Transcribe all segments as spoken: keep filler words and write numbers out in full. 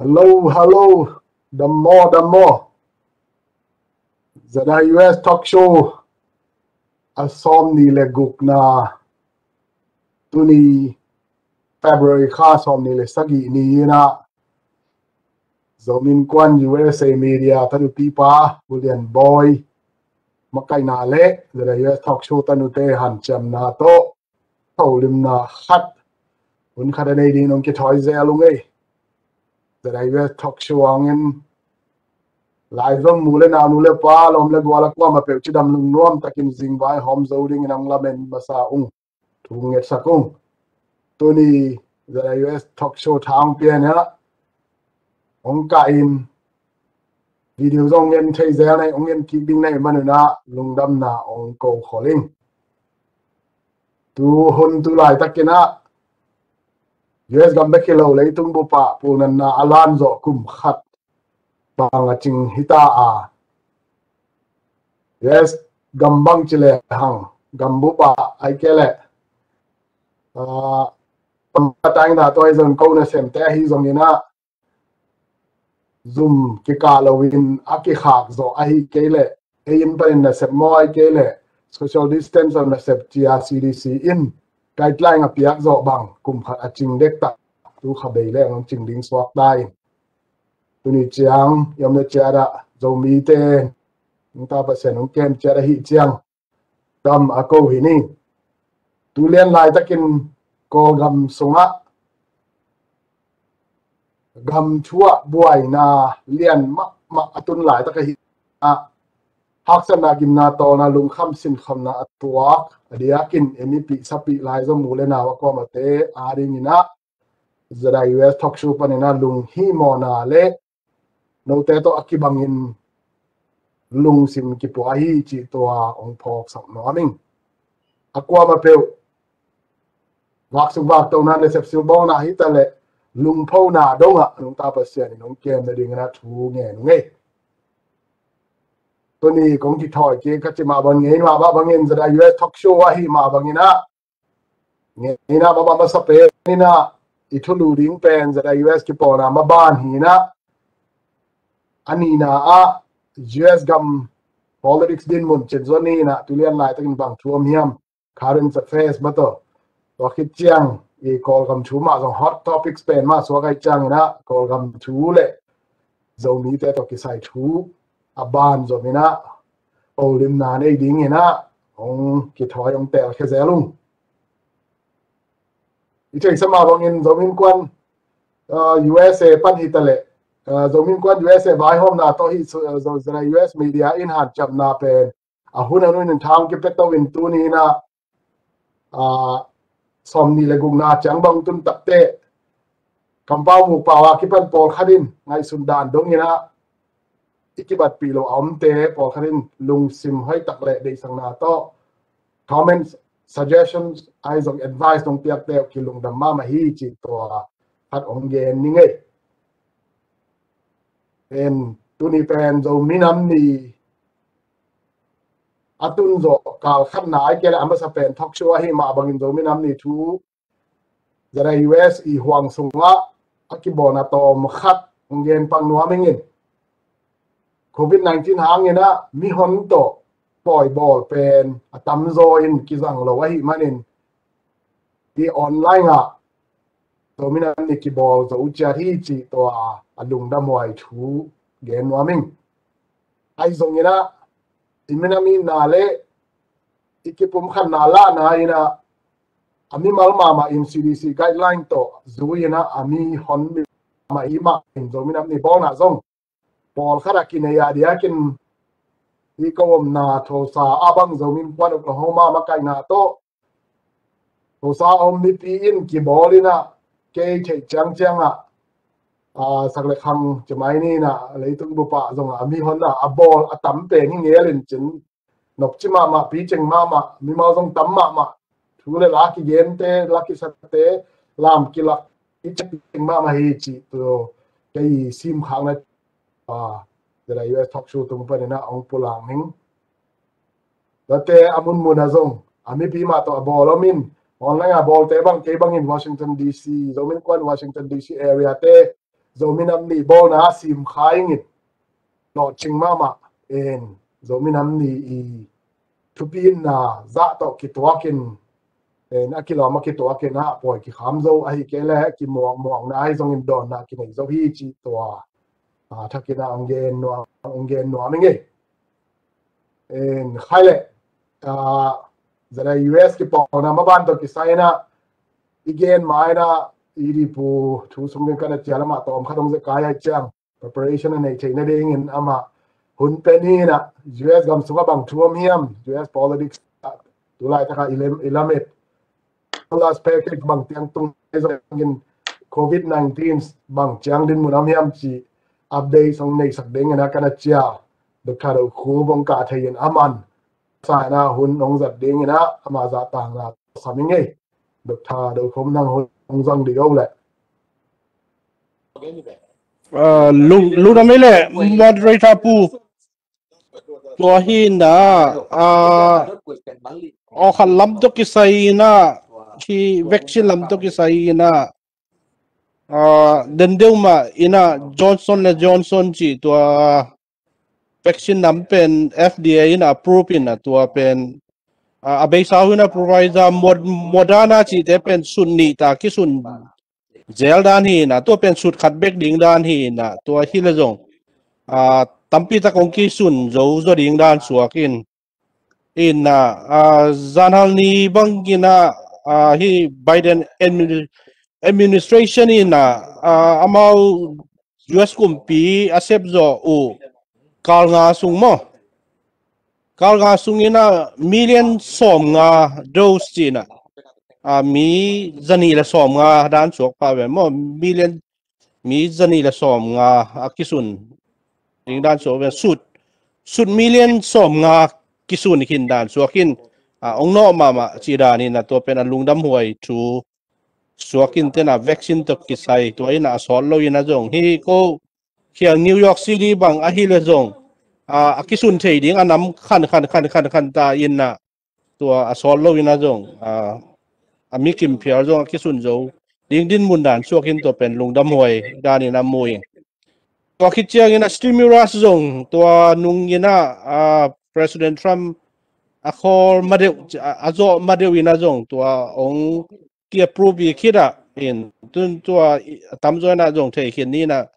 Hello, hello. Dam maw, dam maw. ZIUS Talk Show a sawmnih le gukna, tuni February kha sawmnih le sagih ni-in ah, Zomi Innkuan USA Media tanu pipa Pu Lian Bawi makaihna le ZIUS Talk Show tanute hanciamna tawh holimna khat, hun khat a nei dingin hong kithawi zel ung ei. ZIUS Talk Show hangin laizom nu le nau, nu le pa, lawm le gual a kuamah peuh cidam lungnuam takin zingvai hawm zo dingin hong lamen masa ung. Thu ngetsak ung. Tuni ZIUS Talk Show thang pian ah hong kah in, video zong ngen thei zel nei, hong ngen kik ding nei manun ah lungdamna hong ko khol ing. Tu hun tu laitakin ah US gam bek hi lo, leitung bup ah pulnatna a lan zawh kum khat bang a cing hi ta a, US gam bang ci le hang, gam bup ah ahih kei leh, ah, pampa taing da tawi zon ko nasemte ahi zongin ah, zum kikah loin a kikhak zawh ahih kei leh, ei inn panin nasep maw, ahih kei leh social distance a nasep ci-a CDC in guideline a piak zawh bang kum khat a cing dektak, tu kha bei le hong cing ding suak ta in. Tuni ciang i omna ciat ah Zomite nungta Pasian hong kem ciat ahih ciang dam a ko hi ni. Tu lian laitakin Kawlgam sungah gam thu ah buaina lian mahmah a tun laitak ahih ah, haksatna, gimna, tawlna, lungkham sinkhamna a tuak a diakin i mipih sapih laizom nu le nau a kuamate a dingin ah ZIUS Talk Show panin ah lunghimawhna le note tawh a kibangin lungsim kipua hi cih tua hong phawksak nuam ing. A kuamah peuh, vaksuk vaktona, nasep silbawlna hi ta leh lungphona dongah nungta Pasian in hong kem nadingin ah thu ngen ung ei. Tuni kong kithawi kik ka cih mah bangin, ngeina mah bangin ZIUS Talk Show ahih mah bangin ah, ngeina mah bang masa pen in ah i thulu ding pen ZIUS kipawlna maban hi in ah, a nihna ah US gam politics dinmun cin zon hi in ah, tu lian laitakin bang thu om hiam, current affairs mah tawh, tua khit ciang i Kawlgam thu mah zong hot topics pen mah suak ahih ciangin ah, Kawlgam thu le Zomite tawh kisai thu a ban zom in ah holimna nei dingin ah hong kithawi, hong telkhia zel ung. I theihsa mah bangin Zomi Innkuan, ah, USA pan hi ta leh, ah, Zomi Innkuan USA vaihawmna tawh hih ZIUS Media in hanciamna pen a hun a hun in thang kipia to in, tuni in ah, ah, sawmnih le gukna ciang bang tun takteh kampau mukpau a kipan pawlkhat in ngaihsun dan dongin ah, i kibatpih lo a omte pawlkhat in lungsim hoih tak le deihsakna tawh comments, suggestions, ahi zong advice nong piakte uh kilungdam mahmah hi cih tua khat hong gen ning ei. Pen tuni pen Zomi Nam Ni a tun zawh kal khatna ahih kei leh a masa pen talk show ahih mah bangin Zomi Nam Ni thu ZIUS i huang sungah a kibawlna tawm khat hong gen pak nuam ing in. Covid nineteen hangin ah mihon tawh pawi bawl pen a tamzaw in kizang lo ahih manin, i online ah Zomi Nam Ni kibawl zo ciat hi cih tua a lungdamhuai thu gen nuam ing. Ahi zongin ah i minam itna le i kipumkhatna lahna in ah, a mimal mahmah in CDC guideline tawh zui in ah, a mihon mahmah i mah in Zomi Nam Ni bawlna zong pawlkhat a kinei a diakin, i ka omna Tulsa a bang Zomi Innkuan Oklahoma makaihna tawh Tulsa a om mipi in kibawl in ah, kei theih ciangciang ah, ah, sak le khang ci mai ni in ah, leitung bup ah zong ah a mihon ah a bawl a tam pen hi ngel in cin, nopci mahmah, picing mahmah, mimal zong tam mahmah, thu le la kigente, la kisate, lam kilak i cing mahmah hi cih tua kei simkhakna, ah, ZIUS talk show tung panin ah hong pulak ning. Tuate a munmun ah zong a mipi mah tawh a bawl om in, online a bawlte bang, kei bangin Washington DC, Zomi Innkuan Washington DC area te Zomi Nam Ni bawlna a sim kha ing in, lawhcing mahmah in, Zomi Nam Ni i thupina zah tawh kituakin, in a kilawm a kituakin a pawi kikham zo ahi kei leh kimuangmuangna ahi zongin dawnna kinei zo hi cih tua a thakin a hong gen nuam, hong gen nuam ing ei. In khai leh, a, zana U S kipawlna maban tawh kisai in a i gen ma in a, i dipu thu sung ding ka na cial amah tawm khat hong zekai ai ciang preparation a nei theih nadingin amah hun pen hi in a, U S gam sungah bang thu om hiam, U S politics ah tu laitak a i lem, i lamet stimulus package bang tiang tung zongin covid nineteen bang ciang dinmun om hiam cih update hong neisak dingin a ka na cial Doctor Do Khum hong kah thei in a man sa in a hun hong zat dingin a ama zahtakna sam ing ei. Doctor Do Khum, nang hun hong zang dih o leh. Ah, lung, lungdam ei leh, moderator pu. Tua hi in a, ah, awkhat lam tawh kisai in a, hi vaccine lam tawh kisai in a, ah, den deuh mah in a Johnson le Johnson cih tua vaccine nam pen F D A in a approve in a, tua pen, ah, a beisa uh in a Pfizer, Mod-, Moderna cihte pen sut nih ta kisun zel dan hi in a, tua pen sut khat bek ding dan hi in a, tua hi leh zong, ah, tampi tak hong kisun zo zaw ding dan suak in. In a, ah, zanhal ni bang in a, ah, hi Biden admini-, administration in a, ah, amau U S kumpi a sep zawh uh kal nga sung maw? Kal nga sung in a million sawm nga dose ci in a, ah, mi zanih le sawm nga dan suak pah ve maw? Million, mi zanih le sawm nga a kisun ding dan suak ve, sut, sut million sawm nga kisun khin dan suak in, ah, hong nawh mahmah ci dan in a, tua pen a lungdam huai thu suak in ten a vaccine tawh kisai, tua in a a sawt lo in a zong hi ko khial New York City bang ahi leh zong, ah, a kisun thei ding a nam khan khan khan khan khan ta in a, tua a sawt lo in a zong, ah, a mi kim phial zong a kisun zo ding dinmun dan suak in tua pen lungdam huai dan in a mu ing. Tua khit ciang in a stimulus zong tua nung in a, ah, President Trump a khawl ma deuh, a, a zawh ma deuh in a zong tua hong ki approve i khit a, in tun tua i, a tamzaw in a zong thei khin ni in a,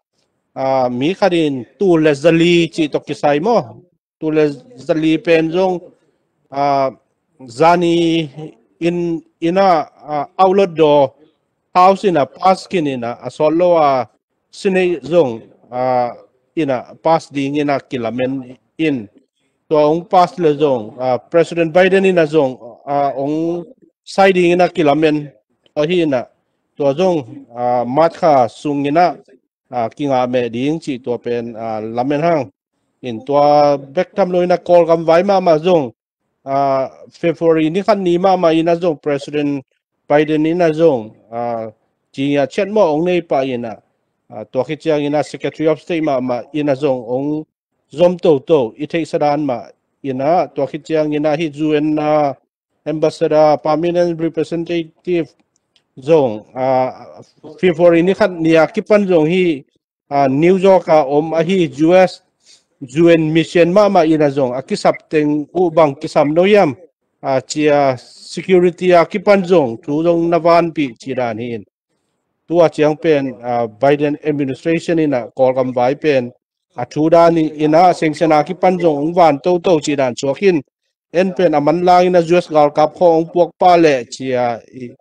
ah, mi khat in tul le zali cih tawh kisai maw? Tul le zali pen zong, ah, zani in, in a, ah, outlet door house in a pass khin in a, a sawt lo a Senate zong, ah, in a pass ding in a kilamen in, tua hong pass leh zong, ah, President Biden in a zong, ah, hong sai ding in a kilamen ahi in a, tua zong, ah, March kha sung in a, ah, kingah meh ding cih tua pen, ah, lamen hang. In tua bek tham lo in a Kawlgam vai mahmah zong, ah, February ni khat ni mahmah in a zong President Biden in a zong, ah, ci a chet mawh hong nei pah in a, ah, tua khit ciang in a Secretary of State mahmah in a zong hong zom toto i theihsa dan mah in a, tua khit ciang in a hi U N, ah, Ambassador, Permanent Representative zong, ah, February ni khat ni a kipan zong hi, ah, New York a om ahi U S U N mission mahmah in a zong a kisap teng uh bang kisam no hiam, ah, ci a security a kipan zong thu zong na vanpih ci dan hi in. Tua ciang pen, ah, Biden administration in a Kawlgam vai pen a thu dan in a sanction a kipan zong hong van toto ci dan suak in, en pen a manlang in a U S galkap khawng hong puak pah leh ci a i,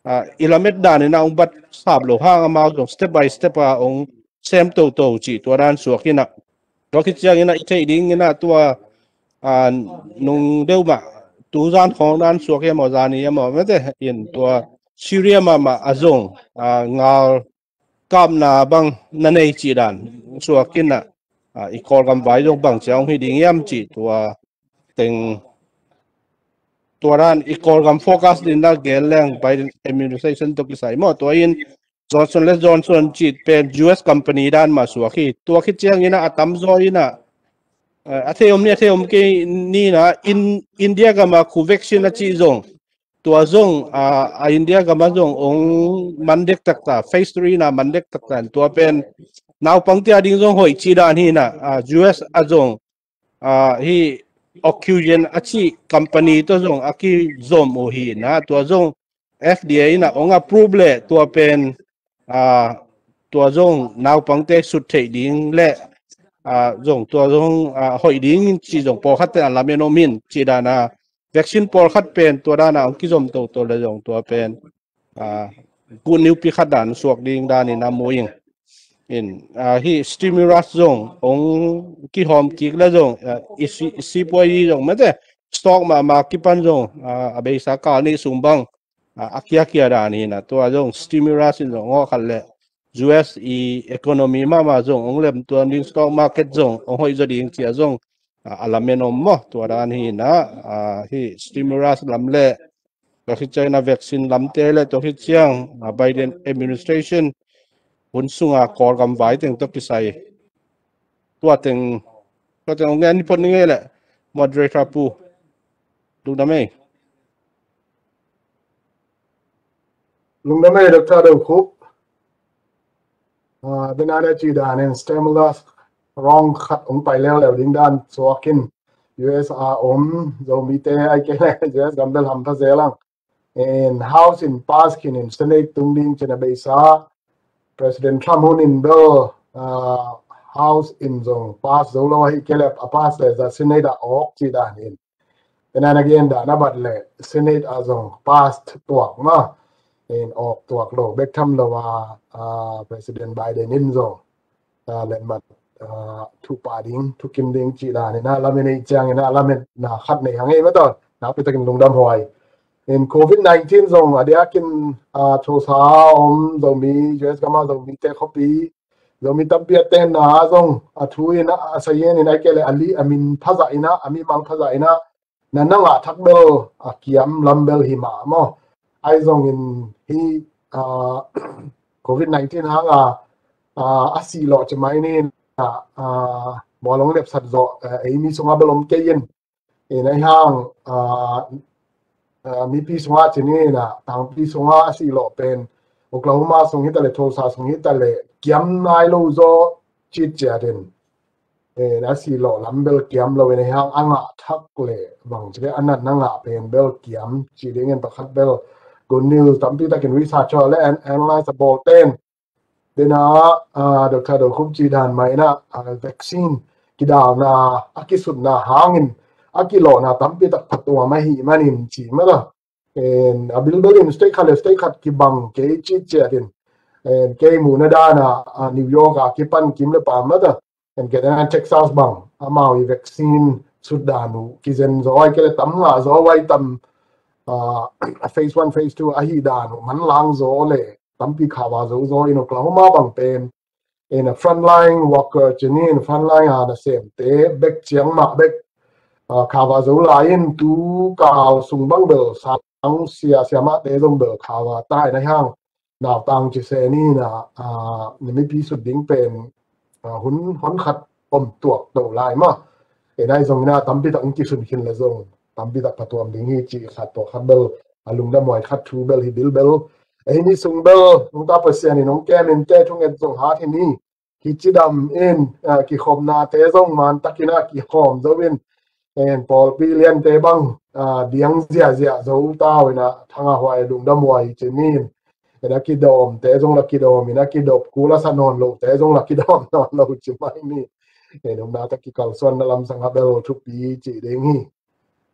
ah, i lamet dan in a hong bat sap lo hang amau zong step by step a hong sem toto cih tua dan suak in a. Tua khit ciang in a i theih ding in a tua, ah, nung deuh mah, tu zan khawng dan suak hiam aw, zani hiam aw, mete in tua Syria mahmah a zong, ah, ngal kapna bang na nei cih dan suak in a, ah, i Kawlgam vai zong bang ciang hong hi ding hiam cih tua teng, tua dan i Kawlgam focus ding na gen leng Biden administration tawh kisai maw, tua in Johnson le Johnson cih pen U S company dan mah suak hi. Tua khit ciang in a a tamzaw in a, eh, a thei om ni, a thei om kei ni in a, in, India gam a Covaxin a cih zong tua zong a, a India gam ah zong ong man dektak ta, phase three na man dektak ta, tua pen naupangte a ding zong hoih cih dan hi na, a, U S a zong a, hi Ocugen a cih company tawh zong a kizom uh hi na, tua zong F D A in a ong approve leh tua pen a, tua zong naupangte sut theih ding leh a, zong tua zong a, hoih ding cih zong pawlkhat ten a lamen om in cih dan a, vaccine pawlkhat pen tua dan a ong kizom toto leh zong tua pen a, good news pi khat dan suak ding dan in a mu ing. In a, hi stimulus zong ong kihawm kik leh zong a, i si, i sipuai zong mate stock mahmah kipan zong a, a beisa kal nih sung bang a, a kiakia dan hi na, tua zong stimulus in zong ngawh khat leh U S i economy mahmah zong ong lem tuan ding, stock market zong ong hoih zaw ding cih a zong a, a lamen om maw, tua dan hi na. A, hi stimulus lam leh tua khit ciang a vaccine lamte leh tua khit ciang a, Biden administration hun sunga Kawlgam vai teng tawh kisai tua teng, tua teng ong gen ni phot ni ngei leh moderator pu. Lungdam ei. Lungdam ei, Doctor Do Khup. A, den a ne ci dan in stimulus rong khat ong pai leuleu ding dan suak in, U S a om Zomite ai ke le U S gam bel hampha zel ang. In House in pass khin in Senate tung ding cih a beisa President Trump hun in bel a, House in zong pass zo lo ahi ke leh a pass leh za Senate a awk ci dan in. Tua na gen dan a bat leh Senate a zong pass tuak ma, in awk tuak lo bek tham lo a, a, President Biden in zong a, letmat a, thu pah ding, thukim ding cih dan in a lamen ei ciang in a lamen na khat nei hang ei mataw, nakpi takin lungdam huai. In Covid nineteen zong a diakin a, Tulsa a om Zomi, U S gam a Zomite khuapi, Zomi tampi a tenna zong a thu in a, a sayin in ai ke leh a li a min phazah in a, a mimang phazah in a, na na ngah thak bel a kiam lam bel hi mah maw. Ai zong in hi a, Covid nineteen hang a, a, a sih lawh ci mai ni na, a, mual ong lepsat zawh a, ei mi sung a bel om kei in. In ai hang a, a, mipi sung a ci ni na, tangpi sung a a sih lawh pen Oklahoma sung hi ta leh, Tulsa sung hi ta leh kiam nai lo zaw cih ciat in. In a sih lawh lam bel kiam lo in ai hang a ngah thak leh bang ci leh a natna ngah pen bel kiam cih ding in pakhat bel good news, tampi takin research leh an, analyze a bawl ten. Tua na a, Doctor Do Khup ci dan mah in a, a, vaccine kidalna a kisutna hang in a kilawhna tampi tak phatuam ahi manin ci mah la. In a bilbel in state khat leh state khat kibang kei cih ciat in, in kei muhna dan a, a, New York a kipan kim leh pam mah ta, in kei dan a Texas bang amau i vaccine sut dan uh kizen zaw ai ke leh tam ngah zaw ai tam, a, phase one, phase two ahi dan uh manlang zaw leh tampi khava zo zaw in Oklahoma bang pen in a frontline worker ci ni in frontline a nasemte bek ciang mah bek a, khava zo lai in tu kal sung bang bel sang sia siamahte zong bel khava ta in ai hang nautang ci se ni na, a, na mipi sut ding pen a, hun hon khat om tuak to lai mah. In ai zong in a tampi tak ong kisun khin leh zong tampi tak phatuam ding hi cih khat, tua khat bel a lungdam huai khat thu bel hi bilbel. Ei mi sung bel nungta Pasian in ong kem in te thunget zong hat hi ni. Kicidam in a, kikhopnate zong man takin a kikhawm zo in, in pawlpi liante bang a, diang ziahziah zo tau in a, thang a huai lungdam huai ci ni in. In a kidawmte zong la kidawm in a, kidop kul a sa nawn lote zong la kidawm nawn lo ci mai ni. In omna tak kikalsuanna lamsang a bel thupi ci ding hi.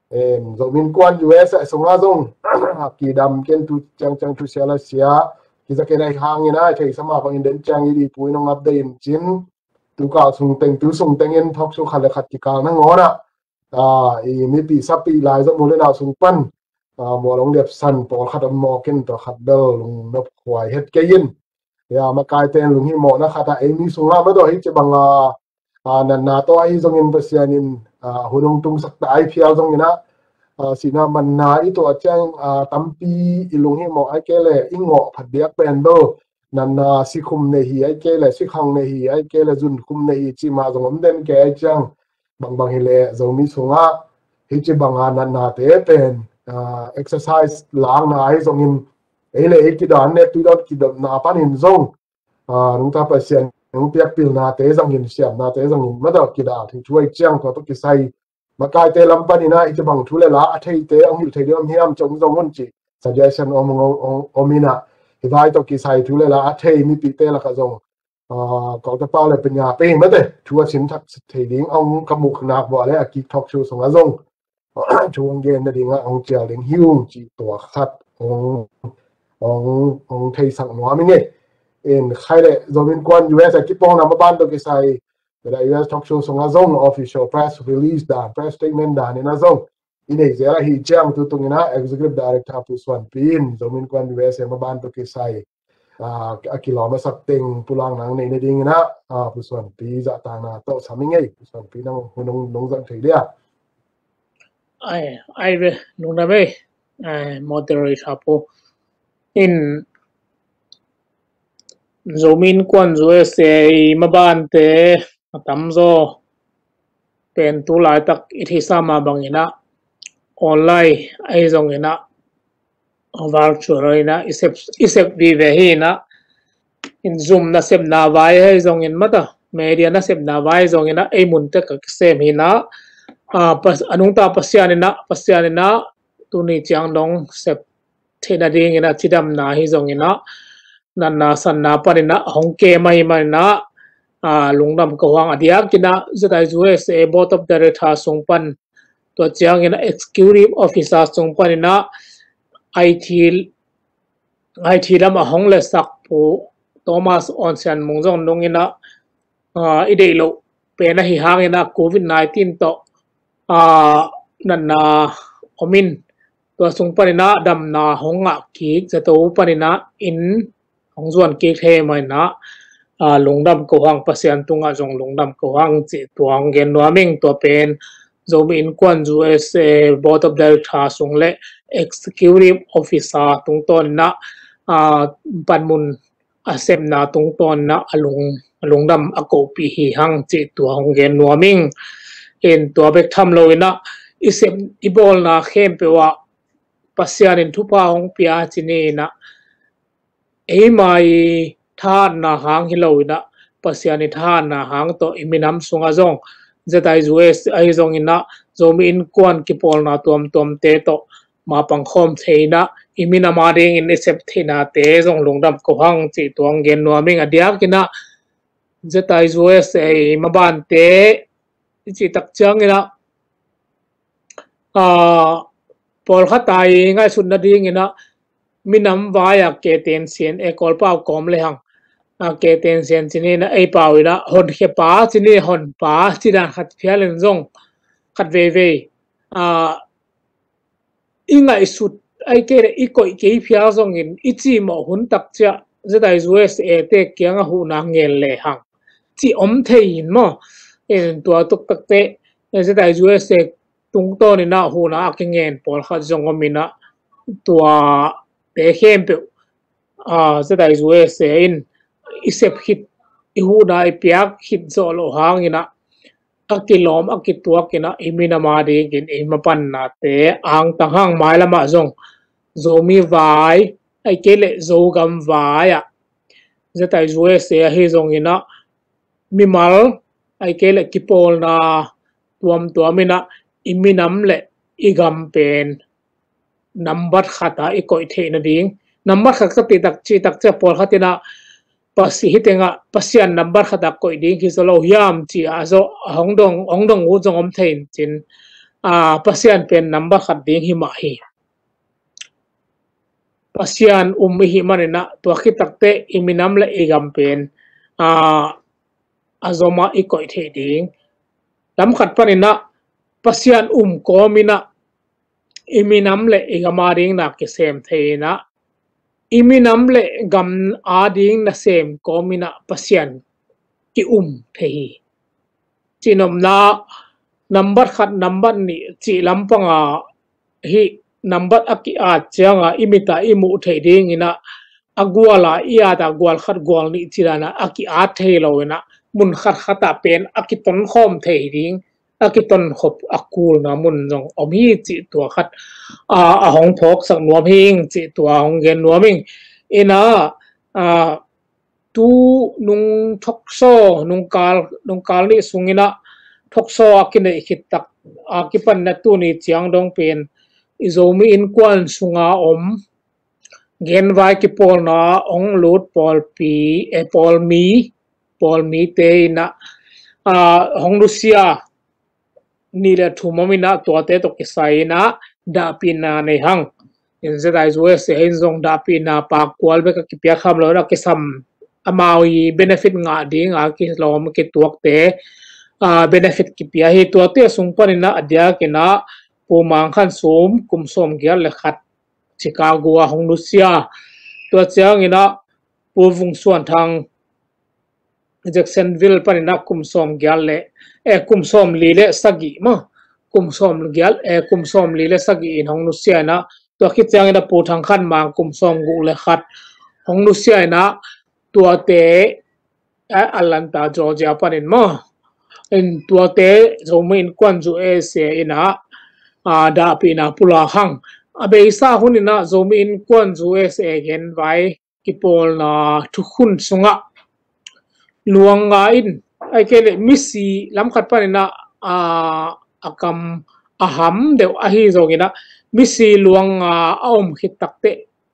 Em, Zomi Innkuan U S a sungah zong kidam ken tu ciangciang thusia lasia kiza ken ahi hangin a, thei sama bangin den ciang i dih puin ong update in cin, tu kal sung teng, tu sung tengin thok su khat le khat kikal nangawn ah, a, i mipi sapi lai zong mu le nau sung pan, a, mual ong dep san pawlkhat om mawk in, tua khat bel lungnop khuai het kei in. Ya, makaite in lunghimawhna khat a, ei mi sungah madaw hi ci banga, a, natna tawh ahi zongin Pasian in, a, hun hong tungsak ta ai phial zongin a, a, sihna manna i tuah ciang, a, tampi i lunghimawh ai kei le i ngawh phat biak pen bel natna sikhum nei hi ai kei le sikhang nei hi ai kei le zunkhum nei hi ci mah zong om den kei ai ciang, bangbang hi le Zomi sungah hi ci banga natnate pen, ah, exercise lakna ahi zongin, ei le ei kidan ne tuidon kidotna panin zong, ah, nungta Pasian nung piak pilnate zongin, siamnate zongin mada kidal thei thu ahi ciang, tua tawh kisai makaite lam panin ah hih bang thu le la a theite hong hilh thei ding om hiam ci hong zong un ci suggestion om, om, om, om in ah, hih vai tawh kisai thu le la a thei mipite lakah zong, ah, kawlte pau le penya pei mate thu a sin thak thei ding hong ka muh nak vua le a kik talk show sungah zong thu hong gen nading ah hong cial ding hi ung ci tua khat hong, hong, hong theisak nuam i ngei. In khai le Zomi Innkuan U S a kipawlna maban tawh kisai, U S talk show sungah zong official press release dan, press statement dan in ah zong i nei zel ahi ciang, tu tungin ah Executive Director Pu Suan Pi in Zomi Innkuan U S a maban tawh kisai, ah, a kilawm a sak teng pulakna nei nadingin ah, ah, Pu Suan Pi zahtakna tawh sam i ngei. Pu Suan Pi, nang hun nong, nong zang thei dia? Ai, ai ve, nung na ve, ai, moderator pu. In Zomi Innkuan U S A mabante a tamzaw pen tu laitak i theihsa mah bangin ah online ahi zongin ah, virtual in ah i sep, i sep vive hi in ah, in Zoom nasepna vai ahi zongin mata, media nasepna vai zongin ah ei mun tek a kisem hi in ah, ah, pas-, a nungta Pasian in ah, Pasian in ah tuni ciang dong sep theih nadingin ah cidamna hi zongin ah, natna sanna panin ah hong kem ahih manin ah, ah, lungdam ko hang. A diakin ah Z I U S A Board of Director sung pan, tua ciangin ah Executive Officer sung panin ah I T, I T lam a hong lesak Pu Thomas Awn Sian Mung zong nungin ah, ah, i deih loh pen ahi hangin ah Covid nineteen tawh, ah, natna om in, tua sung panin ah damna hong ngah kik zato panin ah in hong zuan kik thei manin ah, ah, lungdam ko hang, Pasian tungah zong lungdam ko hang cih tua hong gen nuam ing. Tua pen Zomi Innkuan U S A Board of Director sung le Executive Officer tungtawnin ah, ah, panmun a sepna tungtawnin ah a lung, a lungdam a kohpih hi hang cih tua hong gen nuam ing. In tua bek tham loin ah i sep i bawlna khempeuh ah Pasian in thupha hong pia ci ni in ah, eima i thahatna hang hi loin ah Pasian i thahatna hang tawh i minam sungah zong Z I U S ahi zongin ah Zomi Innkuan kipawlna tuamtuamte tawh mapang khawm thei in ah i minam a dingin i sep theihnate zong lungdam ko hang cih tua hong gen nuam ing. A diakin ah Z I U S A mabante i cih tak ciangin ah, ah, pawlkhat a i ngaihsut nadingin ah minam vai a K T N C N A Kawlpau kawm le hang, ah, K T N C N ci ni in ah ei pau in ah honkhia pa ci ni, hon pa ci dan khat phial in zong khat veivei, ah, i ngaihsut ai kei le i koih kei phial zongin i cimawh hun tak ciah Z I U S A te kiangah huhna ngen le hang ci om thei in maw. In tua tuk takte Z I U S A tungtawnin ah huhna a kingen pawlkhat zong om in ah, tuate khempeuh, ah, Z I U S A in i sep khit, i huhna i piak khit zawh loh hangin ah a kilawm a kituak in ah i minam a dingin i mapannate angtang hang. Mailam ah zong Zomi vai ai kei le Zogam vai ah Z I U S A ahi zongin ah mimal ai kei le kipawlna tuamtuam in ah i minam le i gam pen nambat khat ah i koih theih nading. Nambat khat ka cih tak, cih tak ciah pawlkhat in ah Pasi-, hih tengah Pasian nambat khat ah koih ding hi zaw lo hiam ci a zaw a hong dong, hong dong ut zong om thei in cin, ah, Pasian pen nambat khat ding hi mah hi. Pasian um i hih manin ah tua khit takte i minam le i gam pen, ah, a zom ah i koih theih ding. Lam khat panin ah Pasian um kawmin ah i minam le i gam a ding na kisem thei in ah, i minam le gam a ding nasem kawmin ah Pasian ki-um thei hi. Cihnopna, nambat khat, nambat nih cih lampang a hih nambat a ki-at ciang a i mit ah i muh theih dingin ah a gual a i at a gual khat gual nih ci dan a a ki-at thei lo in ah mun khat khat ah pen a kitonkhawm thei ding. a kiton khop a kulna mun zong om hi cih tua khat a, a hong phawksak nuam hi ing cih tua hong gen nuam ing. Ina a, tu nung thoksaw nungkal, nungkal nih sungina thoksaw a kineih khit tak a kipanna tuni ciang dong pen i Zomi innkuan sunga om genvai kipawlna hong lut pawlpi, e, pawlmi, pawlmite ina a, hong nusia nih le thum om ina tuate tawh kisai ina dahpihna nei hang. In zetai zuai se hin zong dahpihna pakkual bek a kipia kham lo ina kisam amau i benefit ngah ding a kilawm kituakte a, benefit kipia hi. Tuate sung pan ina a diak ina Pu Mang Khan Sum kum sawm giat le khat Chicago a hong nusia. Tua ciang ina Pu Vung Suan Thang Jacksonville pan ina kum sawm giat le, e, kum sawm li le sagih ma, kum sawm giat, e, kum sawm li le sagih in hong nusia ina tua khit ciang ina Pu Thang Khan Mang kum sawm guk le khat hong nusia ina tuate a, Atlanta Georgia panin ma in tuate Zomi innkuan zuai se ina a, dahpihna pulak hang. A beisa hun ina Zomi innkuan zuai se genvai kipawlna thukhun sunga luanga in ai kei le misi lam khat pan ina a, a kam a ham deuh ahi zong ina misi luanga a om khit takte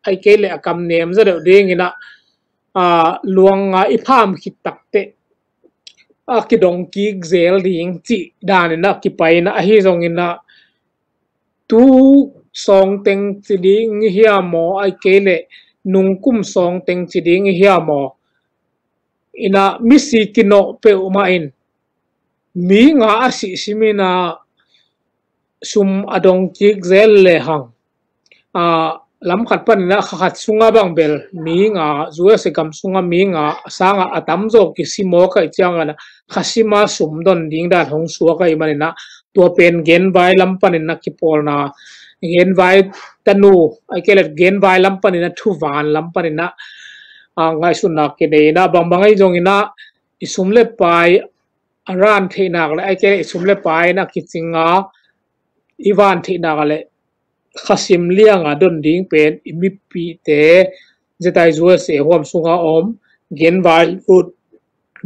ai kei le a kam nem za deuh ding ina a, luanga i pham khit takte a kidong kik zel ding cih dan ina kipai ina ahi zong ina tu sawng teng ci ding i hiam maw ai kei le nung kum sawng teng ci ding i hiam maw ina misi kinawh peuhmah in mi nga a sihsim ina sum a dong kik zel le hang a, lam khat pan ina kha khat sunga bang bel mi nga zuai se gam sunga mi nga sanga a tamzaw kisi maw kaih ciang ina kha sima sum don ding dan hong suak ahi man ina tua pen genvai lam pan ina kipawlna genvai tanu ai kei le genvai lam pan ina thuvan lam pan ina a, ngaihsutna kinei ina bangbang ahi zong ina i sum le pai a ran theih nak le ai kei le i sum le pai ina kicing a i van theih nak le kha sim lianga don ding pen i mipite zetai zuai se huam sunga om genvai lut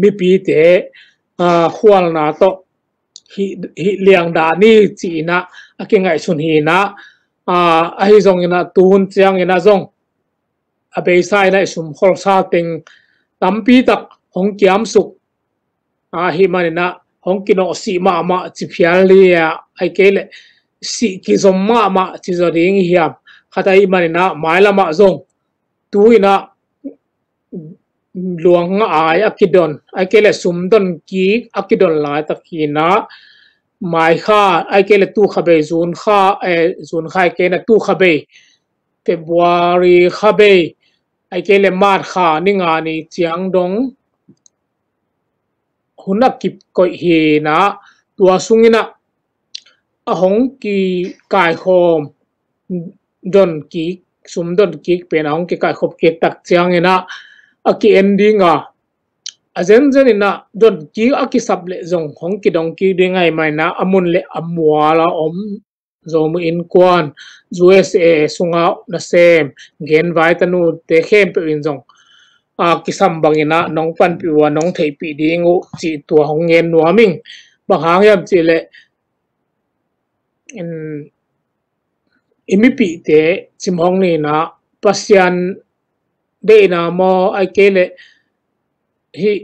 mipite a, khualna tawh hi, hi liang dah ni ci ina a kingaihsun hi ina a, ahi zong ina tuhun ciang ina zong a beisa ina i sum kholsa teng tampi tak hong kiamsuk ahi man ina hong kinawh sih mahmah ci phial lia ai kei le sih kizom mahmah ci zaw ding i hiam khat ahi man ina mailamah zong tu ina luang a ai a kidon ai kei le sum don kik a kidon laitak ina mai kha ai kei le tu kha bei zun kha, e, zun kha ai kei na tu kha bei February kha bei ai kei le March kha ni nga ni ciang dong hun a kip koih hi ina tua sung ina a hong kikaikhawm don kik sum don kik pen a hong kikaikhop kik tak ciang ina a ki en ding a a zenzen ina don kik a kisap le zong hong kidong kik ding ahi man ina a mun le a mual a om Zomi innkuan U S A sunga nasem genvai tanute khempeuh in zong a kisam bangin a nong panpih uh a nong theihpih ding uh cih tua hong ngen nuam ing. Bang hang hiam cih leh i mipihte cimhawng ni ina Pasian deihna maw ai kei leh hih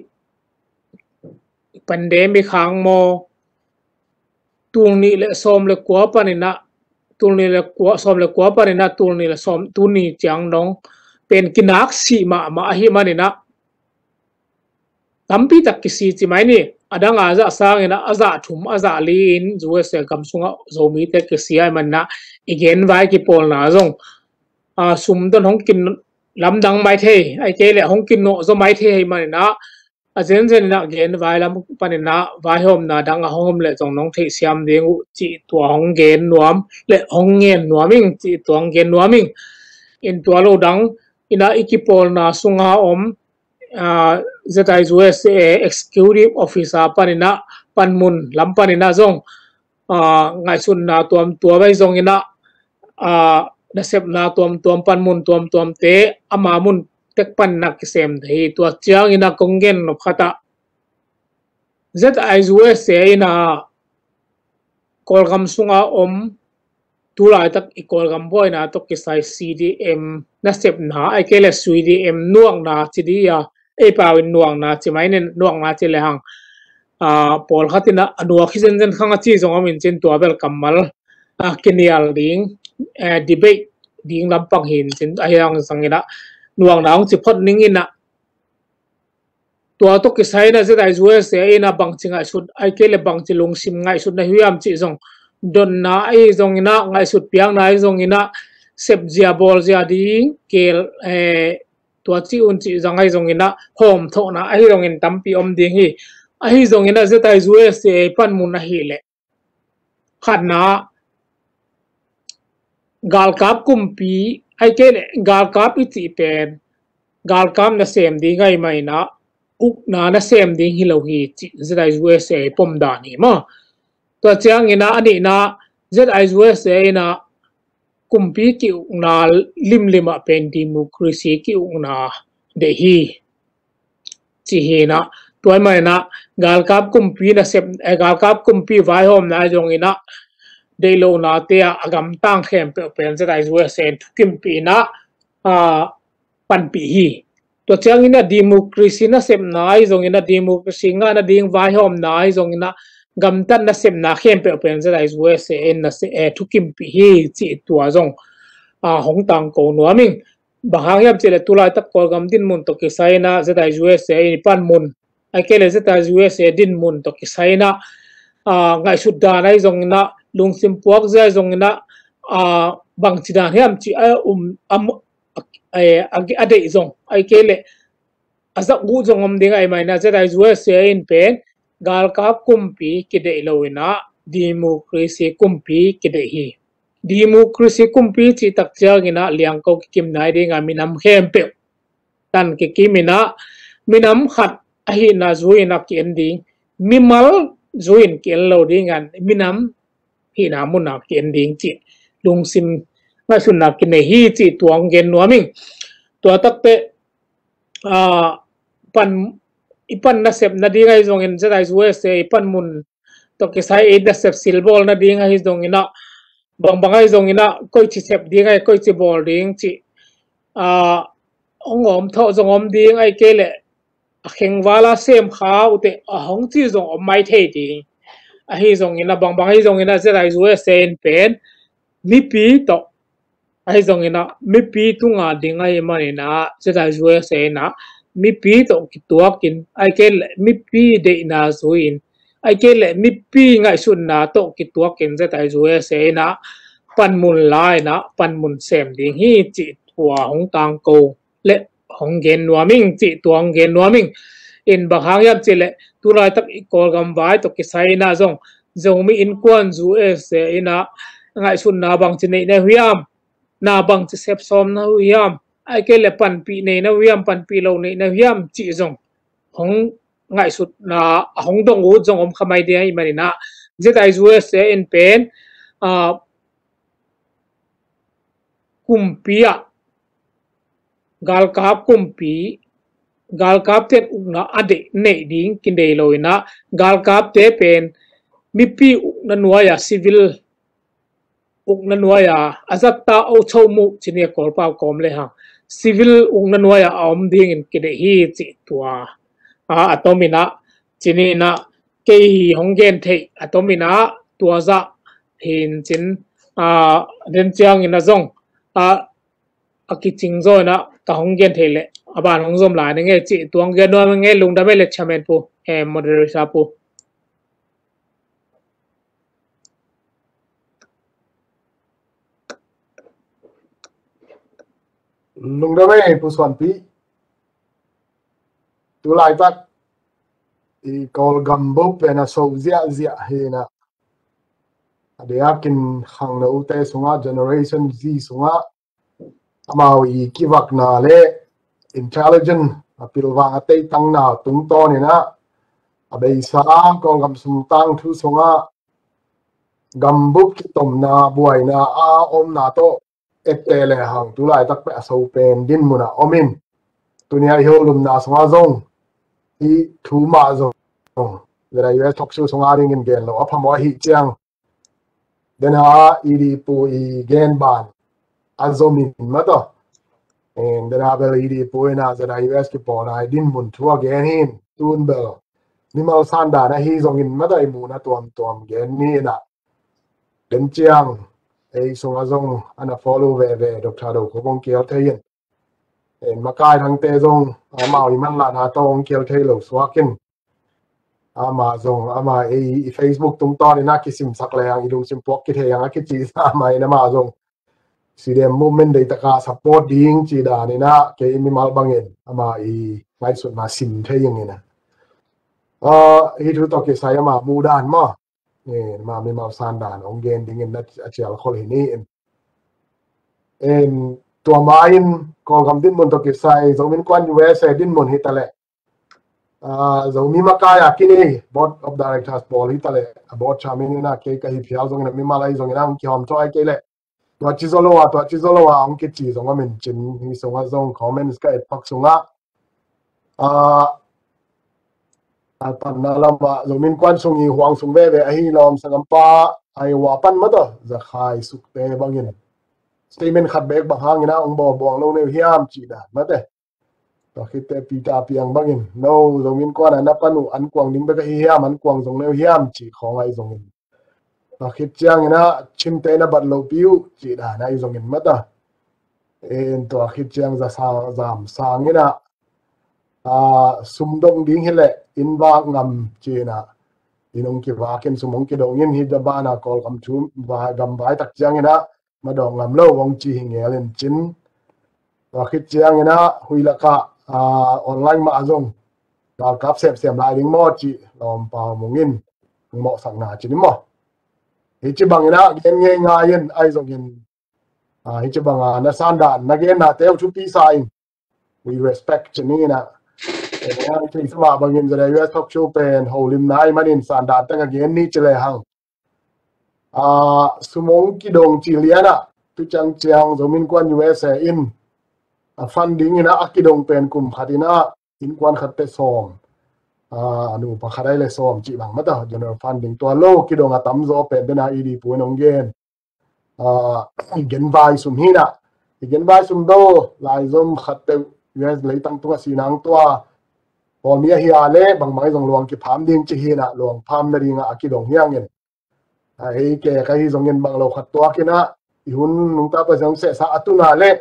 pandemic hang maw tul nih le sawm le kua panin a tul nih le kua sawm le kua panin a tul nih le sawm tul nih ciang dong pen kinak sih mahmah ahi manin a tampi tak kisi ci mai ni. A dang a zah sangin a zah thum a zah li in U S A gam sungah Zomite kisi ahi manin a i genvai kipawlna zong a sum don hong kin lamdang mai thei ai kei leh hong kinawh zaw mai thei ahi manin a a zenzen in a genvai lam panin a vaihawmna dang a hong om leh zong nong theihsiam ding uh cih tua hong gen nuam le hong ngen nuam ing cih tua hong gen nuam ing. In tua lo dang in a i kipawlna sunga om Z I U S A Executive Officer panin a panmun lam panin ah zong, ah, ngaihsutna tuamtuam ahi zongin ah, ah, nasepna tuamtuam, panmun tuamtuamte ama mun tek panin ah kisem thei hi. Tua ciangin ah kong gen nop khat ah, Z I U S A in ah Kawlgam sunga om, tulaitak i Kawlgam buaina tawh kisai C D M nasepna, ahih kei leh C D M nuakna ci dih a, ei pau in nuakna ci mai ning, nuakna ci lehang, ah, pawlkhat in ah a nuak hi zenzen khang a ci zong om in cin, tua bel kammal, ah, kinial ding, eh, debate ding lampang hi in cin, ahi hang zongin ah nuakna hong ci phot ning in ah, tua tawh kisai in ah Z I U S A in ah bangci ngaihsut, ahih kei leh bangci lungsim ngaihsutna hi hiam cih zong, dotna ahi zongin ah, ngaihsut piakna ahi zongin ah, sepzia bawlzia ding, keel, eh, tua cih un cih zang ahi zongin ah, hawmthawhna ahi zongin tampi om ding hi. Ahi zongin ah Z I U S A panmun ahih leh, khatna, galkap kumpi, ahih kei leh galkap i cih pen galkap nasem ding ahih manin ah, ukna nasem ding hi lo hi cih Z I U S A pom dan hi maw. Tua ciangin ah a nihna, Z I U S A in ah kumpi ki-ukna limlim ah pen democracy ki-ukna deih hi, ci hi in ah, tua ahih manin ah galkap kumpi nasep, eh, galkap kumpi vaihawmna ahi zongin ah, deih lohnate ah a gamtang khempeuh pen Z I U S A in thukimpih in ah, ah, panpih hi. Tua ciangin ah democracy nasepna ahi zongin ah, democracy ngah nading vaihawmna ahi zongin ah, gamtat nasepna khempeuh pen Z I U S A in ah, eh, thukimpih hi cih tua zong, ah, hong tangko nuam ing. Bang hang hiam cih leh tulaitak Kawlgam dinmun tawh kisai in ah Z I U S A in i panmun, ahih kei leh Z I U S A dinmun tawh kisai in ah, ah, ngaihsut dan ahi zongin ah, lungsim puakzia ahi zongin ah, ah, bangci dan hiam cih a um, a mu-, a, a, a deih zong, ahih kei leh a zak uh zong om ding ahih manin ah Z I U S A in pen galkap kumpi kideih lo in ah, democracy kumpi kideih hi. Democracy kumpi cih tak ciangin ah liangko kikim nai ding a, minam khempeuh tan kikim in ah, minam khat ahihna zui in ah ki-en ding, mimal zui in ki-en lo ding a, minam hihna mun ah ki-en ding cih lungsim ngaihsutna kinei hi cih tua hong gen nuam ing. Tua tak teh, ah, pan, i pan nasep nading ahi zongin, Z I U S A i panmun tawh kisai i nasep silbawl nading ahi zongin ah, bangbang ahi zongin ah, koici sep ding ahi, koici bawl ding cih, ah, hong om thawh zong om ding, ahih kei leh a khengval a sem kha uh teh a hong ci zong om mai thei ding. Ahi zongin ah, bangbang ahi zongin ah, Z I U S A in pen mipi tawh, ahi zongin ah, mipi tunga ding ahih manin ah, Z I U S A in ah mipi tawh kituakin, ahih kei leh mipi deihna zui-in, ahih kei leh mipi ngaihsutna tawh kituakin Z I U S A in ah panmun la in ah panmun sem ding hi cih tua hong tangko le hong gen nuam ing, cih tua hong gen nuam ing. In bang hang hiam cih leh tulaitak i Kawlgam vai tawh kisai in ah zong, Zomi Innkuan U S A in ah ngaihsutna bangci neih na uh hiam, na bangci sepsawm na uh hiam, ahih kei leh panpih nei na uh hiam, panpih lo neih na uh hiam cih zong hong ngaihsutna a hong dong ut zong om kha mai ding ahih manin ah, Z I U S A in pen, ah, kumpi ah, galkap kumpi, galkapte in ukna a deih, neih ding kidei lo in ah, galkapte pen mipi ukna nuai-a, civil ukna nuai-a, a zatta ochomu ci ni a, Kawlpau kawm lehang, civil ukna nuai-a a om dingin kideih hi cih tua, a, a tom in ah, ci ni in ah, kei hong gen theih a tom in ah tua zah hi in cin, a, den ciangin ah zong, a, a kicing zaw in ah ka hong gen theih leh a ban hong zom lai ning e, cih tua hong gen nuam ing e. Lungdam e le, Chairman pu, eh, Moderator pu. Lungdam e, Pu Suanpi. Tulaitak i Kawlgam buppi pen a so ziahziah hi in ah, a diakin khangnote sungah, Generation Z sungah, amau i kivakna le intelligent, a pilvang a teitangna tungtawn in ah, A beisa Kawlgam sung tangthu sungah gambup kitomna buaina a omna tawh ette le hang tu laitak peh a so pen dinmun a om in, tuni a i holumna sungah zong i thu mah zong ZIUS talk show sungah dingin gen lo a phamawh ahih ciang den ha i di pu i gen ban a zom in mataw. Den ha bel i di pu in a ZIUS kipawlna i dinmun thu a gen hi in, tun bel mimal sandan ahi zongin mataw, i muhna tuamtuam gen ni in a, den ciang ei sungah zong a na follow veve Doctor Do Khup hong kial thei in, makai dangte zong amau i manlahna tawh hong kial thei lo suak in, ama zong ama ei i Facebook tungtawn in a kisimsak le ang i lungsim puak kithei ang a kici sa ama in ama zong CDM movement deitaka support ding ci dan in a, kei mimal bangin ama i ngaihsutna sim thei ing in a, hi thu tawh kisai ama muhdan maw, ma mimal sandan hong gen dingin a cial khol hi ni in. Tua ma in Kawlgam dinmun tawh kisai Zomi Innkuan USA dinmun hi ta leh, Zomi makai a kinei board of directors pawl hi ta leh, a board chairman in a kei ka hi phial zongin a mimal ahi zongin a hong kihawm tawh ahi kei leh, tua ci zaw lo a, tua ci zaw lo a hong kici zong om in cin, hi sungah zong comments ka et pak sungah a panna lamah Zomi Innkuan sung i huang sung veve ahi lawm sanggampa Iowa pan mataw Zakhai Sukte bangin statement khat bek bang hangin a hong bawlbuang lo neu hiam cih dan mate. Tua khitte Peter Piang bangin, no Zomi Innkuan a na pan uh ankuang ding bek ahi hiam, ankuang zong neu hiam cih khawng ahi zongin, tua khit ciangin a chimte na bat lopi uh cih dan ahi zongin mata. Tua khit ciang za zam sangin a sumdong ding hileh in vak ngam ci-in a, in hong kivak in sum hong kidong in, hi Japan a Kawlgam thu gamvai tak ciangin a madawk ngam lo hong ci hi ngel in cin. Tua khit ciangin a huih lakah online mah a zong galkap semsem lai ding maw cih lawmpa mungin hong mawhsakna cin i maw. Hi ci bangin a gen ngei ngai in ahi zongin, hi ci banga na sandan na genna teu thupi sa in, we respect ci ni in a. Tua bangin ZIUS talk show pen holimna ahi manin sandan teng a gen ni ci le hang, sum hong kidong ci lian a, tu ciang ciang Zomi Innkuan USA in a funding in a kidong pen kum khat in a innkuan khatte sawm, a nupa khat ahi le sawm cih bang mata general funding, tua lo kidong a tamzaw pen den a i di pu in hong gen genvai sum hi in a. I genvai sum do laizom khat peuh US leitang tungah sinang tua pawlmi ahi a le bangbang i zong luang kipham ding ci hi in a, luang pham nading a kidong hi hangin, a ei kek ahi zongin bang lo khat tuak in a, i hun nungta Pasian hong sehsa a tun a le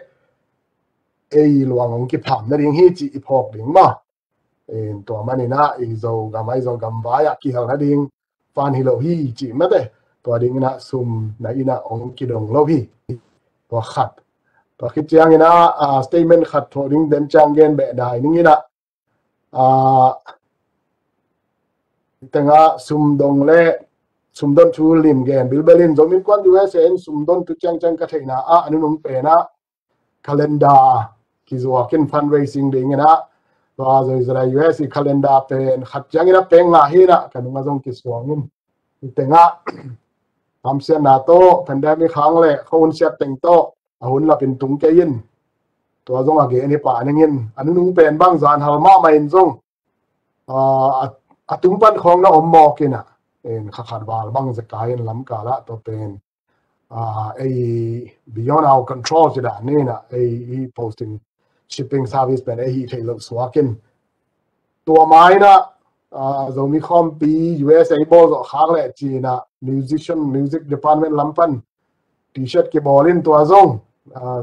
ei luang hong kipham nading hi cih i phawk ding maw. Tua manin a i Zogam a i Zogam vai ah kihel nading fund hi lo hi cih mate. Tua dingin a sum na in a hong kidong lo hi. Tua khat. Tua khit ciangin a statement khat thawh ding den ciang gen beh dai ning in a, tengah sumdong le sumdon thu lim gen bilbel in, Zomi Innkuan USA in sumdon tu ciangciang ka theihna ah a nunung pen ah calendar kizuak in fundraising dingin ah, tua zoi zara US i calendar pen khat ciangin a peng ngah hi in ah ka nung a zong kisuang in, i tengah hamsiatna tawh pandemic hang le kho hun siat teng tawh a hun lapin tung kei in, tua zong a gen hi pah ning in, a nunung pen bang zan hal mahmah in zong a tung pan khawng na om mawk in ah, kha khat val bang zekai in lamkal ah tua pen ei beyond our control ci dan ni in ah, ei hi posting shipping service pen ei hi theih loh suak in, tua ma in ah Zomi Khawmpi USA bawl zawh khak leh ci in ah musician, music department lam pan T-shirt kibawl in tua zong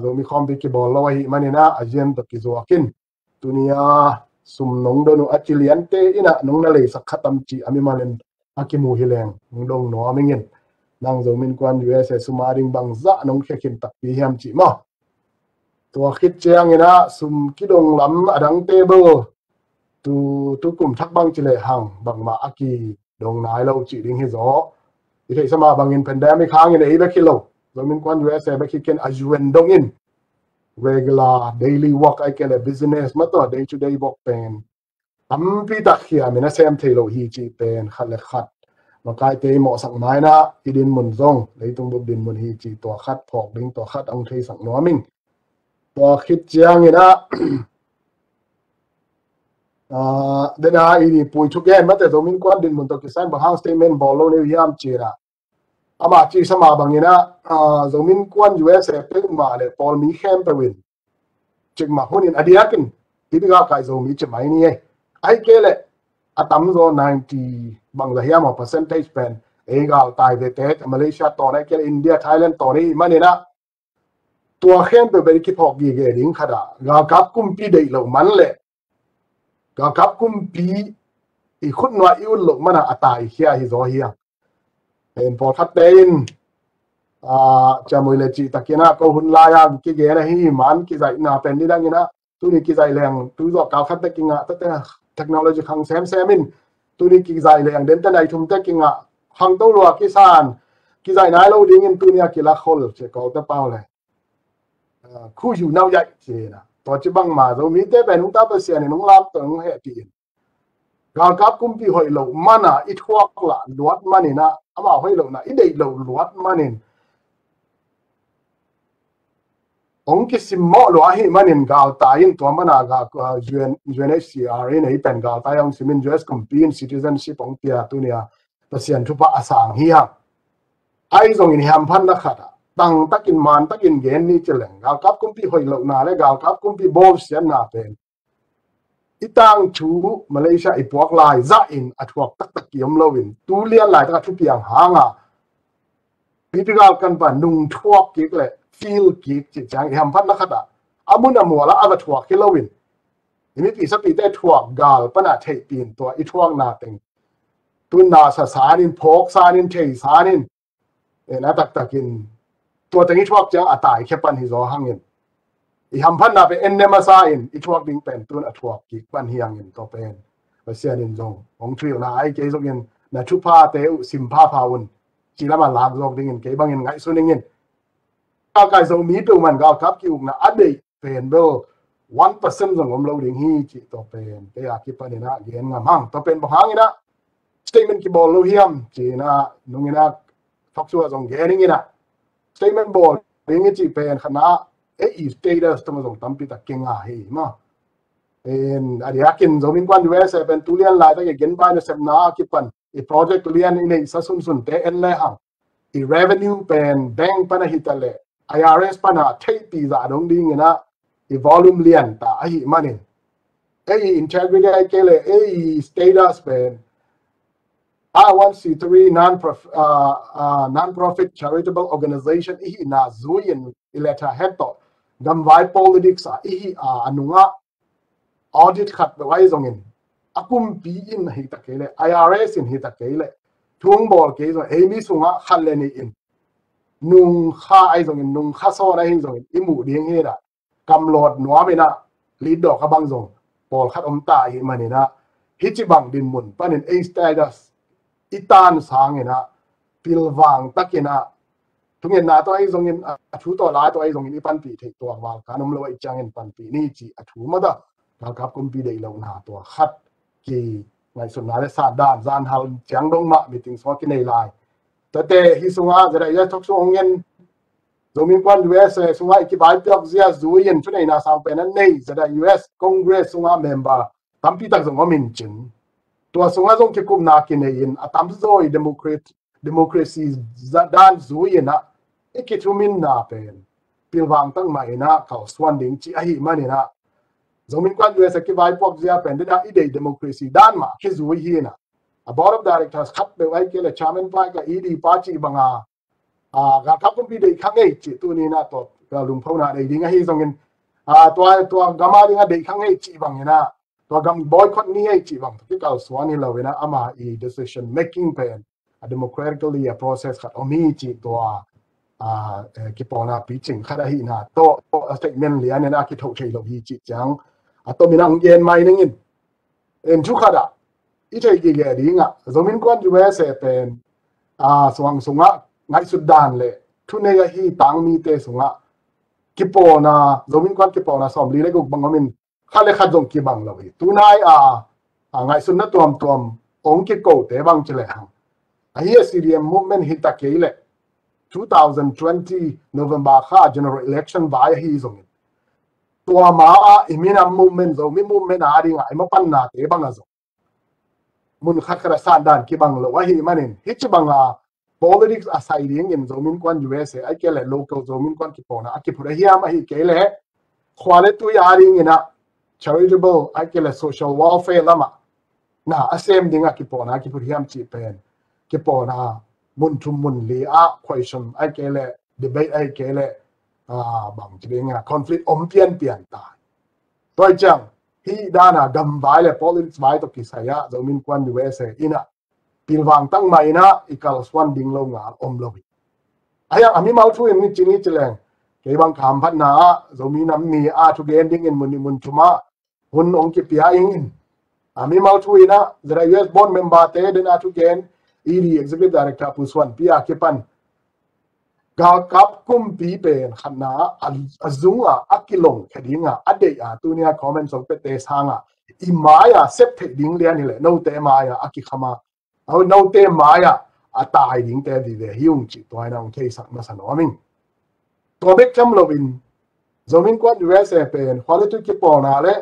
Zomi Khawmpi kibawl lo ahih manin ah a zian tawh kizuak in, tuni a sum nong don uh a ci liante in ah nong na leisak kha tam cih a mimal in a kimu hi leng nong dong nuam ing in, nang Zomi Innkuan USA sum a ding bangzah nong khia khin takpi hiam cih maw. Tua khit ciangin ah sum kidong lam a dangte bel tu, tu kum thak bang ci le hang bangmah a kidong nai lo cih ding hi zaw. I theihsa mah bangin pandemic hangin ei bek hi lo, Zomi Innkuan USA bek hi ken a U N dong in regular daily work ai ke le business mah tua day to day work pen tampi tak hiam in a sem thei lo hi cih pen khat le khat makaite i mawhsak mai-in ah i dinmun zong leitung bup dinmun hi cih tua khat phawk ding, tua khat hong theisak nuam ing. Tua khit ciangin ah, ah, dena i ni pui thugen mate Zomi Innkuan dinmun tawh kisai bang hang statement bawl lo ni uh hiam cih ah, ama cih sa mah bangin ah, ah, Zomi Innkuan U S A peuhmah le pawl mi khempeuh in cikmah hun in a diakin i bigal kai Zomi ci mai ni ei. Ahih kei leh a tamzaw ninety bangzah hiam a percentage pen ei galtai vete, Malaysia tawn ahih kei leh India, Thailand tawn ahih manin ah tua khempeuh pen i kiphawk gige ding khat ah galkap kumpi deih loh man le galkap kumpi i khutnuai i ut loh man ah a taikhia hi zaw hi a. Pen pawlkhatte in, ah, ciamui le cih takin ah ko hun lai-a kigen ahi man kizaihna pen nidangin ah tuni kizaih leng tu zawh kal khat te kingah, tate technology khang semsem in tuni kizaih leng dente nai thum te kingah, khangto lua kisan, kizaih nai lo dingin tuni a kilak khol ci kote pau le, ah, khu yu nau yaih ci na. Tua ci bangma Zomite pen hong ta Pasian in hong lam tawh hong hehpih in galkap kumpi hoih loh man ah i thuak lah luat manin ah, ama hoih lohna i deih loh luat manin hong kisimmawh lua ahih manin galtai in tua man ah ga, ah, U N, U N H C R in ei pen galtai hong simin U S kumpi in citizenship hong pia tuni a Pasian thupha a sang hi hang. Ahi zongin i hamphatna khat ah tangtakin mantakin gen ni ci leng galkap kumpi hoih lohna le galkap kumpi bawlsiatna pen i tangthu Malaysia i puak lai zahin a thuak taktak ki om loin tu lian laitak a thupiang hanga pipi galkan pan nung thuak kik le feel kik cih ciang i hamphatna khat ah a mun a mual ah a va thuak hi loin i mipi sapite thuak gal pan a theihpih in tua i thuakna teng tunna sa sanin, phawk sanin, thei sanin, en a taktakin tua teng i thuak ciang a taikhia pan hi zaw hangin i hamphatna pen en ne masa in i thuak ding pen tun a thuak kik pan hi hangin tua pen Pasian in zong hong thuhilhna ahi kei zongin na thuphate uh sim phapha un ci lam a lak zawk dingin kei bangin ngaihsun ingin. Galkai Zomi peuhmah in galkap ki-ukna a deih pen bel one percent zong om lo ding hi cih tua pen kei a kipanin ah gen ngam hang. Tua pen bang hangin ah statement kibawl lo hiam ci-in ah nungin ah thoksuah zong gen ingin ah statement bawl ding i cih pen khatna ah ei i status tawh zong tampi tak kinga hi maw. En, a diakin Zomi Innkuan U S A pen tu lian laitak i genbai nasepna a kipan i project lian i neihsa sunsunte en le hang i revenue pen bank pan a hi ta le I R S pan a theihpih zah dong dingin ah i volume lian ta ahih manin ei i integrity ahih kei le ei i status pen five oh one C three non-prof-, uh, uh, non-profit charitable organization i hihna zui-in i letterhead tawh gamvai politics ah i hih a, a nungah audit khat peuh ahi zongin a kumpi in hi ta kei le I R S in hi ta kei le thu hong bawl kei zong ei mi sungah khat le nih in nungkha ahi zongin nungkha sawn ahi zongin i muh ding hi na. Kamlawt nuam in ah litdawk a bang zong pawlkhat om ta ahih manin ah hih ci bang dinmun panin ei status i tan sangin ah pilvang takin ah thungetna tawh ahi zongin a thu tawh lai tawh ahi zongin i panpih theih tuak val kan om lo ahih ciangin panpih ni ci a thu mata galkap kumpi deih lohna tua khat ki ngaihsutna le sa dan zan hal ciang dong mah meeting sungah kinei lai. Tate hih sungah zada i thoksuah hong ngen Zomi Innkuan U S A sungah i kivaipiak zia zui-in thuneihna sang pen a nei zada U S Congress sungah member tampi tak zong om in cin tua sungah zong kikupna kinei in a tamzaw i democrat democracy dan zui-in ah i kithuminna pen pilvang tak mah in ah kalsuan ding ci ahih manin ah Zomi Innkuan U S A kivaipuak zia pen dena i deih democracy dan mah kizui hi na. A board of directors khat peuh ahi kei le chairman pa ka E D pa cih banga a galkap kumpi deih kha ngei cih tuni na tua ka lungphona deih ding ahi zongin a tua tua gama dinga deih kha ngei cih bangin ah tua gam boycott ni ei cih bang tua kikalsuan hi lo in ah ama i decision making pen a democratically a process khat om hi cih tua a kipawlna picing khat ahihna tawh a statement lian in a kithoh thei lo hi cih ciang a tomin a hong gen mai ningin. En thu khat ah i thei gige dingah Zomi Innkuan U S A pen a suang sungah ngaihsut dan le thunei ahi tangmite sungah kipawlna Zomi Innkuan kipawlna sawmli le guk bang omin khat le khat zong kibang lo hi. Tunai a a, ngaihsutna tuamtuam ong kikote bang ci lehang, ahi a CDM movement hi ta kei leh two thousand twenty November kha general election vai ahi zongin, tua ma ah i minam movement, Zomi movement a ding a i mapannate bang a zong mun khat khat a sandan kibang lo ahi manin, hih ci banga politics a sai dingin Zomi Innkuan U S A ai kei leh local Zomi Innkuan kipawlna a kiphut a hiam, ahi kei leh khua le tui a dingin a charitable ai kei leh social welfare lamah na a sem ding a kipawlna a kiphut hiam cih pen kipawlna mun thum mun li a question ai kei leh debate ai kei leh, ah, bang ci ding a conflict om pianpian ta. Tua ciang hih dana gam vai le politics vai tawh kisai ah Zomi Innkuan U S A in a pilvang tangmah in a i kalsuan ding lo ngal om lo hi. Ahi a mimal thu in ni ci ni ci leng, kei bang ka hamphatna ah Zomi nam ni a thugen dingin mun ni mun thum ah hun ong kipia ingin, a mimal thu in a ZIUS board member te den a thugen, E D executive director Pu Suan Pi a kipan galkap kumpi pen khatna a, a zung a, a kilong khe ding a, a deih a, tuni a comment song pete sang a i mai a sep theih ding lian hi leh note mai a a kikham a, a note mai a a tai dingte vive hi ung cih tua in a ong theisak masa nuam ing. Tua bek tham loin Zomi Innkuan U S A pen khua le tui kipawlna le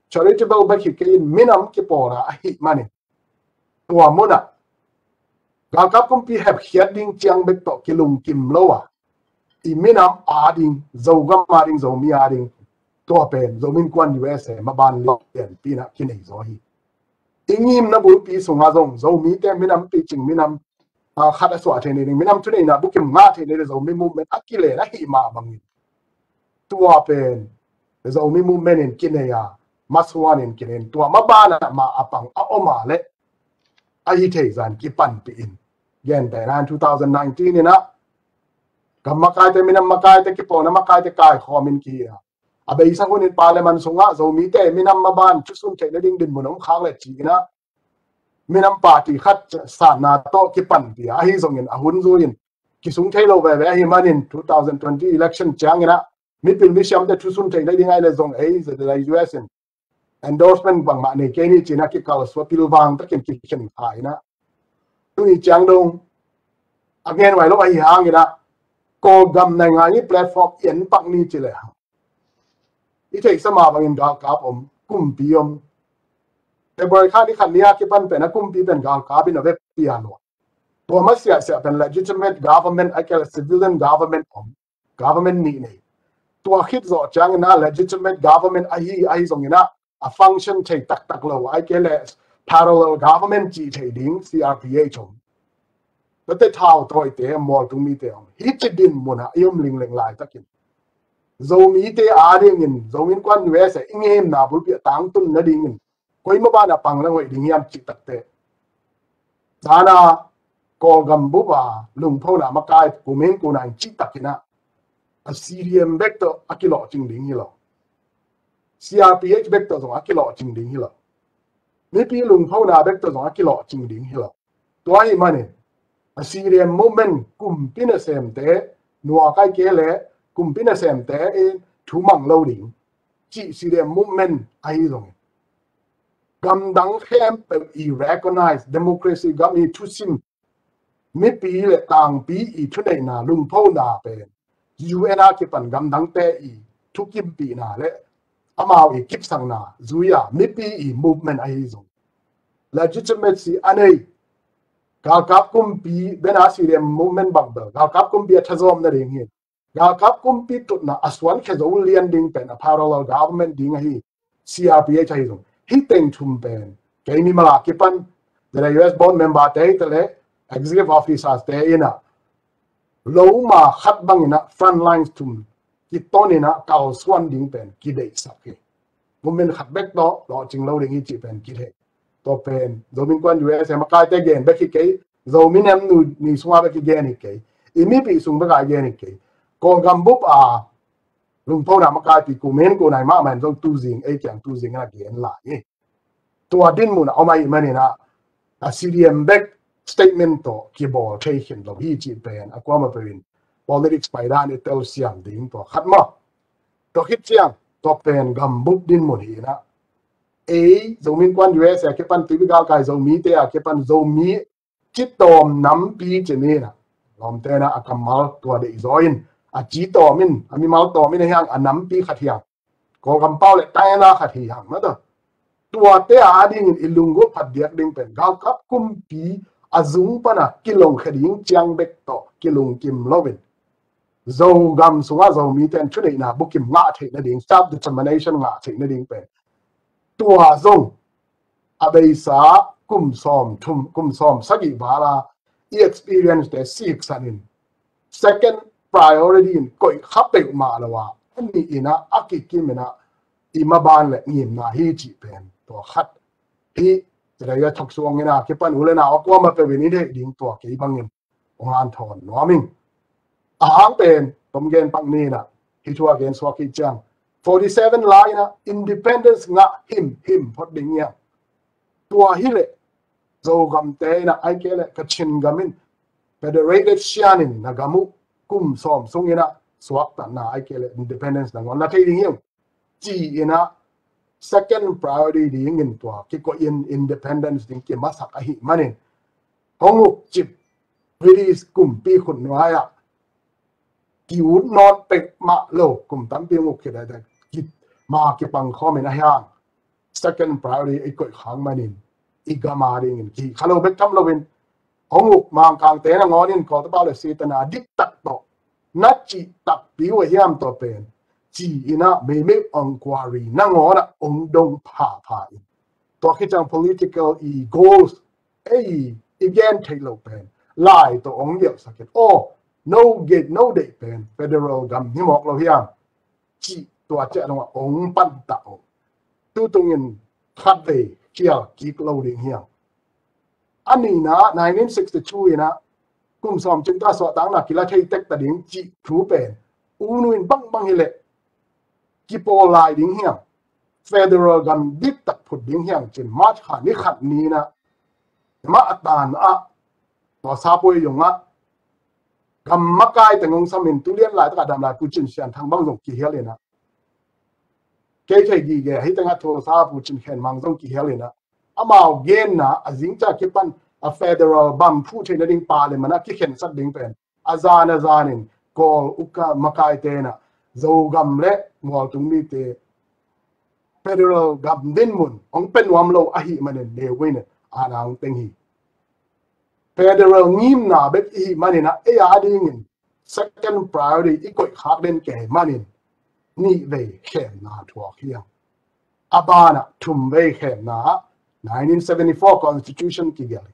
charitable bek hi kei in minam kipawlna ahih manin, tua mun ah galkap kumpi hepkhiat ding ciang bek tawh kilungkim lo a, i minam a ding, Zogam a ding, Zomi a ding, tua pen Zomi Innkuan U S A maban lianpi in a kinei zaw hi. I ngimna bulpi sungah zong Zomite minam picing, minam, ah, khat a suah thei nading, minam thuneihna bukim ngah thei nading Zomi movement a kilen ahih mah bangin, tua pen Zomi movement in kinei a, masuan in kinei in, tua maban ah mah a pang a om a leh ahi thei zan kipanpih in, gentehna in two thousand nineteen in a gam makaite, minam makaite, kipawlna makaite kaikhawm in kihi a, a beisa hun in parliament sungah Zomite minam maban thusun theih nading dinmun om khak le ci in a minam party khat sanna tawh kipanpih a, ahi zongin a hun zui in kisung thei lo veve ahih manin two thousand twenty election ciangin a mipil misiamte thusun theih nading ai le zong ei ZIUS in endorsement bangmah nei kei ni ci in a kikalsuan, pilvang takin kikhen kha in a, tuni ciang dong a ngen huai lo ahi hangin a, Kawlgam naingan i platform i en pak ni ci lehang i theihsa mah bangin galkap om, kumpi om. February kha ni khat ni a kipan pen a kumpi pen galkap in a vekpi a lua. Tua masiahsiah pen legitimate government ai kei leh civilian government om, government nih nei. Tua khit zawh ciangin a legitimate government ahi, ahi zongin a, a function thei taktak lo ai kei leh parallel government cih thei ding CRPH om. Tate thau tawite, mualtung mite om. Hih ci dinmun ah i om lingleng laitakin Zomite a dingin, Zomi Innkuan U S A i ngeimna bulpi a tangtun nadingin koi maban a pang na hoih ding hiam cih takte, dana Kawlgam bup a lungphona makai kumin kuna in cih takin a, a CDM bek tawh a kilawhcing ding hi lo. CRPH bek tawh zong a kilawhcing ding hi lo. Mipi lungphona bek tawh zong a kilawhcing ding hi lo. Tua ahih manin a CDM movement kumpi nasemte, nuak ai kei leh kumpi nasemte in thu mang lo ding cih CDM movement ahi zongin, gamdang khempeuh i recognize democracy gam i thusim, mipi le tangpi i thuneihna, lungphona pen UN a kipan gamdangte i thukimpihna le amau i kipsakna zui a mipi i movement ahi zong, legitimacy a nei, galkap kumpi, bena CDM movement bang bel galkap kumpi a thazawm nading hi. Galkap kumpi tutna a suan khe zo lian ding pen a parallel government ding ahi, CRPH ahi zong. Hih teng thum pen kei mimal a kipan, ZIUS board member te hi ta leh executive officers te in a, loma khat bangin a front lines thum kiton in a kalsuan ding pen kideihsak hi. Movement khat bek tawh lawhcing lo ding hi cih pen kithei. Tua pen Zomi Innkuan U S A makaite gen bek hi kei, Zomi nam nu ni sunga bek hi gen hi kei, i mipi sung bek a gen hi kei. Kawlgam bup a lungphona makaipi kumin kunai mahmah in zong tuzing, ei kiang tuzing in a gen lai hi. Tua dinmun a om ahih manin a, a CDM bek statement tawh kibawl thei khin lo hi cih pen a kuamah peuh in politics paidan i telsiam ding tua khat maw. Tua khit ciang tua pen gambup dinmun hi in a, ei Zomi Innkuan U S A a kipan, Tuipi Galkai Zomite a kipan Zomi citawm nampi ci ni in ah, lawmte in ah a kammal tua deih zaw in, a citawm in, a mimal tawm in ahi hang, a nampi khat hi hang, Kawlgam pau leh taina khat hi hang, na tawh. Tuate a dingin i lunggulh phat diak ding pen galkap kumpi a zung pana kilongkhia ding ciang bek tawh kilungkim loin, Zogam sungah Zomite in thuneihna bukim ngah theih nading, self determination ngah theih nading pen tua zong a beisa kum sawm thum, kum sawm sagih val a i experience te siksan in, second priority in koih kha peuhmah lo a, a nih in ah, a kikim in ah, i maban leh ngimna hi cih pen tua khat hi. Tua hi a, thoksuang in ah kipan u leh nau a kuamah peuh in i theih ding tua kei bangin hong hanthawn nuam ing. A hang pen tom gen pak ni in ah, hih thu a gen suak hi ciang, forty seven lai in ah independence ngah himhim phot ding hi hang. Tua hi leh Zogamte in ah, ahih kei leh Kachin gam in, Federated Shan in na gam uh kum sawm sung in ah suaktatna, ahih kei leh independence nangawn la thei ding hi ung, ci in ah second priority dingin tua kikoih in independence ding kimasak ahih manin, hong uk cip British kumpi khut nuai ah ki-ut nawn peuhmah lo, kum tampi hong uk khit a, ki, ma kipang khawm in ahi hang, second priority i koih khak manin, i gam a dingin kihih kha lo bek tham loin, hong uk Mangkangte nangawn in Kawltepa leh Setana diktak tawh na cih takpi uh a hiam tua pen ci in ah Meimei Inquiry nangawn ah hong dong phapha in, tua khit ciang political i goals ei i gen theih loh pen lai tawh hong gelhsak in, aw, no gate, no deih pen federal gam hi mawk lo hiam, cih tua ciang dong ah hong pantah uh. Tutungin khatvei khial kik lo ding hi hang. A nihna, nineteen sixty-two in ah kum sawm cing ta suahtakna kila thei tek ta ding cih thu pen U Nu in bangbang hi leh kipawl lai ding hi hang, federal gam diktak phut ding hi hang ci in March kha ni khat ni in ah, mah a tan ah tua Sapuai zong ah gam makai teng hong sam in, tu lian laitak a dam lai Pu Cin Sian Thang bang zong kihial in ah, kei thei gige, hih teng ah tua sa Pu Cin Khen Mang zong kihial in ah, amau genna a zing ciang kipan a federal bang phu theih nading parliament ah kikhensat ding pen a zan a zanin Kawl uka makaite in ah Zogam leh mualtung mite federal gam dinmun hong pia nuam lo ahih manin Ne Win in ah na hong teng hi. Federal ngimna bek i hih manin ah, ei a dingin second priority i koih khak den kei manin, nihvei khemna thuak hi hang. A banah thumvei khemna ah nineteen seventy-four Constitution kigelh hi.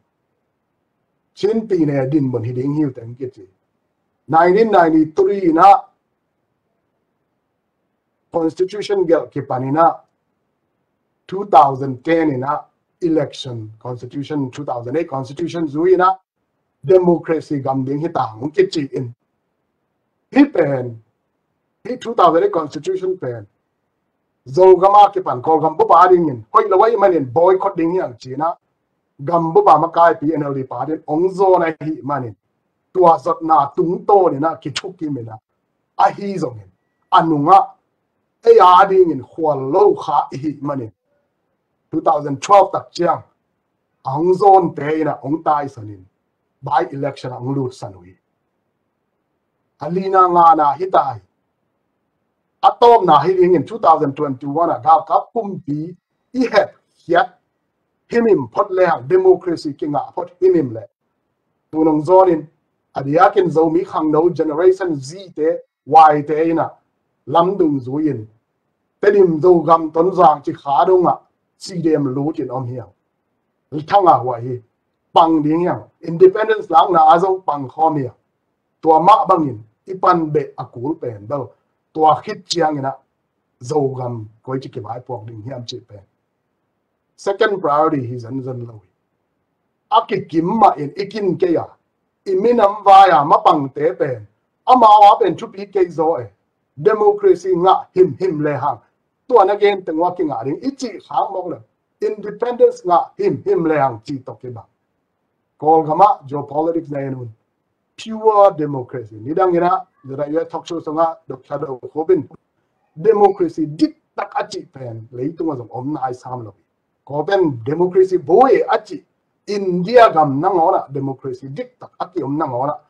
Chin pyine dinmun hi ding hi uh teng kici. Nineteen ninety-three in ah Constitution gelh kipan in ah, two thousand ten in ah election, Constitution, two thousand eight Constitution zui in ah democracy gam ding hi ta hong kici in. Hih pen, hih two thousand eight Constitution pen Zogam a kipan Kawlgam bup a dingin hoih lo ahih manin boycott ding hi hang ci in ah gam bup a makaipi N L D party in hong zawn ahih manin, tua zotna tungtawn in ah kithukim in ah, ahi zongin a nungah ei a dingin khual lo kha i hih manin, two thousand twelve tak ciang a hong zawnte in ah hong taisan in, by election ah hong lutsan uh hi. A lina ngana hi ta hi. A tawpna hi dingin two thousand twenty-one ah galkap kumpi i hep khiat himhim phot lehang, democracy kingah phot himhim leh, tu nong zawnin a diakin Zomi khangno Generation Z te, Y te in ah lamdung zui-in Tedim, Zogam, Tonzang ci kha dongah sidem lutin om hi hang. Thanga huai hi. Pang ding hi hang. Independence lakna a zong pang khawm hi hang. Tua mah bangin i pan beh a kul pen bel, tua khit ciangin ah Zogam koici kivaipuak ding hiam cih pen second priority hi zenzen lo hi. A kikim mahin i kin kei a, i minam vai a mapangte pen amau a pen thupi kei zaw e. Democracy ngah himhim lehang, tua na gen teng uh a kingah ding i cih khak mawk leh, independence ngah himhim lehang cih tawh kibang. Kawlgam ah geopolitics na en un, pure democracy. Nidang in ah, zada U S talk show sungah Doctor Do Khop in democracy dik diktak a cih pen leitung a zong om nai sam lo hi. Kawlten democracy buai a cih India gam nangawn ah democracy diktak a kiom nangawn ah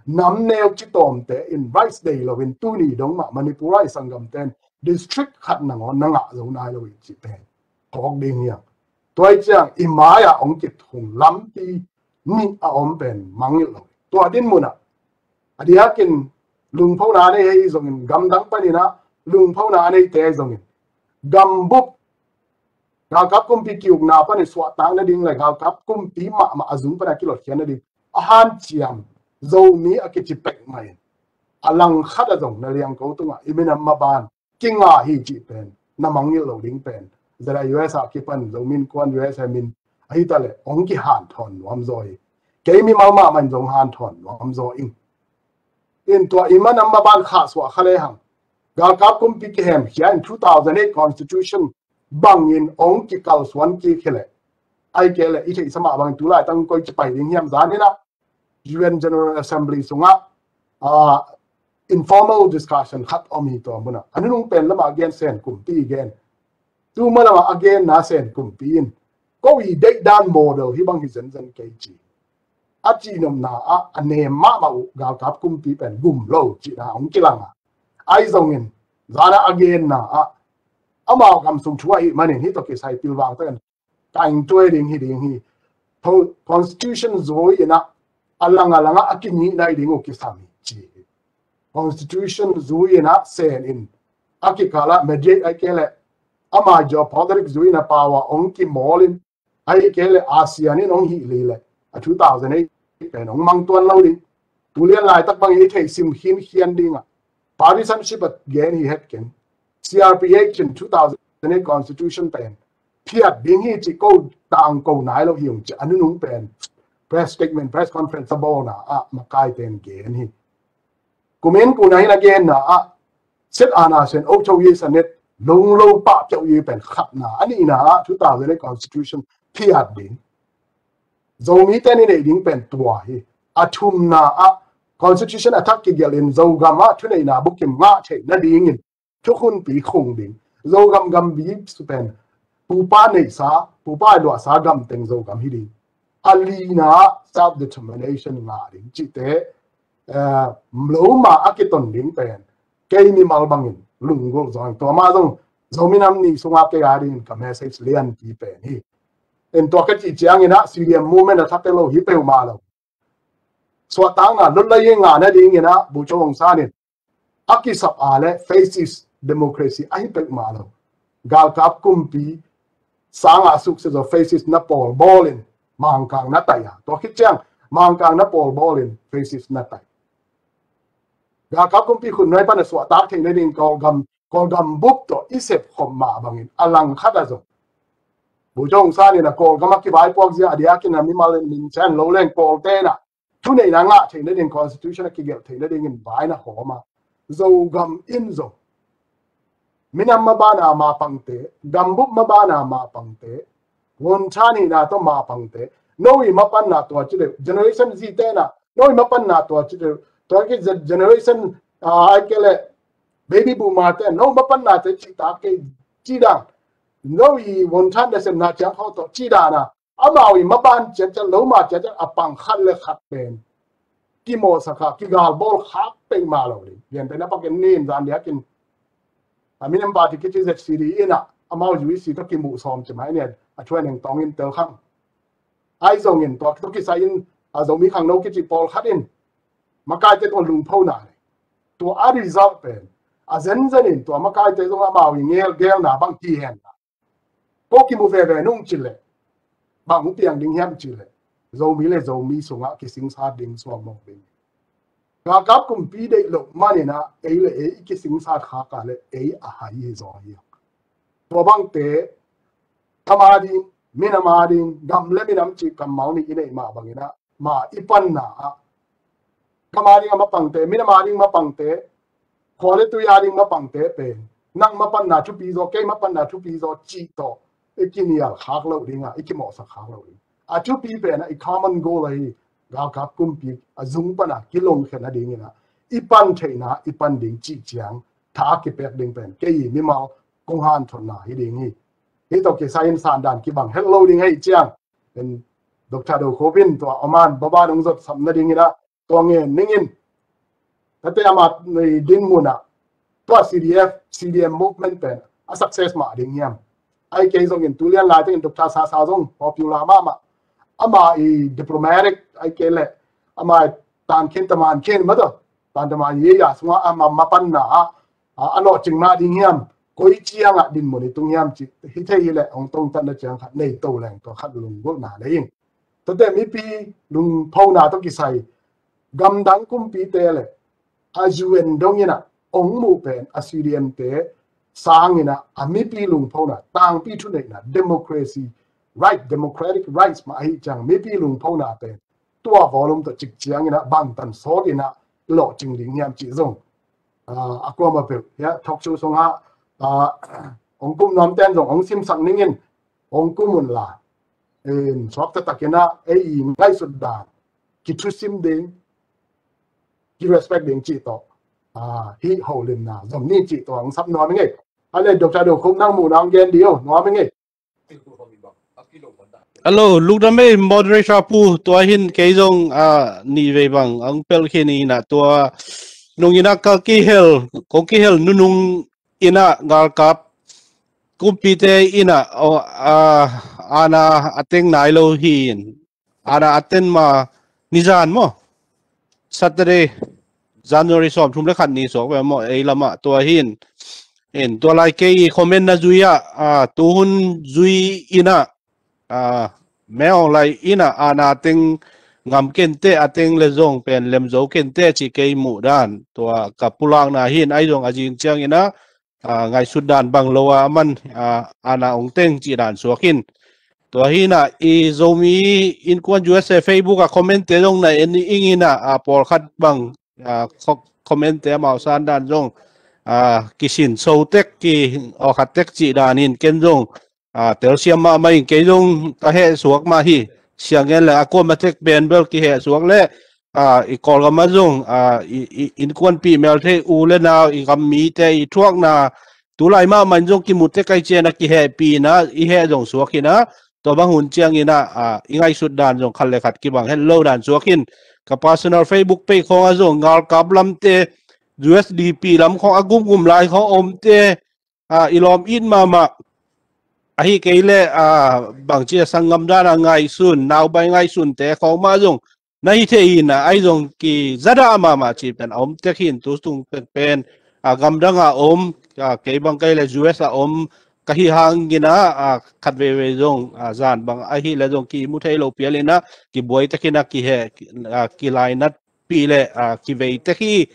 nam neu ci tawmte in rights dei lo in tuni dong mah Manipur ah i sanggamten district khat nangawn na ngah zo nai lo hi cih pen kawk ding hiang. Tua hi ciang i mai-ah hong kithung lampi nih a om pen mangngilh lo hi. Tua din munah a diakin lungphona nei hei zongin gamdang paninah lungphona neite zongin gambup galkap kumpi kiukna panin suahtak nading le galkap kumpi mahmah a zung pana kilotkhiat nading a hanciam Zomi a kici pek mahin a langkhat a zong na liangko tungah i minam maban kinga hi cih pen na mangngilh lo ding pen zada U S a kipan Zomi Innkuan U S a min ahi ta le hong kihanthawn nuam zaw hi. Kei mimal mahmah in zong hanthawn nuam zaw ing. In tua i minam maban khahsuah kha lehang galkap kumpi kihemkhia in two thousand eight constitution bangin hong kikalsuan kik hi leh ai kei leh i theihsa mah bangin tulai tang koi ci pai ding hiam zaninah U N General Assembly sungah ah, informal discussion khat om hi tua munah a nunung pen lamah gen Sen kumpi gen. Tu ma lamah a genna Sen kumpi in ko i deihdan model hi bang hi zenzen kei ci a cihnopna ah a nem mahmah uh galkap kumpi pen gum lo cihna hong kilang a ai zongin zana a genna ah amau gam sung thu ahih manin hih tawh kisai pilvang takin kaingtuai ding hi ding hi. Tho constitution zui inah a lang a langah a kinihna hi ding uh kisam hi ci hi. Constitution zui inah Sen in a kikalah mediate ai kei leh ama geopolitics zui inah power hong kimawl in ai kei leh ASEAN in hong hih li leh a two thousand eight pen hong mangtuan lo ding. Tulian laitak bangin i theih sim khinkhian dingah partisanship a gen hi het keng. C R P H in two thousand eight constitution pen phiat ding hi ci ko tangko nai lo hi ung ci a nunung pen press statement, press conference a bawlna ah makaiten gen hi. Kumin kuna hin a genna ah set ana sen o cho yi sanet lunglo pah kyau yi pen khatna a nihna ah two thousand eight constitution phiat ding Zomi ten i neih ding pen tua hi. A thumna ah constitution a thak kigelh in Zogam ah thuneihna bukim ngah theih nadingin thukhunpi khung ding. Zogam gambi su pen pupa neihsa pupa luahsa gam teng Zogam hi ding. A lina ah self determination ngah ding cihte eh, loma a kiton ding pen kei mimal bangin lunggulh zong tua mah zong Zomi nam ni sungah kei a dingin ka message lianpi pen hi. In tua ka cih ciangin ah C D M movement a thak te lo hi peuhmah lo. Suahtakna lutlai ngah nadingin ah Bogyoke Aung San in a kisap a le fascist democracy ahi peuhmah lo. Galkap kumpi sangah success of fascist na pawlbawl in Mangkang na tai a tua khit ciang Mangkang na pawlbawl in fascist na tai. Galkap kumpi khutnuai pan a suahtak theih nading Kawlgam Kawlgam bup tawh i sepkhop mah bangin a langkhat a zong Bogyoke Aung San in a Kawlgam a kivaipuak zia a diakin a mimal in min chan lo leng Kawlte in a thuneihna ngah theih nading constitution a kigelh theih nadingin vai na hawm a Zogam in zong minam mabana mapangte gambup mabana mapangte won than hihna tawh mapangte no i mapanna tua ci deuh generation Z te na no i mapanna tua ci deuh tua ki generation ai ke le baby boomer te no mapanna te ci ta ke ci dang no i won than da sem na ciang kho tawh ci dana amau i maban ciat ciat lo ma ciat ciat a pang khat le khat pen kimawhsak a kigalbawl khak peuhmah lo ding lian pen a pakin nin zan diakin a minam party kici Z C D in a amau U E C tawh kimuh sawm ci mai nia a thuan eng tawngin tel khang ai zongin tua tawh kisai in a Zomi khangno kici pawlkhat in makaite tawh lungphona le tua a result pen a zenzen in tua makaite zong amau i ngel gelna bang hi hen ko kimu veve nung ci le bang hong piang ding hiam ci le Zomi le Zomi sungah kisingsat ding suak mawk ding. Galkap kumpi deih loh maninah ei le ei i kisingsat khak a le ei a hai hi zaw hi. Tua bangte kam a ding minam a ding gam le minam cih kammal nih i neih mah banginah ma i panna ah kam a ding a mapangte minam a ding mapangte khua le tui a ding mapangte pen nang mapanna thupi zaw kei mapanna thupi zaw cih tawh i kinial khak loh dingah i kimawhsak khak loh ding. A thupi penah i common goal ahi galkap kumpi a zung pana kilongkhen a dinginah i pan theihna i pan ding cih ciang tha a kipek ding pen kei mimal kong hanthotna hi ding hi. Hih tawh kisai in sandan kibang het lo ding hi ciang, en, Doctor Do Khup in tua a man baban hong zotsam nading in ah, tua ngen ning in. Tate ama dinmun ah tua C D F, C D M movement pen a success mah ding hiam? Ai kei zongin tulian lai tengin Doctor Sasa zong popular mahmah. Ama i diplomatic ai kei le ama i tan khin taman khin mah tawh, tan taman ye ya sungah ama mapanna ah a lawhcing mah ding hiam? Koi ciangah dinmun i tung hiam cih hi thei hi leh hong tongtatna ciang khat nei to leng tua khat lunggulhna lei ing. Tate mipi lungphona tawh kisai gamdang kumpite le a U N dong in ah hong muh pen a C D M te sang in ah a mipi lungphona, tangpi thuneihna, democracy right, democratic rights mah ahi ciang mipi lungphona pen tua volume tawh cik ciang in ah bangtan sawt in ah lawhcing ding hiam cih zong a kuamah peuh hiah talk show sungah hong kum nuam ten zong hong simsak ning in, hong kum un la, in suak taktak in ah ei i ngaihsut dan kithusim ding, kirespect ding cih tawh hih holimna zom ni cih tawh hong sap nuam ing ei. A le Doctor Do Khup, nang muhna hong gen dih o, nuam ing ei. Hello, lukdam ei moderator pu, tua hin kei zong a nih vei bang hong pelh khin in ah tua nung in ah ka kihel, ko kihel nunung in ah galkap kumpite in ah ana a teng nai lo hi in, ana a ten ma nizan maw, Saturday, January sawm thum le khat ni suak ve maw, ei lamah tua hin. In tua lai kei i comment na zui ah tuhun zui in ah Meng Aung Hlaing in ah ana teng ngam kente, a teng le zong pen lem zo kente cih kei muh dan tua ka pulakna hin. Ai zong a zing ciang in ah ngaihsut dan bang lo a man ana hong teng cih dan suak in. Tua hi in ah i Zomi Innkuan U S A Facebook a comment te zong na en ing in ah pawlkhat bang comment te amau sandan zong kisin so tek, ki awkhat tek cih dan in ken zong telsiam mahmah in kei zong ka heh suak mah hi. Siang ngen le a kuamah tek pen bel kiheh suak le i Kawlgam ah zong innkuanpih melthei u le nau, i gam mite i thuakna tulai mahmah in zong kimu tek ai cian a kihehpihna i heh zong suak hi in ah, tua bang hun ciang in ah i ngaihsut dan zong khat le khat kibang het lo dan suak in. Ka personal Facebook page khawng ah zong galkap lamte, U S D P lam khawng a gumgum lai khawng omte i lawm it mahmah, ahi kei le bangci a sanggam dan a ngaihsun, naubai ngaihsunte khawng mah zong na hi thei in ah, ai zong kizadah mahmah cih pen a om tek hi in. Tu tung pen a gamdang a om, kei bang kei le U S a om ka hi hang in ah khat veivei zong zan bang ahi le zong kimu thei lo pial in ah kibuai tek in ah kiheh kilainat pih le kivei tek hi.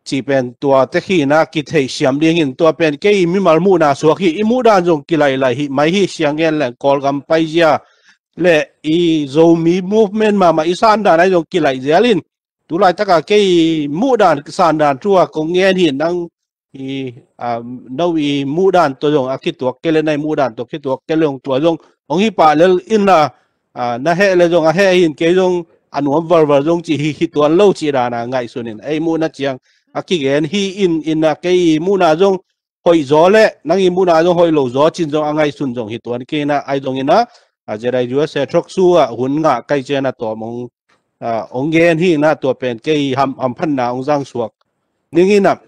Cih pen tua tek hi in ah kitheihsiam ding hi in. Tua pen kei mimal muhna suak hi. I muhdan zong kilailai hi mai hi. Siang ngen leng Kawlgam paizia le i Zomi movement mahmah i sandan ai zong kilaih zel in. Tulaitak a kei muhdan sandan thu a kong ngen hi in, nang i no i muhdan tawh zong a khituak kei le, na i muhdan tawh khituak kei le zong tua zong hong hi pah lel in la, na heh le zong a heh hi in, kei zong a nuam valval zong cih hi, hi tuan lo cih dan a ngaihsun in, ei muhna ciang a kigen hi in, in a kei i muhna zong hoih zaw le nang i muhna zong hoih lo zaw cin zong a ngaihsun zong hi tuan kei in ah, ai zong in ah a Jedi U S A thoksu ah hun ngah kai cian a tawm hong gen hi in ah, tua pen kei hamphatna hong zang suak ning in ah,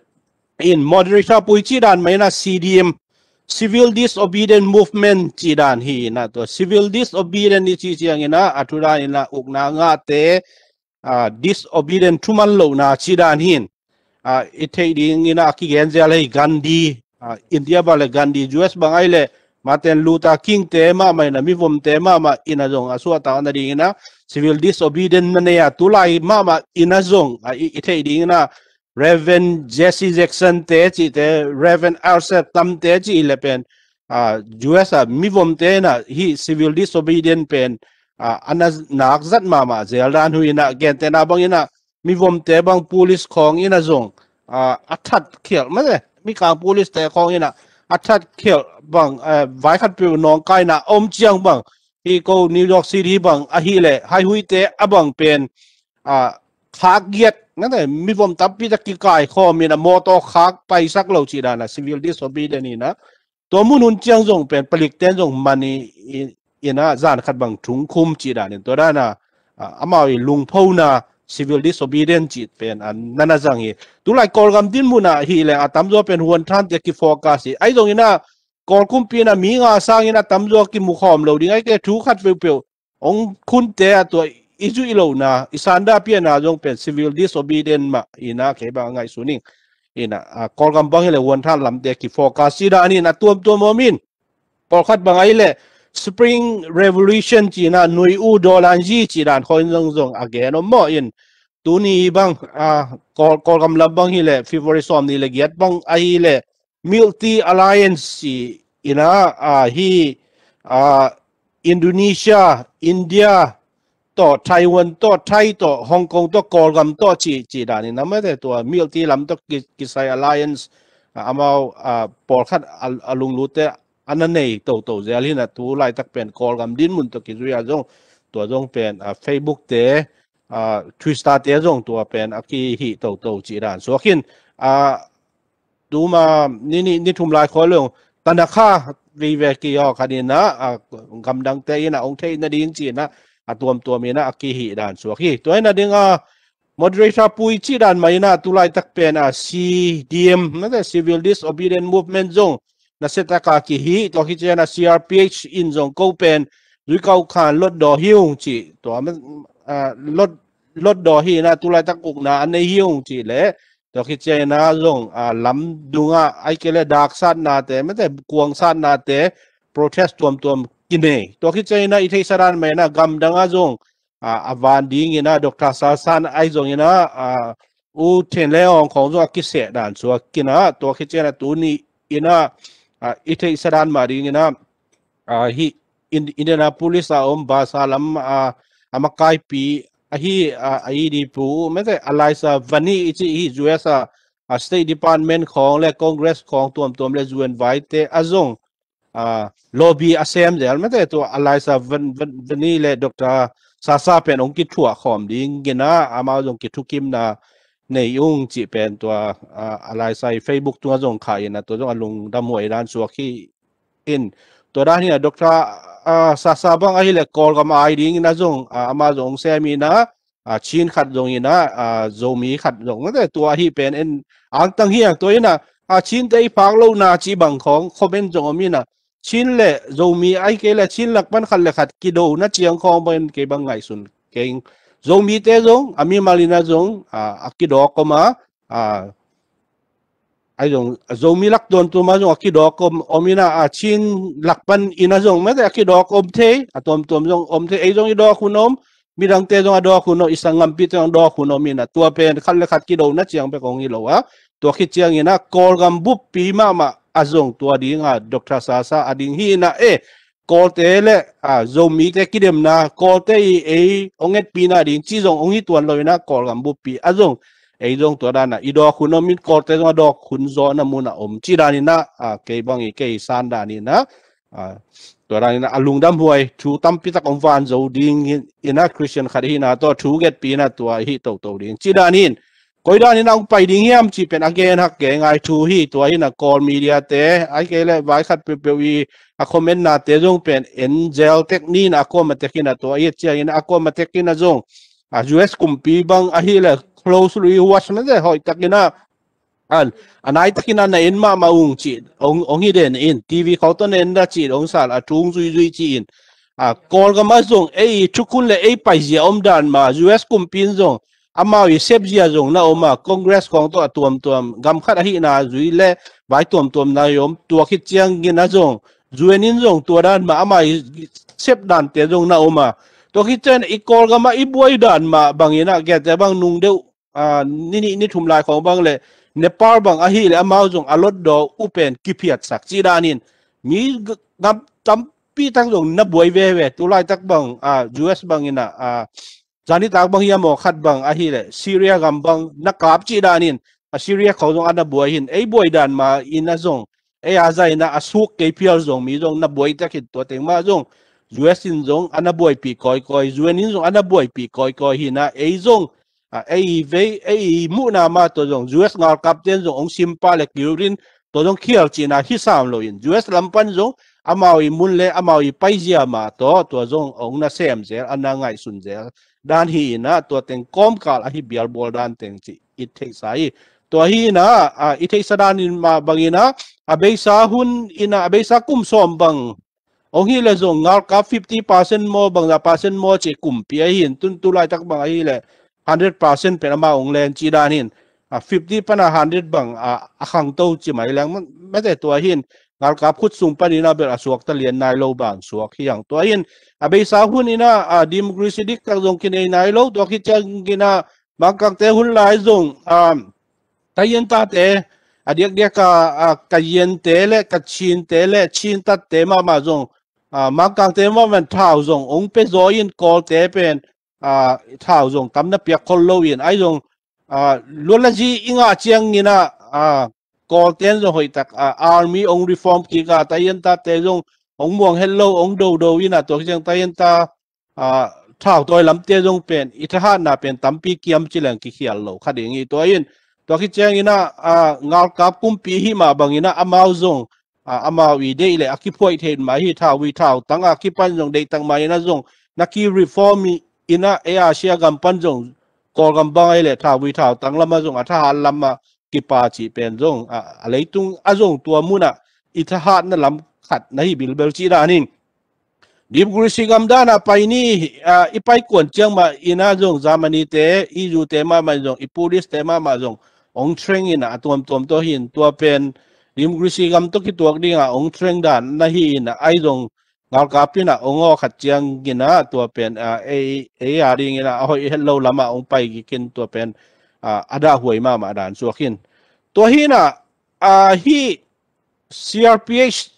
in moderator pu i cih dan mah in ah C D M, Civil Disobedient Movement cih dan hi in ah, tua civil disobedient i cih ciang in ah a thu dan in ah ukna ngahte, disobedient, thuman lohna cih dan hi in. I theih ding in ah a kigen zel hi Gandhi, India bang le Gandhi, U S bang ai le Martin Luther King te mahmah in ah, mivomte mahmah in ah zong a suahtakna ding in ah civil disobedient na nei a, tulai mahmah in ah zong i theih ding in ah Reverend Jesse Jackson te cihte, Reverend Alsep Tam te cih le pen U S a mivomte in ah hih civil disobedient pen a na nak zat mahmah zel dan hi in ah, gentehna bang in ah mivomte bang police khawng in ah zong a that khialh mah le, Mikang police te khawng in ah a that khialh bang, vai khat peuh nawngkaina om ciang bang, hih ko New York City bang ahih le haihuite a bang pen khak giat na te, mivom tampi tak kikaikhawm in a mawtaw khak paisak lo cih dan a civil disobedience in a, tua mun hun ciang zong pen palik ten zong man i, i, in a zan khat bang thungkhum cih dan in tua dan a, a, amau i lungphona civil disobedience cih pen a nana zang hi. Tulai Kawlgam din mun ah hi le a tamzaw pen huan than te kifocus hi. Ai zong in a Kawl kumpi in a mi nga sang in a tamzaw kimukhawm lo ding ai ke thu khat peuhpeuh ong khunte a tua i zuih lohna, i sanda piana zong pen civil disobedience mah in a kei bang a ngaihsun ing. In a, a, Kawlgam bang hi le huan than lamte kifocus cih dan in a tuamtuam om in. Pawlkhat bang ahi le Spring Revolution cih in a nui u dawlanzi cih dan khawi zong zong a gen om maw in. Tuni bang, a, Kawl, Kawlgam lam bang hi le February sawm ni le giat bang ahi le Milk Tea Alliance cih in a, a, hi, a, Indonesia, India tawh, Taiwan tawh, Thai tawh, Hong Kong tawh, Kawlgam tawh cih, cih dan in a mate tua Milk Tea lam tawh ki, kisai alliance, a, amau, a, pawlkhat a, a lunglute a na nei toto zel hi in a tu laitak pen Kawlgam din mun tawh kizui a zong, tua zong pen, a, Facebook te, a, Twitter te zong tua pen a kihih toto cih dan suak in, a, tuma ni, ni, ni thum lai khawi lo, Tanakha vive ki aw khat in a, a, gamdangte in a ong theih nading cih in a, a tuamtuam in a, a kihih dan suak hi. Tua in a ding a, moderator pui cih dan mah in a, tulaitak pen a, C D M, na te Civil Disobedience Movement zong, na setak a kihih, tua khit ciang a C R P H in zong ko pen, zui kau khan lot daw hi ung cih, tua, a, lot, lot daw hi in a, tulaitak ukna a nei hi ung cih le, tua khit ciang in a zong, a, lam dungah, ai ke le dak satnate, mate kuang satnate, protest tuamtuam kinei. Tua khit ciang in a i theihsa dan mah in a gamdang a zong, a, a van ding in a Doctor Sasan ai zong in a, a, U Then Leong khawng zong a kiseh dan suak in a, tua khit ciang in a tuni in a, a, i theihsa dan mah ding in a, a, hi, in, Indianapolis a om Basa lam, a, a makaipi ahi, a, a idi pu, mate Eliza Vani i ci hi U S a, a State Department khawng le Congress khawng tuamtuam le U N vaite a zong, a, lobby a sem zel mate tua Eliza Van, Van, Vani le Doctor Sasa pen ong kithuah khawm ding in a, amau zong kithukimna nei ung cih pen tua, a, Eliza i Facebook tungah zong kha in a tua zong a lungdam huai dan suak hi in. Tua dan hi a Doctor, a, Sasa bang ahi le Kawlgam ai ding in a zong, a, ama zong sem in a, a, Chin khat zong in a, a, Zomi khat zong. Mate tua hi pen en angtang hi ang tua in a, a, Chin te i phak lohna cih bang khawng comment zong om in a, Chin le Zomi ai ke le Chin lak pan khat le khat kido na ciang khawng bang en kei bang ngaihsun keng. Zomi te zong, a mimal in a zong, a, a kidawk om a, a, ai zong, a Zomi lak tuamtuam a zong a kidawk om, om in a, a Chin lak pan in a zong, mate a kidawk om thei, a tuamtuam zong om thei, ei zong i dawk hun om, midangte zong a dawk hun om, i sanggampi te zong dawk hun om in a, tua pen khat le khat kido na ciang pek ong hi lo a, tua khit ciang in a, Kawlgam buppi mahmah a zong tua ding a, Doctor Sasa a ding hi in a, e, Kawlte le, a, Zomite kidemna, Kawlte i ei ong etpina ding, ci zong ong hi tuan lo in a, Kawlgam buppi a zong, ei zong tua dan a, i dawk hun om in Kawlte zong a dawk hun zaw na mun a om, ci dan in a, a, kei bang i kei san dan in a, a, tua dan in a, a lungdam huai, thu tampi tak ong van zo ding in a, Christian khat hi na, tua thu getpi na, tua hi toto ding, ci dan in, koi dan in a ong pai ding hiam cih pen a gen hak ke ngai thu hi, tua in a Kawl media te, ai ke le vai khat peuhpeuh i a comment na te zong pen en zel tek ni in a kuama tek in a tua i et ciang in a kuama tek in a zong, a, U S kumpi bang ahi le closely watch mate hoih tak in a, an, a nai tak in a na en mahmah ung cih, ong, ong hi den in, T V khawng tawh na en da cih, ong sal a thung zuizui cih in, a, Kawlgam a zong ei thukhun le ei paizia om dan mah, U S kumpi in zong, amau i sepzia zong na om a, Congress khawng tawh a tuamtuam, gam khat ahihna zui le vai tuamtuam na i om, tua khit ciang in a zong, U N in zong tua dan mah, amau i sep dante zong na om a, tua khit ciang i Kawlgam a i buai dan mah bang in a, gete bang nung deuh, a, ni nih ni thum lai khawng bang le, Nepal bang ahi le, amau zong a lot daw uh pen kiphiatsak cih dan in, mi g-, ngam tampi tak zong na buai veve, tu laitak bang, a, U S bang in a, a, zanitak bang hiam aw khat bang ahi le, Syria gam bang na kap cih dan in, a Syria khawng zong a na buai hin, ei buai dan mah in a zong, ei a zai in a a suk kei phial zong mi zong na buai tak hin tua teng mah zong, U S in zong a na buaipih kawikawi, U N in zong a na buaipih kawikawi hi na, ei zong, a, ei vei, ei muhna mah tua zong, U S ngalkap ten zong ong sim pah le kiu in, tua zong khial cihna hi sam lo in, U S lam pan zong, amau i mun le, amau i paizia mah tawh, tua zong ong na sem zel, a na ngaihsun zel dan hi in a, tua teng kawmkal ahi bialbawl dan teng cih i theihsa hi. Tua hi in a, a, i theihsa dan in mah bang in a, a beisa hun in a, a beisa kum sawm bang ong hi le zong ngalkap fifty percent maw, bangza percent maw cih kumpi ahi in, tun tu laitak bang ahi le hundred percent pen amau ong len cih dan hi in, a, fifty pan a hundred bang, a, a khangto ci mai leng, mate tua hi in, ngalkap khut sung panin a bel a suakta lian nai lo bang suak hi hang. Tua hi in, a beisa hun in a, a, democracy diktak zong kinei nai lo, tua khit ciangin a, Mangkangte hun lai zong, a, Thailand tate, a diakdiak a, a, Kayente le, Kachinte le, Chin tatte mahmah zong, a, Mangkangte mahmah thau zong ong pia zaw in, Kawlte pen, a, thau zong tam na piak khol lo in, ai zong, a, luat le zi i ngah ciangin a, a, Kawlten zong hoih tak, a, army ong reform kik a, Thailand tate zong ong muang het lo, ong dodo in a, tua khit ciang Thailand ta, a, thau tawi lamte zong pen, i thahatna pen tampi kiam ci leng kikhial lo kha ding hi. Tua in, tua khit ciangin a, a, ngalkap kumpi hi mah bangin a, amau zong, a, amau i deih le a kiphuaih theih mah hi, thauvui thautang a kipan zong deihtak mah in a zong, na ki reform i in a, ei Asia gam pan zong, Kawlgam bang ahi le thauvui thautang lam a zong, a thahat lam a kipa cih pen zong, a, a leitung a zong tua mun a i thahatna lam khat na hi bilbel cih dan in. Democracy gam dan a pai ni, a, i pai kuan ciang mah in a zong Germany te, E U te mahmah zong, i Polish te mahmah zong, ong train in a, a tuamtuam tawh hi in, tua pen democracy gam tawh kituak ding a ong train dan na hi in a, ai zong ngalkap in a ong aw khat ciangin a, tua pen, a, ei, ei a dingin a, a hoih het lo lam a ong pai kik in, tua pen, a, a dahhuai mahmah dan suak in. Tua hi in a, a, hi C R P H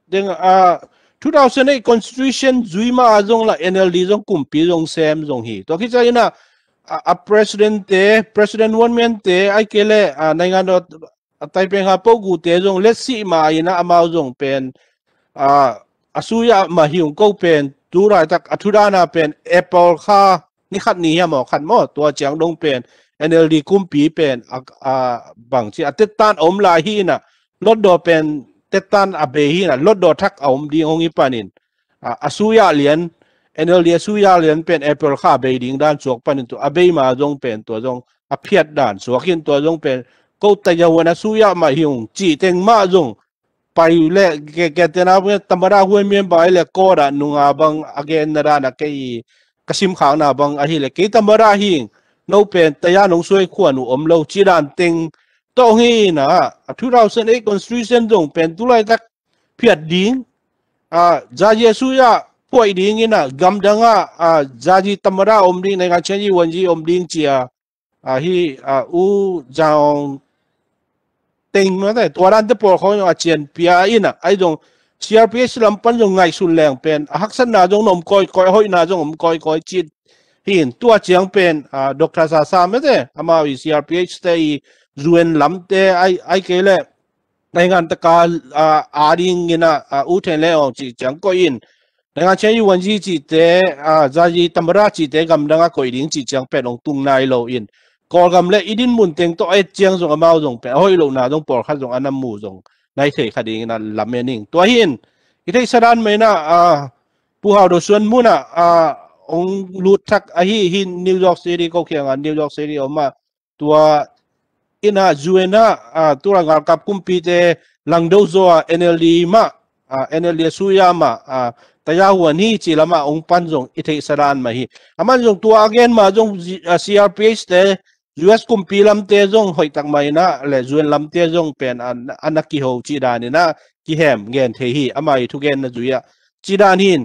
ding, a, two thousand eight constitution zui mah a zong la N L D zong kumpi zong sem zong hi. Tua khit ciangin a, a, a president te, President Win Myint te, ai kei le, a, naingan dawh, a Taipei nga pogute zong letsih mah in a, amau zong pen, a, a suya mah hi ung ko pen, tu laitak a thu dan a pen April kha ni khat ni hiam aw khat maw, tua ciang dong pen N L D kumpi pen, a, a, bangci a tettan a om lai hi in a, lotdaw pen tettan a bei hi in a, lotdaw thak a om ding hong hi panin, a, a suya lian, N L D a suya lian pen April kha a bei ding dan suak panin, tua a bei mah zong pen, tua zong a phiat dan suak in, tua zong pen, ko Thailand a suya mah hi ung cih teng mah zong pai le, ke, ke tena, tamada huai mian bai le, ko da nunga bang a genna dan a kei ka simkhakna bang ahi le, kei tamada hi ing, no pen Thailand ong suai khuan uh om lo cih dan teng tawh hi in a, a two thousand eight constitution zong pen tu laitak phiat ding, a, zazi a suya phuai ding in a, gamdang a, a, zazi tamada om ding, naingan chanyi wanji om ding ci a, a, hi, a, U Zaung Teng mate, tua dante pawlkhaw zong a cian pia in a, ai zong C R P H lam pan zong ngaihsun leng pen, a haksatna zong na om kawikawi, a hoihna zong om kawikawi cih hi in, tua ciang pen, a, Doctor Sasa mate, amau i C R P H te i U N lamte, ai, ai kei le, naingan taka, a, a dingin a, a, U Thein Leung cih ciang koih in, naingan chanyi wanji cihte, a, zazi tamada cihte gamdang a koih ding cih ciang pen ong tung nai lo in, Kawlgam le i dinmun teng tawh a et ciang zong amau zong pen a hoih lohna zong pawlkhat zong a na mu zong nai thei kha dingin a lamen ing. Tua hi in, i theihsa dan mah in a, a, Pu Hau Do Suan mun a, a, ong lut thak ahi hi New York City, ko kiang a New York City om a, tua in a U N a, a, tua ngalkap kumpite langdo zaw a N L D mah, a, N L D a suya mah, a, tayahuan hi cih lam a ong pan zong i theihsa dan mah hi. Aman zong tua a gen mah zong, a, C R P H te, U S kumpi lamte zong hoih tak mah in a, le U N lamte zong pen a, a na kiho cih dan in a, kihem gen thei hi, ama i thugenna zui a. Cih dan hi in,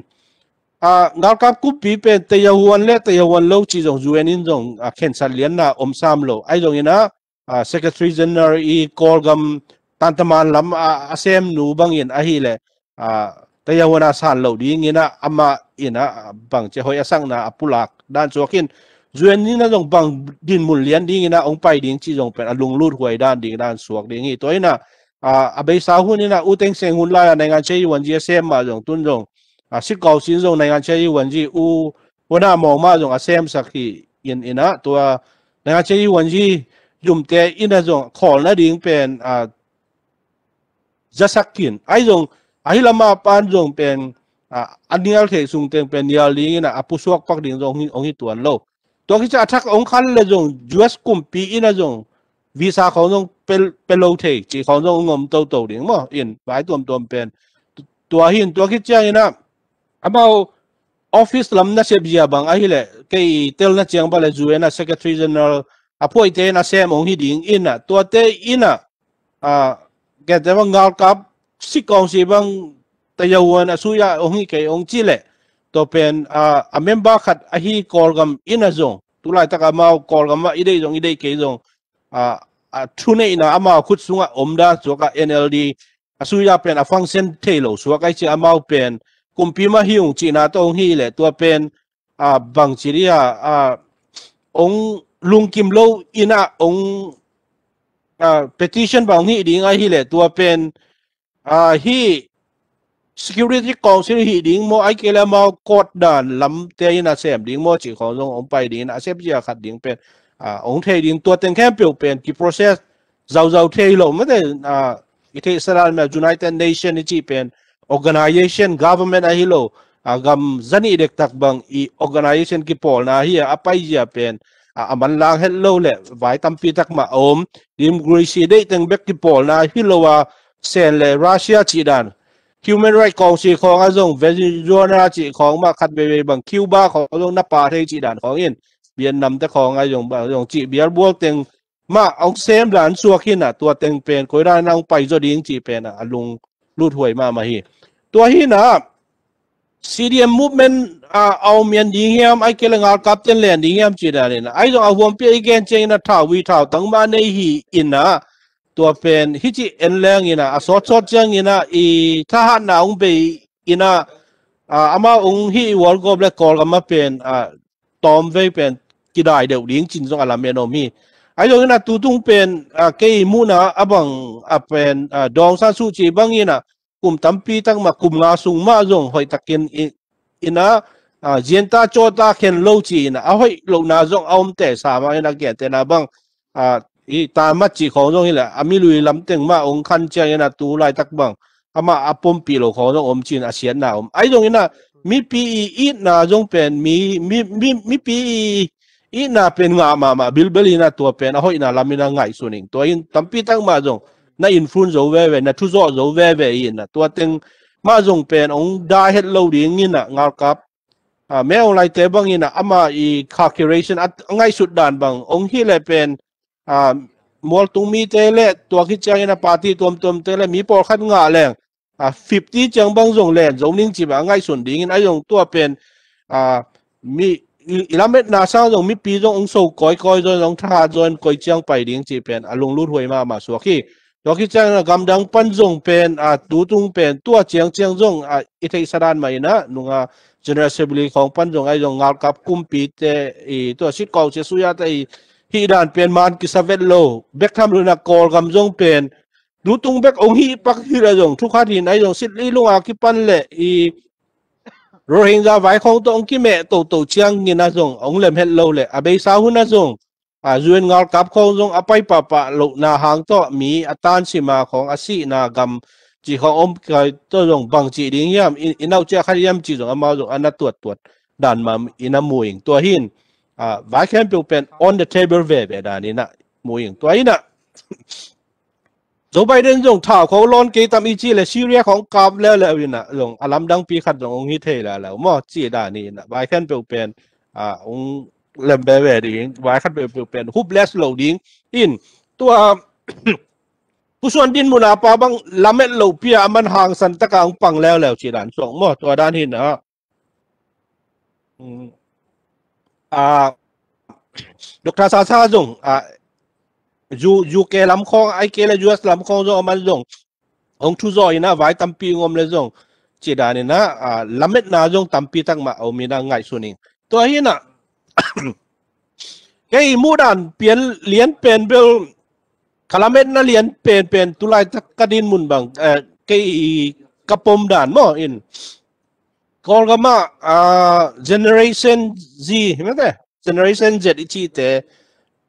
a, ngalkap kumpi pen tayahuan le tayahuan lo cih zong U N in zong, a, khensat lianna om sam lo. Ai zong in a, a, Secretary General i Kawlgam tantaman lam a, a sem nu bangin ahi le, a, tayahuan a san lo ding in a, ama in a, bang cia hoih a sakna a pulak dan suak in, U N in a zong bang dinmun lian ding in a, ong pai ding cih zong pen a lunglut huai dan ding dan suak ding hi. Tua in a, a, a beisa hun in a, U Thein Sein hun lai a naingan chanyi wanji a sem mah zong tun zong, a, sikau sin zong naingan chanyi wanji u, u na mawng mah zong a semsak hi in in a, tua Nanga Chei Wanji zumte ina zong khawl nading pen a zasak khin. Ahi zong ahi lama pan zong pen a nial thei sungteng pen nial ding ina a pusuak pak ding zong hong hi tuan lo. Tua kici a thak hong khan le zong U S kumpi ina zong visa khawng zong pe lo thei cih khawng zong hong om toto ding maw in vai tuamtuam pen. Tua hin tua kici ciang ina amau office lam na sep zia bang ahileh kei telna ciang bale U N a Secretary General a phuaite na sem hong hi ding ina tuate ina a gete bang ngalkap sik kong si bang tayawan a suya hong hi kei hong ci leh tua pen a member khat ahi Kawlgam ina zong tulaitak amau Kawlgam ah i deih zong i deih kei zong a thuneihna amau khut sungah om dan suak a N L D a suya pen a function thei lo suak ai ci amau pen kumpi mah hi ung cihna tawh hong hi leh tua pen a bangci dia a hong lungkim lo ina hong a petition bang hong hi ding ahi leh tua pen a hi Security Council hi ding maw ai kei le amau court dan lamte ina sem ding maw cih khawng zong hong pai ding ina a sep zia khat ding pen a hong thei ding tua teng khempeuh pen ki process zauzau thei lo mate a i theih sadan mah United Nation i cih pen organization government ahi lo a gam zanih dektak bang i organization kipawlna hi a a paizia pen a manlang het lo le vai tampi tak mah a om democracy deih teng bek kipawlna hi lo a sen le Russia cih dan Human Rights Council khawng a zong Venezuela cih khawng mah khat veivei bang Cuba khawng zong na pa thei cih dan khawng in Vietnam te khawng a zong bang zong cih bialbual teng mah hong sem dan suak hi na tua teng pen koi dan na hong pai zaw ding cih pen a lung luthuai mahmah hi. Tua hi na C D M movement a om yan ding hiam ai kei le ngalkap ten len ding hiam cih dan in ai zong a huampi a i gen ciang in a thau wi thau tang mah nei hi in a tua pen hi cih en leng in a a sawtsawt ciang in a i thahatna hong bei in a amah hong hi i World Cup le Kawlgam a pen a tawm vei pen kidai deuh ding cin zong a lam en om hi. Ai zong in a tutung pen a kei muhna a bang a pen a dawng san suh ci bang in a kum tampi tak mah kum nga sung mah zong hoih takin in a zianta cawta khen lo ci in a hoih lohna zong a omte sa mah in a gentena bang a i ta mat ci khawng zong hi le a milui lam teng mah ong khan ciang in a tu laitak bang amah a pompi lo khawng zong om cin a siatna om ai zong in a mipi i itna zong pen mi mipi i itna pen ngah mahmah bilbel in a tua pen a hoihna lam in a ngaihsun ing tua in tampi tak mah zong na influence zo veve na thuzawh zo veve in a tua teng mah zong pen ong dai het lo ding in a ngalkap a me ong laite bang in a ama i calculation a ngaihsut dan bang ong hi le pen a mualtung mite le tua khit ciang in a party tuamtuamte le mi pawlkhat ngah leng a fifty ciang bang zong len zo ning ci bang a ngaihsun ding in a zong tua pen a mi i lametna sang zong mipi zong ong so kawikawi zaw zong thahat zaw in koi ciang pai ding ci pen a lunglut huai mahmah suak hi. Tua khit ciang in a gamdang pan zong pen a tutung pen tua ciangciang zong a i theihsa dan mah in a nunga General Assembly khawng pan zong ai zong ngalkap kumpite i tua sitkawng sia suya te i hih dan pen man kisa vet lo bek tham lo in a Kawlgam zong pen tutung bek ong hih pak hi le zong thukhat hin ai zong sit i lunga kipan le i Rohingya vai khawng tawh ong kimeh toto ciang in a zong ong lem het lo le a beisa hun a zong a U N ngalkap khawng zong a pai pahpah lohna hang tawh mi a tansima khawng a sihna gam ci khawng om kai tawh zong bang ci ding hiam i nauh ciah khat hiam ci zong amau zong a na tuattuat dan ma in a mu ing tua hin a vai khempeuh pen on the table veve dan in a mu ing tua in a Joe Biden zong thau khawng lawn kei tam i ci le Syria khawng kap leuleu in a zong a lamdangpi khat zong ong hi thei leuleu maw ci dan in a vai khempeuh pen a ong lem veve ding vai khat peuhpeuh pen hopeless lo ding in tua pusuan din mun a pa bang lamet lo pia a man hangsan taka ong pang leuleu ci dan suang maw tua dan hin a a Doctor Sasa zong a U- UK lam khawng ai kei le U S lam khawng zong a man zong hong thu zaw in a vai tampi ngom le zong ci dan in a a lametna zong tampi tak mah a om in a ngaihsun ing tua hi na kei muh dan pian lian pen bel ka lametna lian pen pen tulai tak ka din mun bang kei ka pom dan maw in Kawlgam ah Generation Z hi mate Generation Z i cihte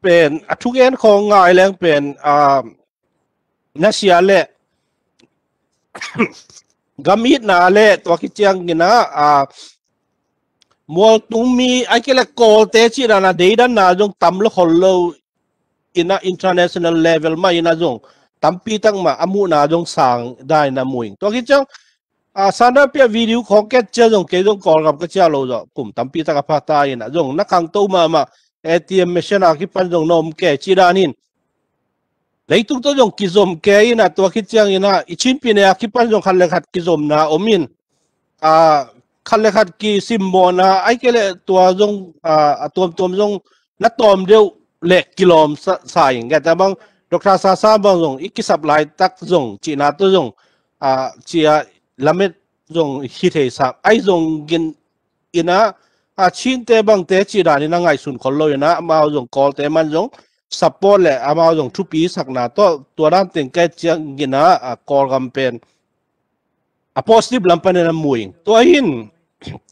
pen a thugen khawng ngai leng pen a nasia le gam itna le tua khit ciangin a mualtung mi ai ke le Kawlte cih dan a deidanna zong tam lo khol lo in a international level mah in a zong tampi tak mah a muhna zong sang dan in a mu ing. Tua khit ciang a sana pia video khawng ket cia zong kei zong Kawlgam ka cia lo zawh kum tampi tak a pha ta in a zong na khangto mahmah A T M machine a kipan zong na om ke cih dan in leitung tawh zong kizom ke in a tua khit ciangin a i Chin pyine a kipan zong khat le khat kizomna om in a khat le khat kisimmawhna ai ke le tua zong a tuamtuam zong na tawm deuh le kilawm sa ing. Gata bang Doctor Sasa bang zong i kisap laitak zong cihna tawh zong a cia lamet zong hi thei sa ai zong gin in a a Chinte bangte cih dan in a ngaihsun khol lo in a amau zong Kawlte man zong support le amau zong thupi sakna tawh tua dan teng ket ciangin a Kawlgam pen a positive lam panin a mu ing. Tua hin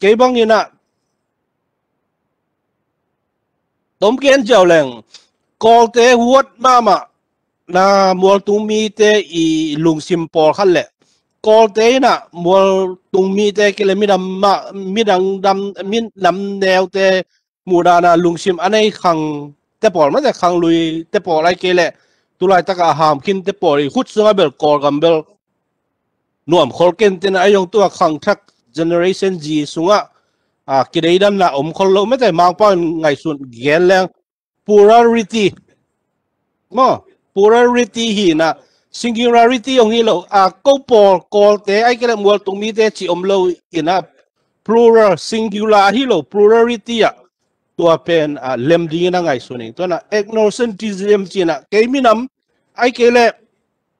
kei bangin a tom ken ciau leng Kawlte huat mahmah na mualtung mite i lungsim pawlkhat le Kawlte in a mualtung mite ke le midam mah midang dam minam neute muhdana lungsim a nei khang te pawl mate khanglui te pawl ai ke le tulaitak a hamkhin te pawl i khut sungah bel Kawlgam bel nuam khol ken ten a zong tua khangthak generation G sungah a kideidanna om khol lo mate Mangpau in ngaihsun gen leng plurality maw plurality hi na singularity hong hi lo a ko pawl Kawlte ai ke le mualtung mite cih om lo in a plural singular hi lo plurality ah tua pen a lem dingin a ngaihsun ing. Tua na ethnocentrism cih na kei minam ai ke le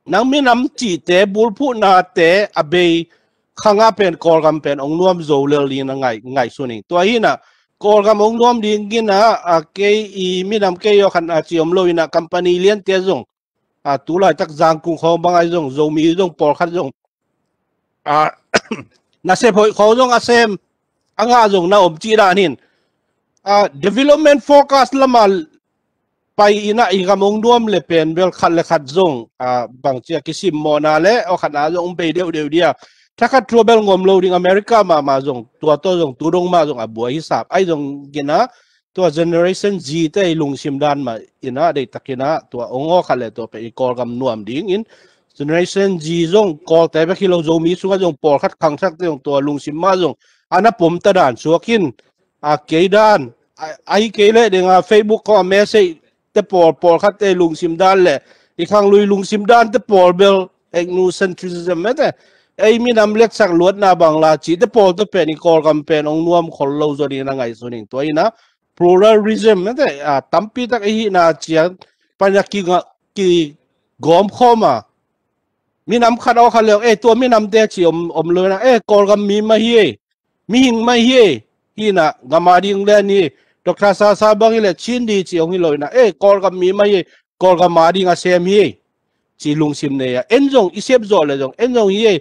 nang minam cihte bulphuhnate a bei khangah pen Kawlgam pen ong nuam zo lel dingin a ngai ngaihsun ing. Tua hi na Kawlgam ong nuam dingin a kei i minam kei aw khatna ci om lo in a company liante zong a tulaitak Zangkung khawng bang ai zong Zomi zong pawlkhat zong a nasep hoih khawng zong a sem a ngah zong na om cih dan hin a development focus lama pai in a i gam ong nuam le pen bel khat le khat zong a bangci a kisimmawhna le aw khatna zong ong bei deuhdeuh dia thakhat thua bel ngom lo ding America mahmah zong tua tawh zong tu dong mah zong a buai hisap ai zong gin a tua generation G te i lungsim dan mah in a deihtakin a tua ong aw khat le tua pen i Kawlgam nuam dingin generation G zong Kawlte bek hi lo Zomi sungah zong pawlkhat khangthakte zong tua lungsim mah zong a na pom ta dan suakin a kei dan a hi kei le ding a Facebook khawng a message te pawl pawlkhatte lungsim dan le i khanglui lungsim dan te pawl bel ethnocentrism mete ei minam letsak luatna bang la ci te pawl te pen i Kawlgam pen ong nuam khol lo zaw dingin a ngaihsun ing. Tua in a pluralism mete a tampi tak i hihna ciang pan a ki gawm khawm a minam khat aw khat le ei tua minamte ci om om lo in a ei Kawlgam mi mah hi ei mihing mah hi ei hi na gam a ding le ni Doctor Sasa bang hi le Chin di ci ong hi lo in a ei Kawlgam mi mah hi ei Kawlgam a ding a sem hi ei ci lungsim nei a en zong i sep zawh le zong en zong hi ei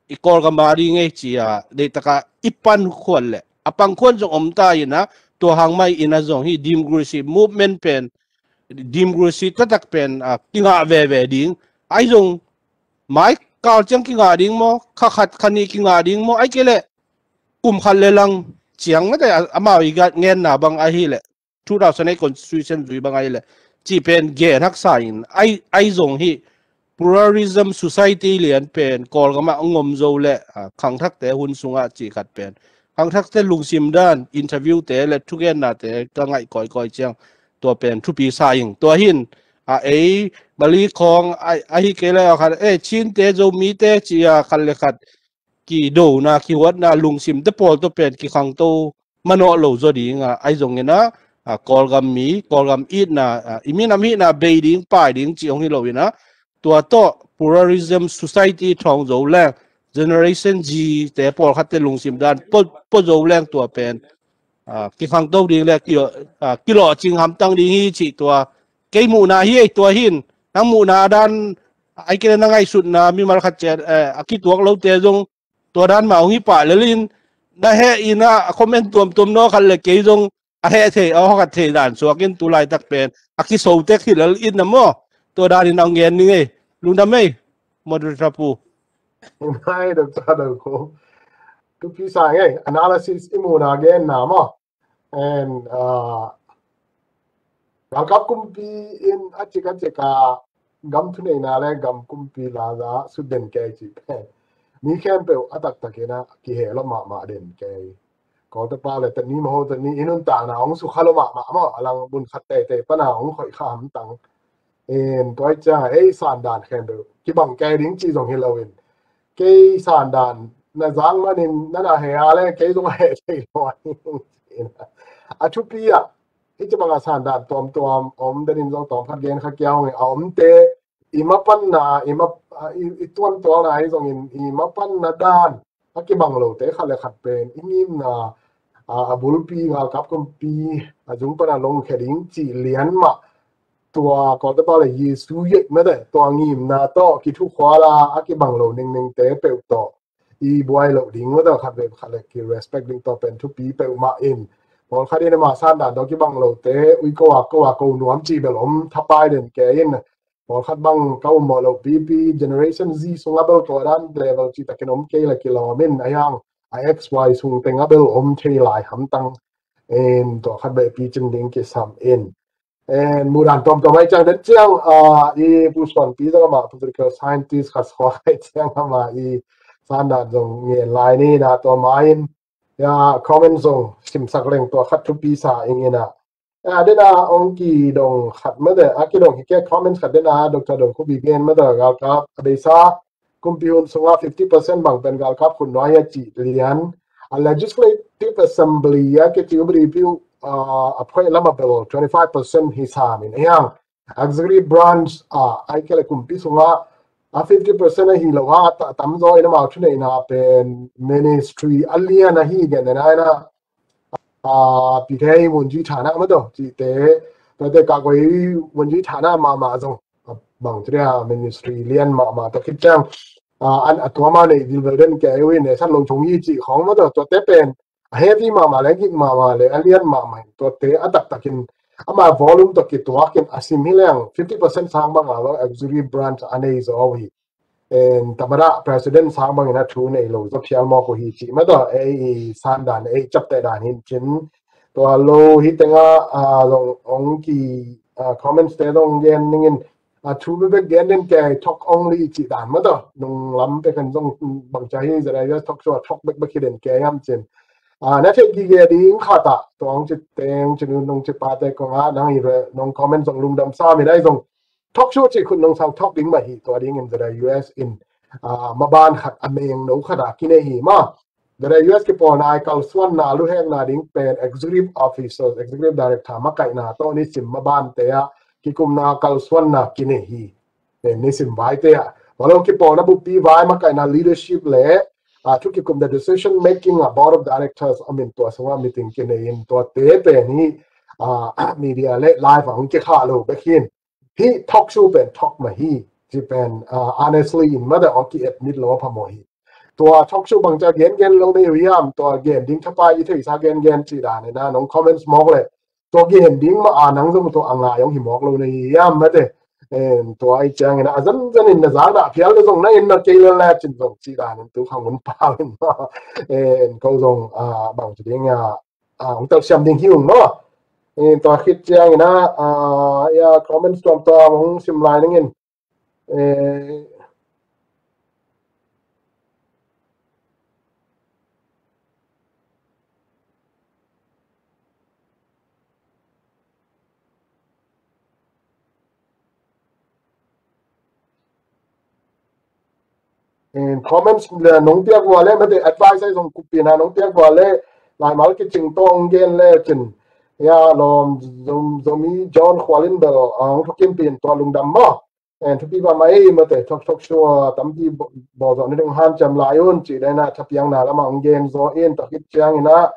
i Kawlgam a ding ei ci a deihtaka i pan khuan le a pang khuan zong om ta in a tua hang mai in a zong hi democracy movement pen democracy taktak pen a kingah veve ding ai zong mai kal ciang kingah ding maw kha khat kha nih kingah ding maw ai ke le kum khat le lang ciang mate amau i gat ngenna bang ahi le two thousand eight constitution zui bang ahi le ci pen gen haksa in ai ai zong hi pluralism society lian pen Kawlgam ah ngom zo le khangthakte hun sungah ci khat pen khangthakte lungsim dan interview te le thugennate ka ngaih kawikawi ciang tua pen thupi sa ing. Tua hin a ei Bali khawng ahi kei le a khat ei Chinte Zomite ci a khat le khat kidona kihuatna lungsimte pawl tua pen kikhangto manawh lo zaw ding a ai zongin a Kawlgam mi Kawlgam itna i minam hihna bei ding pai ding ci hong hi lo in a tua tawh pluralism society thawng zo leng generation G te pawlkhatte lungsim dan pua zo leng tua pen kikhangto ding le kilawhcing hamtang ding hi cih tua kei muhna hi ei. Tua hin nang muhna dan ai kei le na ngaihsutna mimal khat ciat a kituak lote zong tua dan mah hong hi pah lel in na heh in a comment tuamtuam naw khat le kei zong a heh thei, a hawkhat thei dan suak in tu laitak pen a kiso tek hi lel in na maw. Tua dan in a ngen ni ngei. Lungdam ei, moderator pu. Ngai Doctor Dal Kho. Thupi sa ngei, analysis i muna genna maw. And uh, galkap kumpi in a cik a cik a gam thuneihna le gam kumpi laza sut den kei cih pen mi khempeuh a taktakin a kihel aw mahmah den kei. Kawlte pa le tani maho tani i nuntakna hong sukha lo mahmah maw, a lang mun khat teitei pana hong khoih kha hamtang. In tua i cianga ei sandan khempeuh kibang kei ding cih zong hi loin kei sandan na zang manin na na he a le kei zong a he thei lo a. A thupi ah hih ci banga sandan tuamtuam om denin zong tawm khat gen kha kiau nge a omte i mapanna i ma i tuantualna hi zongin i mapanna dan a kibang lote khat le khat pen i ngimna a bulpi galkap kumpi a zung pana longkhe ding cih lian mah tua kawlte pa le Jesu yet mete tua ngimna tawh kithukhuala a kibang lo ningningte peuh tawh i buai loh ding mete khat ve khat le ki respect ding tawh pen thupi peuhmah in pawlkhat in ama sandan tawh kibang lote ui ko a ko a ko nuam cih bel om thapai den ke in pawlkhat bang ka ummawh loh pipi Generation Z sungah bel tua dan level cih takin om kei le kilawm in a hiang a X Y sung tengah bel om thei lai hamtang in tua khat beh picin ding kisam in. And mudan tuamtuam ai ciang den ciang i pusuanpi zong ama political scientist khat suak ai ciang ama i sandan zong ngen lai ni na tua ma in ya comment zong simsak leng tua khat thupi sa ing ina. A dena ong kidong khat mete a kidong hi ke comments khat dena Doctor Dong Khubi gen mete galkap a beisa kumpi hun sunga fifty percent bang pen galkap hun nuai a cih lian a legislative assembly a ke tiu bri piu a phoih lama bel twenty five percent hi samin a hiang executive branch a ai ke le kumpi sunga a fifty percent a hi lo a tamzaw in amau thuneihna pen ministry a lian a hi gen den aina a pithei wunjui thana mete cihte tate kakoi wunjui thana mahmah zong bang cia ministry lian mahmah tawh khit ciang an a tuama nei dilbel den ke ui ne san long chung hi cih khong mete tuate pen a heavy mahmah le gik mahmah le a lian mahmah in tuate a taktakin ama volume tawh kituakin a sim hi leng fifty percent sang banga lo executive branch a nei zaw hi. Tamada president sang bangin a thu nei lo zaw phial mawk uh hi cih mete ei i sandan ei capteh dan hin cin tua lo hi tenga zong ong ki comments te zong gen ningin a thu bekbek gen den ke talk only cih dan mete nung lam te kan zong bangcia hi zera US talk show a talk bekbek hi den ke yam cin. Na thei gige ding khat ah tua ong ci teng cinu nung ci pate kong a nang hi ve nong comment zong lungdam sa mi dai zong talk show cih khut nong sau talk ding mah hi tua dingin zera US in maban khat a meng no khat a kinei hi ma. Zera US kipawlna ai kalsuanna luhekna ding pen executive officers, executive director makaihna tawh nisim mabante ah kikumna kalsuanna kinei hi. Nisim vaite ah valo kipawlna buppi vai makaihna leadership le a thu kikum the decision making a board of directors a min tua sunga meeting kinei in tuate pen hi media le live a hong kikha lo bek hin. Hi talk show pen talk mah hi ci pen honestly in mada ong ki admit lo a phamo hi. Tua talk show bangcia gen gen lo nei hiam tua gen ding thapai i theisa gen gen ci dan ina nong comments mawk le tua gen ding ma a nang zong tua a ngai ong hi mawk lo nei hiam mate. Tua i ciangin a zan zan in na zan a phial le zong na in na kei le le cin zong ci dan in tu khang un pau in ma. Ko zong bang ci ding a ong tel siam ding hi ung maw. Tua khit ciangin a ya comments tuamtuam ong sim lai ningin comments le nong piak vua le mate advice ai zong kupi na nong piak vua le laimal kicing tawh ong gen le cin ya lawm Zomi John Khualin bel ong thukim pin tua lungdam maw. Thupi va mai mate thok thok sua tampi bawlzawh ni ding hanciam lai un cih dena thapiakna lamah ong gen zaw in tua khit ciangin a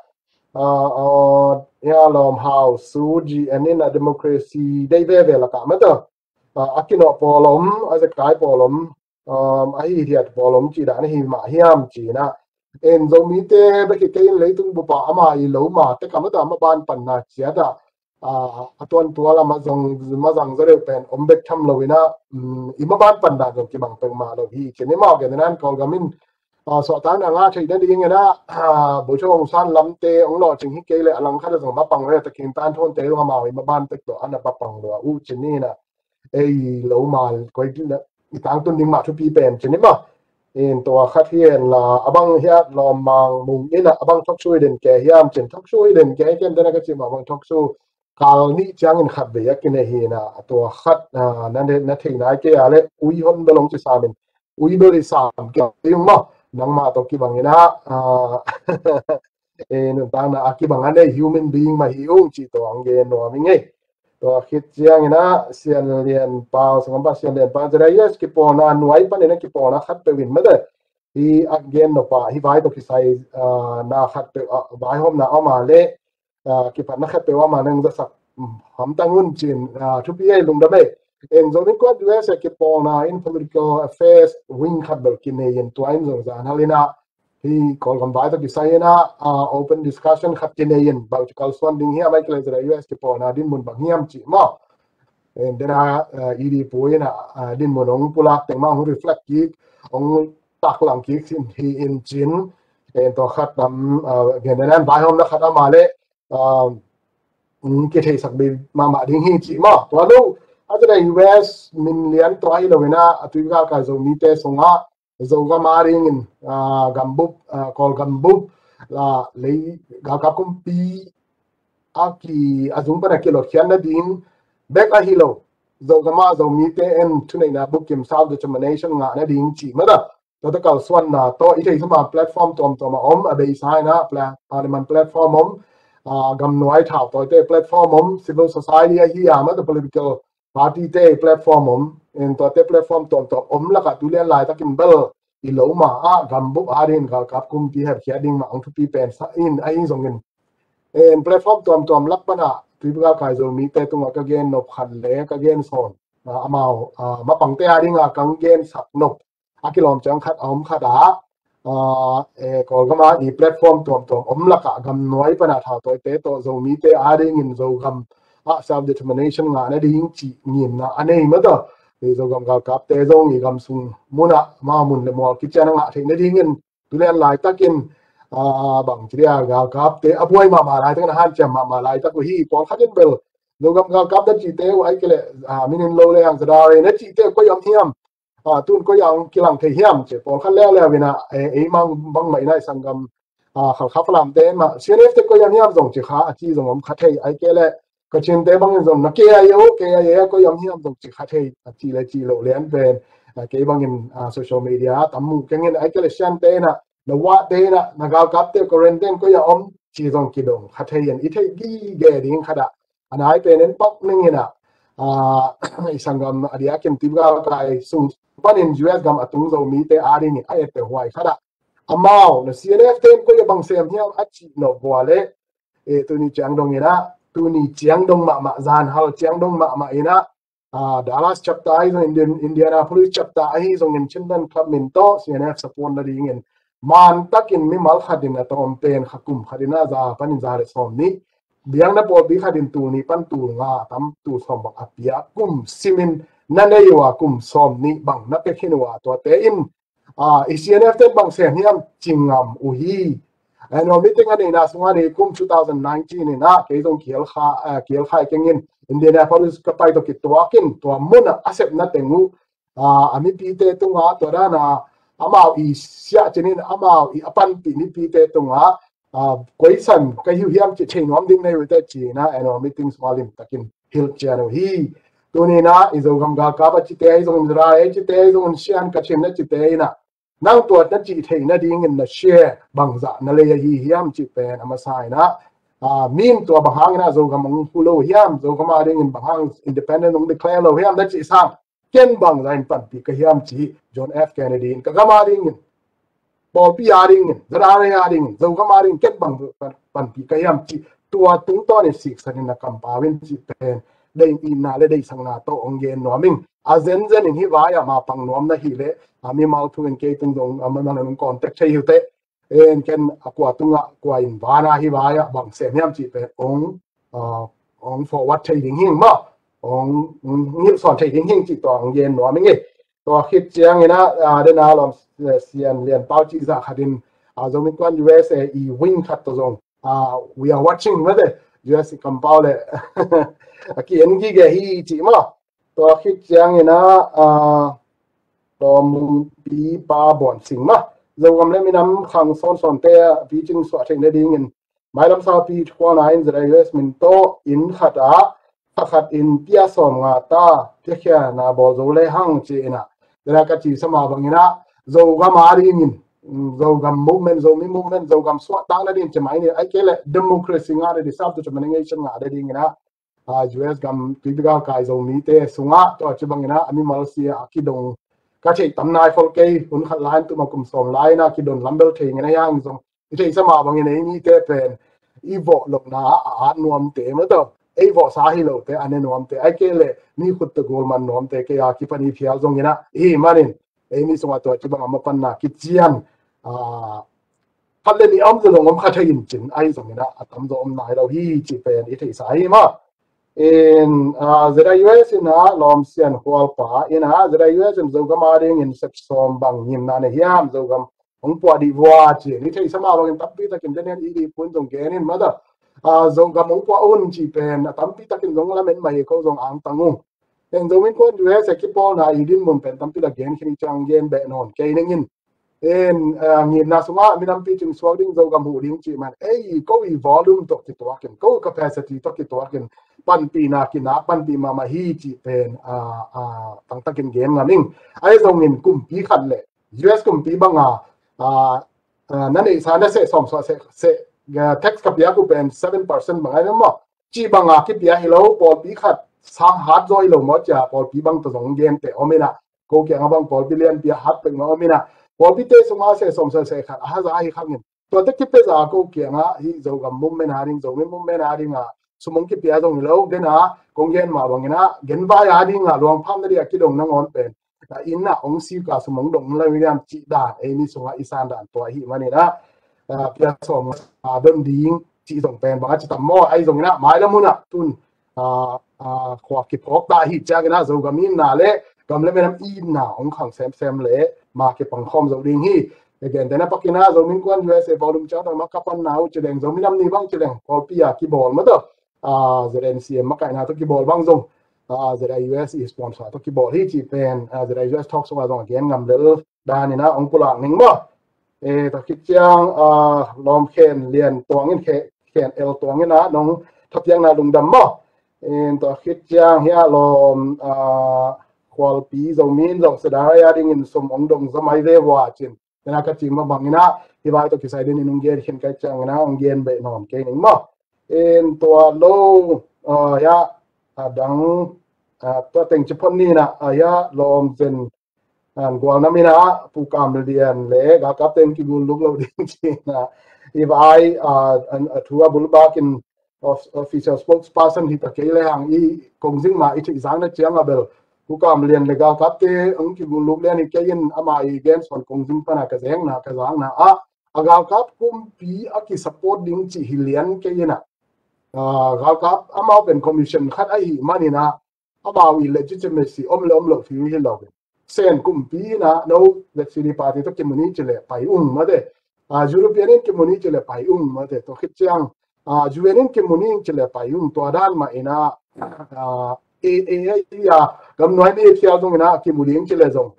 ya lawm hau su G N in a democracy dei veve lakah mate a kinawh pawlom a zekai pawlom a hithiat pawlom cih dan hi mah hiam cih na En Zomite bek hi kei in leitung bupa ama i lo ma te ka mata ama ban panna ciat ah, a tuantual a mazang zaw deuh pen om bek tham lo in ah, i maban pandan zong kibang peuhmah lo hi. Cin i mau gen nan Kawlgam in suahtakna ngah theih nadingin ah, Bocho Aung San lamte hong lawhcing hi kei leh a langkhat ah zong mapang ve ta khin tan thawnte zong amau i maban tek tawh a na mapang lua uh cin in ah, ei lo ma koi i tangtun ding mah thupi pen cin i mah. In tua khat hi en la a bang hiat lawmmang mung in ah a bang thoksu i den ke hiam cin thoksu i den ke ken dena ka cih mah bang thoksu kal nih ciangin khat vei a kinei hi na, a tua khat na thei nai kei a le ui hon bel hong ci samin ui bel i sam kei ung maw, nangmah tawh kibang in ah, nuntakna a kibang a nei human being mah hi ung cih tawh ang gen nuam i ngei. Tua khit ciangin ah Sian Lian Pau, sangam pa Sian Lian Pau, Zedaias kipawlna nuai panin a kipawlna khat peuh in mate hi a gen nop a hi vai tawh kisai na khat peuh a vaihawmna a om a le kipatna khat peuh ama nang zasak hamtang un cin thupi ei lungdam ei. En Zomi kuat U S A kipawlna in political affairs wing khat bel kinei in tua in zong zan hal in ah hi Kawlgam vai tawh kisai in ah open discussion khat kinei in bang ci kalsuan ding hiam ai kile zera U S kipawlna dinmun bang hiam cih maw. En dena E D pu in ah dinmun hong pulak teng mah hong reflect kik hong taklang kik sin hi in cin. En tua khat tam gen dena vaihawmna khat ama le kitheisak bei mahmah ding hi cih maw. Tua lo a zedai U S min lian tua hi lo in ah a tui galkai Zomite sungah Zogam a dingin gambup, Kawlgam bup lei galkap kumpi a ki a zung pan a kilotkhiat nading bek ahi lo, Zogam a Zomite en thuneihna bukim self determination ngah nading cih mata tuate kalsuanna tawh i theihsa ma platform tuamtuam a om, a beisa in ah parliament platform om, gamnuai thautawite platform om, civil society ahi a mata political party te platform om, en tuate platform tuamtuam om lakah tulian laitakin bel i lo ma ah gambup a dingin galkap kumpi hepkhiat ding mah ang thupi pen sa in ahi zongin en platform tuamtuam lak pan ah tui galkai Zomite tungah ka gen nop khat le ka gen sawn amau mapangte a dinga kang gen sak nop a kilawm ciang khat a om khat ah Kawlgam a i platform tuamtuam om lakah gamnuai pan a thautawite tawh Zomite a dingin Zogam ah self determination ngah nading cih ngimna a nei mata Zogam galkapte zong i gam sung mun ah ma mun le mual kician a ngah theih nadingin tulian laitakin bang ci dia galkapte a buai mahmah laitakin a hanciam mahmah laitak uh hi. Pawlkhat in bel Zogam galkap na cihte uh ai kile minin lo le ang zadare na cihte uh koi om hiam, tun koi ang kilang thei hiam ci pawlkhat leuleu in ah ei mang bangmah in ah i sanggam Khalkha Falam te mah C N F te koi om hiam zong ci kha a ci zong om kha thei ai kile Kachinte bangin zong na K I A uh K I A a koi om hiam zong ci kha thei a ci le ci lo lian pen kei bangin social media tam muh kengin ai kile Siante in ah na wahte in ah na galkapte Karen te in koi a om ci zong kidong kha thei in i theih gige ding khat ah a nai pen en pak ning in ah i sanggam a diakin tui galkai sung panin U S gam a tung Zomite a dingin a ette huai khat ah amau na C N F te in koi a bang sem hiam a cih nop vua le tuni ciang dong in ah tuni ciang dong mahmah zan hal ciang dong mahmah in ah Dallas chapter ahi zong Indianapolis chapter ahi zongin Chinland Club min tawh C N F support nadingin man takin mimal khatin a tawm pen kha kum khatin a za panin za le sawm nih biakna pawlpi khatin tul nih pan tul nga tam tul sawm bang a pia kum simin na nei uh a kum sawm nih bang na pia khin uh a tuate in i C N F ten bang sem hiam ci ngam uh hi. Annual meeting a neihna sungah ni kum two thousand nineteen in ah kei zong kiel kha kiel khai kengin Indianapolis ka pai tawh kituakin tua mun ah a sepna teng uh a mipite tungah tua dana amau i siah cinin amau i a panpih mipite tungah koisan ka hiu hiam cih thei nuam ding nei uh te ci in ah annual meeting sungah limtakin hilh cian uh hi. Tuni in ah i Zogam galkap a cite ahi zongin Zara a cite ahi zongin Sian Kachin a cite in ah nang tua na cih theih nadingin na share bangzah na lei ahi hiam cih pen a masa in ah min tua bang hangin ah Zogam ang hu lo hiam Zogam a dingin bang hang independent ang declare lo hiam na cih sang ken bangzah in panpih ka hiam cih John F Kennedy in ka gam a dingin pawlpi a dingin Zara a dingin Zogam a dingin ken bang panpih ka hiam cih tua tungtawn in siksan in na kampau in cih pen deih itna le deihsakna tawh ong gen nuam ing. A zenzen in hih vai ah ma pang nuam na hih leh a mimal thu in kei tung dong a mimal in ong contact thei hi uh teh. En ken a kua tungah kua in vana hi vai ah bang sem hiam cih pen ong, ah, ong forward thei ding hing maw. Ong, ong ngilh sawn thei ding hing cih tua ong gen nuam ing e. Tua khit ciangin ah, ah, dena lawm, eh, Sian Lian Pau cih zah khat in, ah, Zomi Kuan U S A i wing khat tawh zong, ah, we are watching mate, U S i kampau le a ki-en gige hi cih maw. Tua khit ciangin ah, ah, Lawmpi Pa Buan Sing maw, Zogam le minam khang sawnsawnte a picing suah theih nadingin mailam saupi khuana in Z I U S min tawh inn khat ah kha khat in pia sawm nga ta, piakhia na bawl zo le hang ci-in ah, dena ka ci sama bangin ah Zogam a dingin, mm, Zogam movement, Zomi movement, Zogam suahtak nading ci mai ni, ai kei le democracy ngah nading, self determination ngah nadingin ah, ah, U S gam tuipi galkai Zomite sungah tua ci bangin ah a mimal sia a kidong ka theih tam nai khol kei, hun khat lai in tuma kum sawm lai in ah kidon lambel thei ngin a hiang zong i theih sama bangin ei mite pen i vawh lohna a at nuamte maw tawh, ei vawhsa hi lote a ne nuamte, ai kei le mi khut tawh gulman nuamte kei a kipan i phial zongin ah, i hih manin ei mi sungah tua ci bang a mapanna kician, ah, khat le nih a om zaw zong om kha thei in cin, ahi zongin ah a tamzaw om nai lo hi cih pen i theihsa hi maw. In, ah, Z I U S in ah Lawm Sian Khualpa in ah Z I U S in Zogam a dingin sep sawm bang ngimna nei hiam, Zogam hong puah dih vua ci-in i theihsa mah bangin tampi takin denen i dih pun zong gen in mata, ah, Zogam hong puah un cih pen a tampi takin zong lamen mah hi, ko zong angtang ung. En Zomi Kuan U S A kipawlna i dinmun pen tampi tak gen khin i ciang gen beh nawn kei ning in. En, ah, ngimna sungah minam picing suak ding, Zogam huh ding cih man ei ko i volume tawh kituakin, ko capacity tawh kituakin panpihna kinak panpih mahmah hi cih pen, ah, ah, tangtakin gen ngam ing. Ahi zongin kumpi khat le U S kumpi banga, ah, ah, na neihsa na seh sawm sawm seh, seh, ah, tax ka piak uh pen seven percent bang ahi maw. Cih banga kipia hi lo, pawlpi khat sang hat zaw hi lo maw cia pawlpi bang tawh zong gente om in ah, ko kiangah bang pawlpi lianpi a hat pek mah om in ah, pawlpite sungah seh sawm sawm seh khat a haza hi khangin, tuate kipia za ko kiangah hih Zogam movement a ding, Zomi movement a dingah sum hong kipia zong hi lo, dena kong gen mah bangin ah genvai a dingah luangpham na dih a kidong nangawn pen, ah, inn ah hong sika sum hong dong lo hiam cih dan ei mi sungah i san dan tua ahih manin ah, ah, pia sawm a don ding cih zong pen bang a ci tam maw, ahi zongin ah mailam hun ah tun, ah, ah, khua kiphawk ta ahih ciangin ah Zogam itna le gam le minam itna hong khang semsem le ma kipang khawm zo ding hi. Gentehna pakin ah Zomi Kuan U S A volume ciang tang mah ka panna uh ci leng, Zomi Nam Ni bang ci leng pawlpi a kibawl maw tawh, ah, Z N C M makaihna tawh kibawl bang zong, ah, Z I U S i sponsor tawh kibawl hi cih pen, ah, Z I U S talk sungah zong a gen ngam lel danin ah hong pulak ning maw. Eh, tua khit ciang, ah, Lawm Khen Lian Tuang in, Khe-, Khen El Tuang in ah nong thapiakna lungdam maw. En tua khit ciang hiah Lawm, ah, Khualpi Zomi in zong Sia Dai a dingin sum hong dong zaw mai ve vua cin. Dena ka cih mah bangin ah hih vai tawh kisai dingin hong gen khin ka hih ciangin ah hong gen beh nawn kei ning maw. En tua lo, ah, hiah, ah, dang, ah, tua teng ci phot ni in ah, ah, hiah Lawm Zen, ah, Gualnam in ah Pu Kam Lian le galkapte in kigulluk lo ding ci in ah, hih vai, ah, an, a thu a bulbakin of-, official spokesperson hi ta kei le hang i kongzing mah i theih zang na ciang a bel Pu Kam Lian le galkapte hong kigulluk lian hi kei in, ama i gen suan kongzing pana ka zengna ka zangna ah a galkap kumpi a kisupport ding cih hi lian kei in ah, ah, galkap amau pen commission khat ahih manin ah amau i legitimacy om le om loh fiu hi lo in, Sen kumpi in ah no Z C D party tawh kimu ni ci leh pai ung mate. Ah, European in kimu ni ci leh pai ung mate. Tua khit ciang, ah, U N in kimu ni ci leh pai ung, tua dan mah in ah, ah, A A A, ah, gamnuai mi phial zong in ah kimu ding ci leh zong,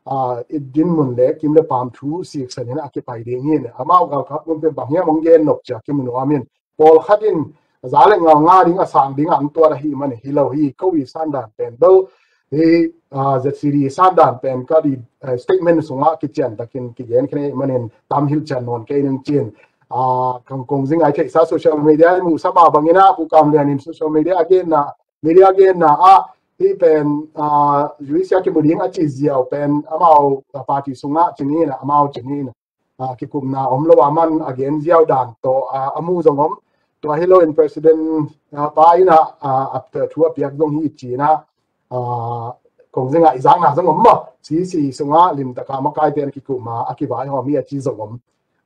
ah, i dinmun le kim le pam thu siksan in ah kipai ding hi in, amau galkap kumpi bang hiam hong gen nop cia kimu nuam in, pawlkhat in za le ngal nga ding a sang ding a ang tuat ahih manin hi lo hi. Ko i sandan pen bel hi, ah, Z C D sandan pen ka di, eh, statement sungah kician takin kigen khin ahih manin tam hilh cian nawn kei ning cin. Ah, kong, kongzing a i theihsa social media i muhsa mah bangin ah Pu Kam Lian in social media a genna, media a genna ah hih pen, ah, U S A kimu ding a ci ziau pen amau, ah, party sungah ci ni in ah, amau ci ni in ah, ah, kikupna om lo a man a gen ziau dan tawh, ah, a mu zong om. Tua hi lo in President, ah, pa in ah, ah, a thu a piak zong hi ci in ah, ah, kongzing a i zakna zong om maw. C C sungah limtaka makaite in kikupna a kivaihawm hi a ci zong om.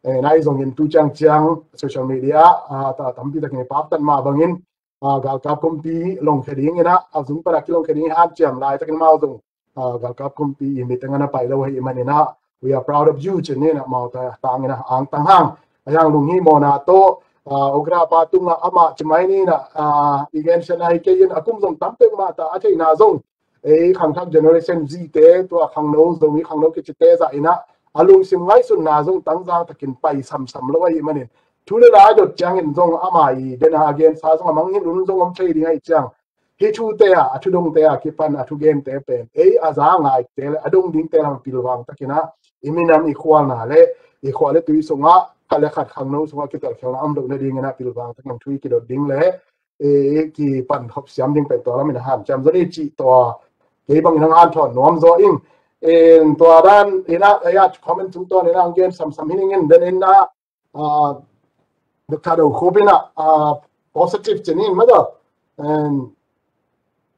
Eh, nai zongin tu ciangciang social media ah, ta tampi takin i paktat mah bangin ah, galkap kumpi longkhia dingin ah, a zung pana kilongkhia dingin hanciam laitakin mau zong ah, galkap kumpi i mit tengah na pai lo hi manin ah, we are proud of you ci-in ah, mau ta tangin ah, angtang hang. A hiang lunghimawhna tawh ah, Okra pa tungah amah ci mai ni ah, i gensiatna hi kei in a kum zong tam peuhmah ta a theihna zong ei khangthak Generation Z te, tua khangno, Zomi khangno kicite zah in ah, a lungsim ngaihsutna zong tangzang takin pai samsam lo ahih manin, thu le la a dot ciangin zong ama i dena a gensa zong a mangngilh hun zong om thei ding ahih ciang, hih thute ah, a thudongte ah kipan a thugente pen ei a za ngaite le a dong dingte lam pilvang takin ah, i minam i khualna le i khua le tui sungah khat le khat khangno sungah kitelkhialhna om loh nadingin ah pilvang takin thu i kidot ding le eh, kipan khop siam ding pen tua lamin a hanciam zaw ni cih tua kei bangin hong hanthawn nuam zaw ing. Eh, tua dan in ah, eh, comment sung tua in ah hong gen samsam hi ning in, then in ah, ah, Doctor Do Khup in ah, ah, positive ci-in mah tawh, em,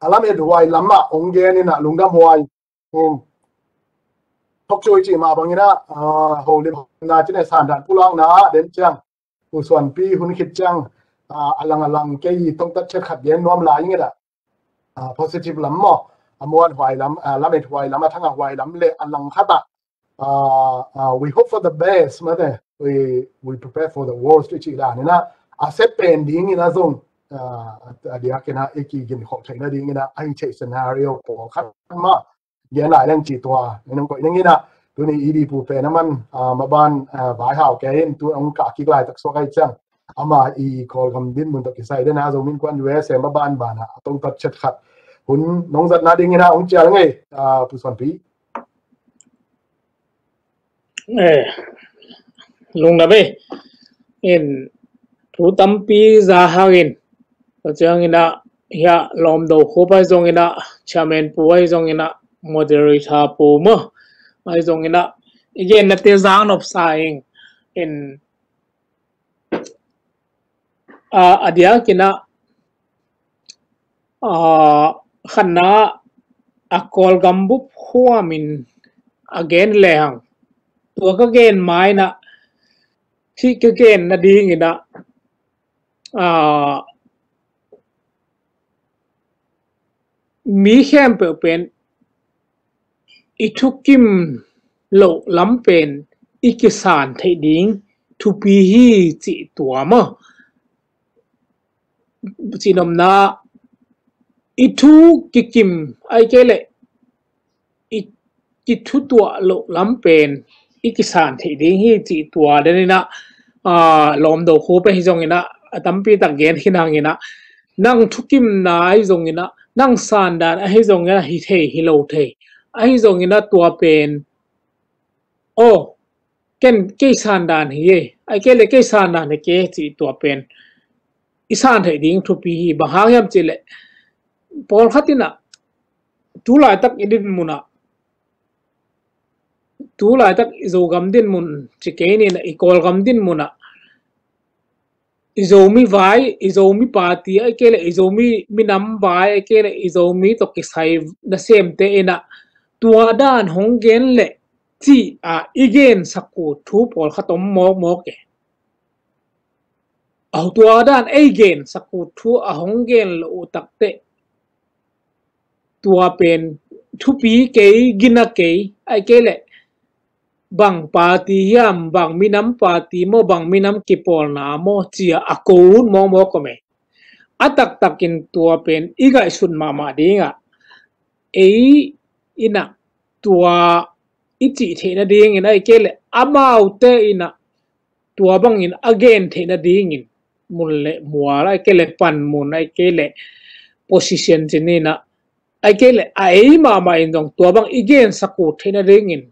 a lam et huai lamah hong gen in ah lungdam huai. Hmm. Thok cui cih mah bangin ah, ah, holim na ci-in ah sandan pulakna den ciang, Pu Suanpi hun khit ciang, ah, a lang a lang kei tongtat chet khat gen nuam lai ing in ah, ah, positive lam maw, a muan huai lam, ah, lam et huai lam, a thang a huai lam le a lang khat ah, ah, ah, we hope for the best, mate, we, we prepare for the worst i cih dan in ah, a sep pen dingin ah zong, ah, a diakin ah i kigin khawh theihna dingin ah a hi theih scenario pawlkhat mah gen lai leng cih tua in hong koih ning in ah, tuni i di pu pen a man, ah, maban, ah, vaihau kei in tu hong kah kik laitak suak ahih ciang, ama i Kawlgam dinmun tawh kisai den a Zomi Innkuan U S A maban banah a tongtat chet khat hun nong zatna dingin ah hong cial ngei, ah, Pu Suanpi. Eh, lungdam ei. In thu tampi za hangin, tua ciangin ah, hiah Lawm Do Khup ahi zongin ah, Chairman Pu ahi zongin ah, Moderator Pu maw ahi zongin ah, i gennate zang nopsa ing. In, ah, a diakin ah, ah, khatna a Kawlgam bup huamin a gen lehang, tua ka gen ma in ah, hih ka gen nadingin ah, ah, mi khempeuh pen i thukim loh lam pen i kisan theih ding thupi hi cih tua maw. Cihnopna, i thu kikim, ahih kei leh i kithutuah loh lam pen i kisan theih ding hi cih tua den in ah, ah, Lawm Do Khup ahi zongin ah, a tampi tak gen khin hangin ah, nang thukimna ahi zongin ah, nang sandan ahi zongin ah, hi thei, hi lo thei ahi zongin ah, tua pen, aw, ken kei sandan hi ei, ahih kei leh kei sandan hi kei cih tua pen i san theih ding thupi hi. Bang hang hiam cih leh, pawlkhat in ah, tu laitak i dinmun ah, tu laitak i Zogam dinmun ci kei ni in ah, i Kawlgam dinmun ah, i Zomi vai, i Zomi party, ahih kei leh i Zomi minam vai, ahih kei leh i Zomi tawh kisai nasemte in ah, tua dan hong gen leh cih ah i gensak uh thu pawlkhat om mawkmawk e. Aw, tua dan ei gensak uh thu a hong gen loh uh takteh, tua pen thupi kei, gina kei, ahih kei leh bang party hiam, bang minam party maw, bang minam kipawlna maw, ci-a a ko ut mawkmawk om e. A taktakin tua pen i ngaihsut mahmah ding ah, ei in ah tua i cih theih nadingin, ahih kei leh amaute in ah tua bangin a gen theih nadingin, mun le mual, ahih kei leh panmun, ahih kei leh position ci-in ah, ahih kei leh a ei mahmah in zong tua bang i gensak uh theih nadingin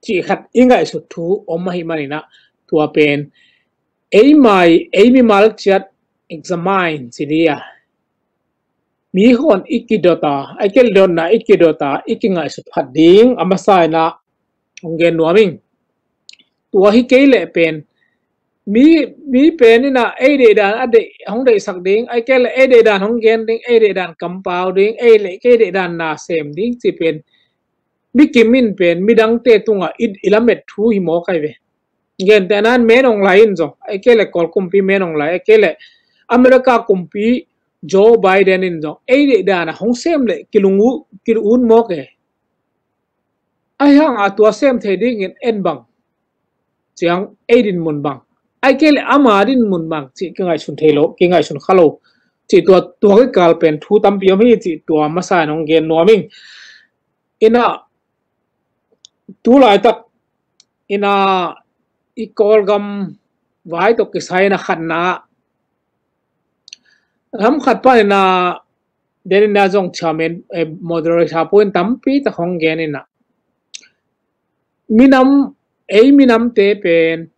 cih khat i ngaihsut thu om ahih manin ah, tua pen ei mai, ei mimal ciat examine ci ding a, mi hon i kidot a, ahih kei leh dotna i kidot a, i kingaihsut phat ding a masa in ah hong gen nuam ing. Tua hi kei leh pen mi, mi pen in ah ei deihdan a deih, hong deihsak ding, ahih kei leh ei deihdan hong gen ding, ei deihdan kampau ding, ei leh kei deihdan na sem ding ci pen mi kim in pen midangte tungah i, i lamet thu hi mawk ahi ve. Gentehna in Min Aung Hlaing in zong, ahih kei leh Kawl kumpi Min Aung Hlaing, ahih kei leh America kumpi Joe Biden in zong ei deih dan a hong sem leh kilung u, kilung un mawk e. Ahi hang a tua sem thei dingin en bang, ciang ei dinmun bang, ahih kei leh ama dinmun bang cih kingaihsun thei lo, kingaihsun kha lo cih tua, tua kikal pen thu tampi om hi cih tua masa in hong gen nuam ing. Ina, tu laitak ina i Kawlgam vai tawh kisai ina khatna, lam khat pan ina den ina zong chairman, eh, moderator puin tampi tak hong gen ina, minam, ei minamte pen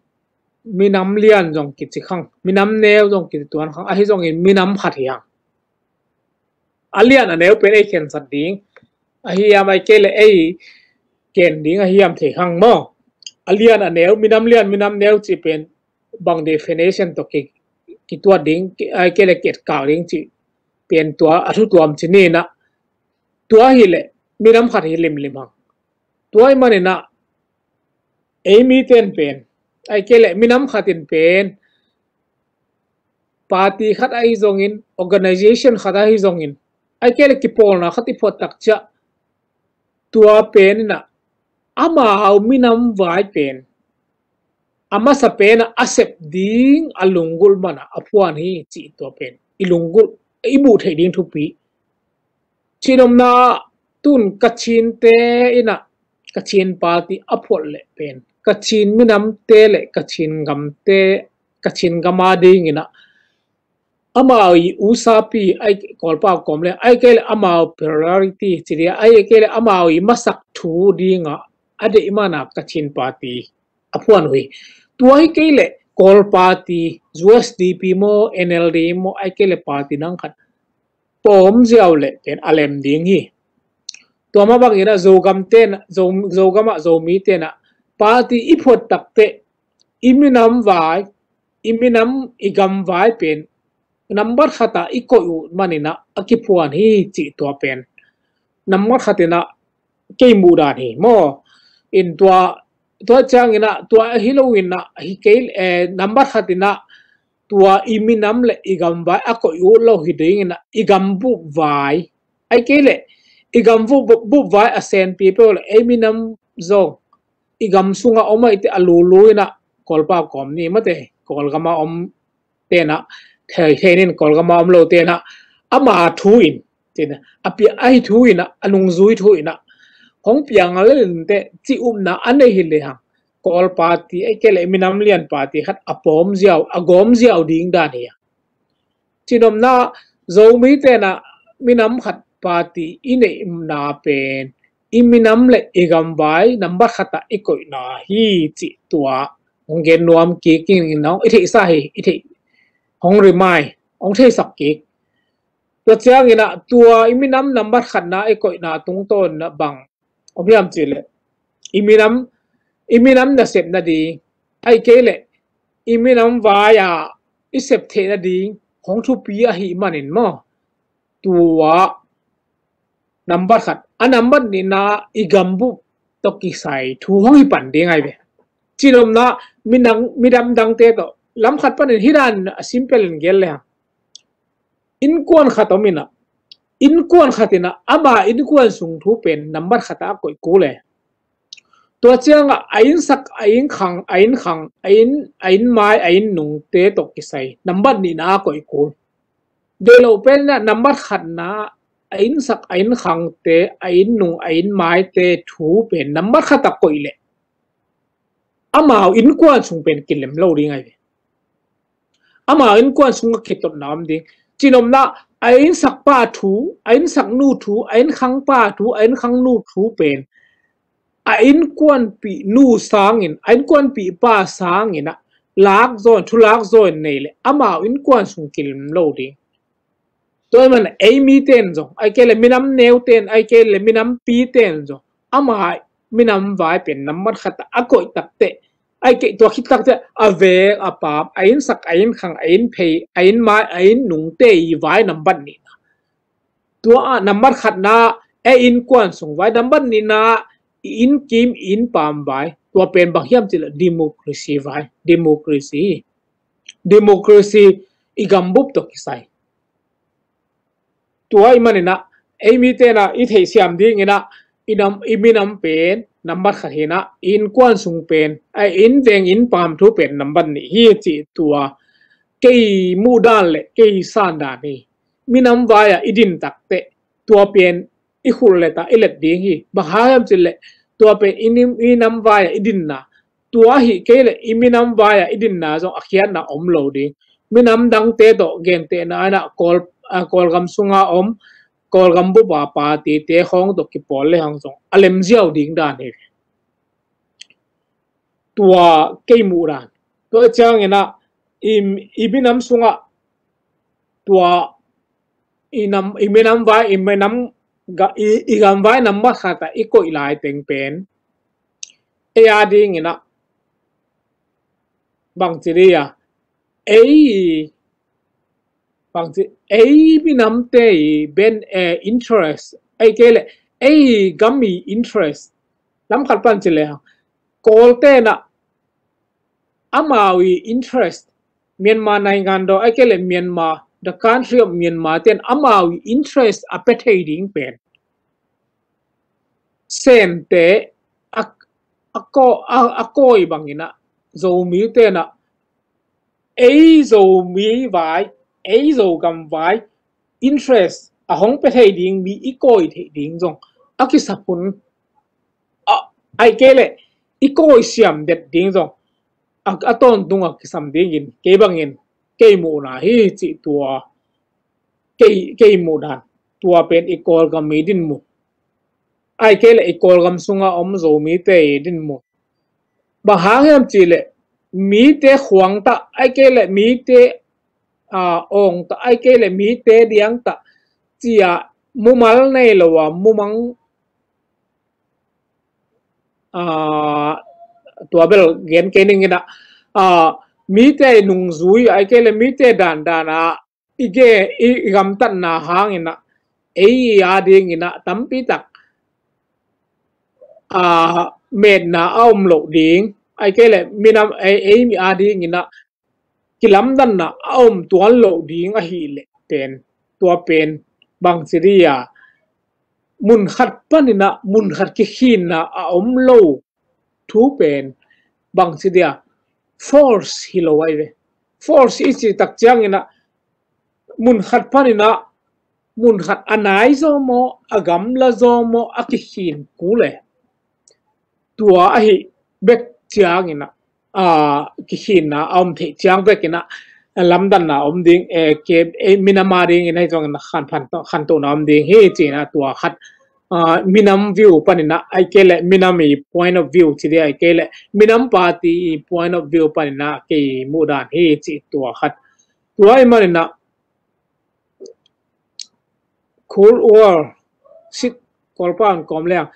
minam lian zong kici khang, minam neu zong kici tuan khang, ahi zongin minam khat hi hang. A lian a neu pen ei khensat ding ahi hiam, ahih kei leh ei ken ding ahi hiam thei khang maw. A lian a neu, minam lian minam neu cih pen bang definition tawh ki, kituat ding, ki, ahih kei leh kietkak ding cih pen tua a thu tuam ci ni ina. Tua hi leh minam khat hi limlim hang. Tua ahih man ina ei mite in pen, ahih kei leh minam khat in pen party khat ahi zongin, organization khat ahi zongin, ahih kei leh kipawlna khat i phuat tak ciang tua pen ina amau minam vai pen a masa pen a, a sep ding a lunggulh man a a phuan hi cih tua pen i lunggulh, i muh theih ding thupi. Cih nopna, tun Kachinte ina Kachin party a phuat leh pen Kachin minamte leh Kachin gamte, Kachin gam a ding ina amau i usapi, ahih, Kawlpau kawm leh, ahih kei leh amau priority ci dia, ahih kei leh amau i masak thu ding a a deih man a Kachin party a phuan uh hi. Tua hi kei leh Kawl party, U S D P maw, N L D maw, ahih kei leh party nang khat pawm ziau leh pen a lem ding hi. Tua mah bangin a Zogam ten, Zo, Zogam ah Zomite in a party i phuat tak teh i minam vai, i minam, i gam vai pen nambat khat a i koih uh man ina a kiphuan hi cih tua pen nambat khat ina kei muh dan hi maw. In tua, tua ciang ina tua hi lo ina hi kei, eh, nambat khat ina tua i minam leh i gam vai a koih uh lo hi ding ina i gam bup vai, ahih kei leh i gam bup, bup vai a senpi peuh leh ei minam zong i gam sunga om ahih teh a lulu ina Kawlpau kawm ni mate, Kawlgam a om te ina thei, thei ning, Kawlgam a om lote ina ama thu in, ci ina, a piang, ahi thu ina, a nungzui thu ina hong piang a lel in teh cih upna a nei hi lehang Kawl party, ahih kei leh minam lian party khat a pawm ziau, a gawm ziau ding dan hi a. Cih nopna, Zomite in a minam khat party i neihna pen i minam leh i gam vai nambat khat a i koihna hi cih tua hong gen nuam kik ing ina, i theihsa hi, i theih, hong remind, hong theisak kik. Tua ciang ina tua i minam nambat khatna i koihna tungtawn ina bang om hiam cih leh i minam, i minam nasep nading, ahih kei leh i minam vai a i sep theih nading hong thupi ahih manin maw, tua nambat khat. A nambat nihna i gam bup tawh kisai thu hong hi pan ding ahi ve. Cih nopna, minam, minam dangte tawh lam khat panin hi dan a simple in gen lehang, innkuan khat om ina, innkuan khat ina ama innkuan sung thu pen nambat khat a koih kul e. Tua ciang a, a innsak, a innkhang, a innkhang, a inn, a innmai, a innungte tawh kisai nambat nihna a koih kul. Deih loh pen ina nambat khatna a innsak, a innkhangte, a innung, a innmaite thu pen nambat khat a koih leh amau innkuan sung pen kilem lo ding ahi ve. Amau innkuan sung a kitotna om ding. Cih nopna, a innsakpa thu, a innsaknu thu, a innkhangpa thu, a innkhangnu thu pen a innkuanpih nu sangin, a innkuanpih pa sangin a lak zaw in, thu lak zaw in nei leh amau innkuan sung kilem lo ding. Tua ahih man ei mite in zong, ahih kei leh minam neute in, ahih kei leh minampite in zong ama minam vai pen nambat khat a koih tak teh, ahih kei, tua khit tak teh a veng, a paam, a innsak, a innkhang, a innphei, a innmai, a innungte i vai nambat nihna. Tua a nambat khatna, ei innkuan sung vai, nambat nihna i innkim, i innpaam vai, Tua pen bang hiam cih leh democracy vai, democracy. Democracy i gambup tawh kisai. Tua ahih manin ah, ei mite in ah i theihsiam dingin ah, i nam, i minam pen nambat khat hi in ah, i innkuan sung pen, ai, inn veng inn paam thu pen nambat nih hi cih tua kei muhdan le kei sandan hi. Minam vai-ah i din takteh, tua pen i khullet ah i let ding hi. Bang hang hiam cih leh, tua pen i nim, i nam vai-ah i dinna, tua ahih kei leh i minam vai-ah i dinna zong a khiatna om lo ding. Minam dangte tawh gentehna in ah Kawl, a, Kawlgam sunga om, Kawlgam bup a party-te khawng tawh kipawl lehang zong a lemziau ding dan hi. Tua kei muhdan. Tua ciangin ah, i, i minam sungah, tua i nam, i minam vai, i minam ga, i, i gam vai nambat khat ah i koih lai teng pen, ei a dingin ah, bangci dih a, ei, bangci, ei minamte i ben, eh, interest, ahih kei leh ei gam i interest, lam khat pan ci lehang, Kawlte in ah amau i interest, Myanmar နိုင်ငံတော် ahih kei leh Myanmar, the country of Myanmar-te in amau i interest a pia thei ding pen Sente a, a, ko, a, a kawi bangin ah, Zomite in ah ei Zomi vai, ei Zogam vai interest a hong pia thei ding mi i kawi theih ding zong a kisap hun, a, ahih kei leh i kawisiam det ding zong a, a tawntung a kisam dingin, kei bangin, kei muhna hi cih tua, kei, kei muhdan. Tua pen i Kawlgam i dinmun, ahih kei leh i Kawlgam sunga om Zomite i dinmun. Bang hang hiam cih leh, mite khuang tah, ahih kei leh mite, a, awng tah, ahih kei leh mite diang tah, ci-a mumal nei lo a, mumang, a, tua bel gen kei ning in ah, a, mite nungzui, ahih kei leh mite dandan a i ge, i, i gamtatna hangin ah, ei a dingin ah tampi tak, a, metna a om loh ding, ahih kei leh minam, ei, ei mi a dingin ah kilamdanna a om tuan loh ding ahih leh pen, tua pen bangci dih a, mun khat panin ah mun khat kikhinna a om lo thu pen bangci dih a, force hi lo ahi ve. Force i cih tak ciangin ah mun khat panin ah mun khat a nai zaw maw, a gamla zaw maw, a kikhin kul e. Tua ahih bek ciangin ah, a, kikhinna a om theih ciang bekin ah, a, lamdanna om ding, e, ke, e, minam a dingin ahi zongin ah khan phan, khantohna om ding hi ci-in ah tua khat, a, minam view panin ah, ahih kei leh minam i point of view ci dih, ahih kei leh minam party i point of view panin ah kei muhdan hi cih tua khat. Tua ahih manin ah Cold War, sit, Kawlpa in kawm leng,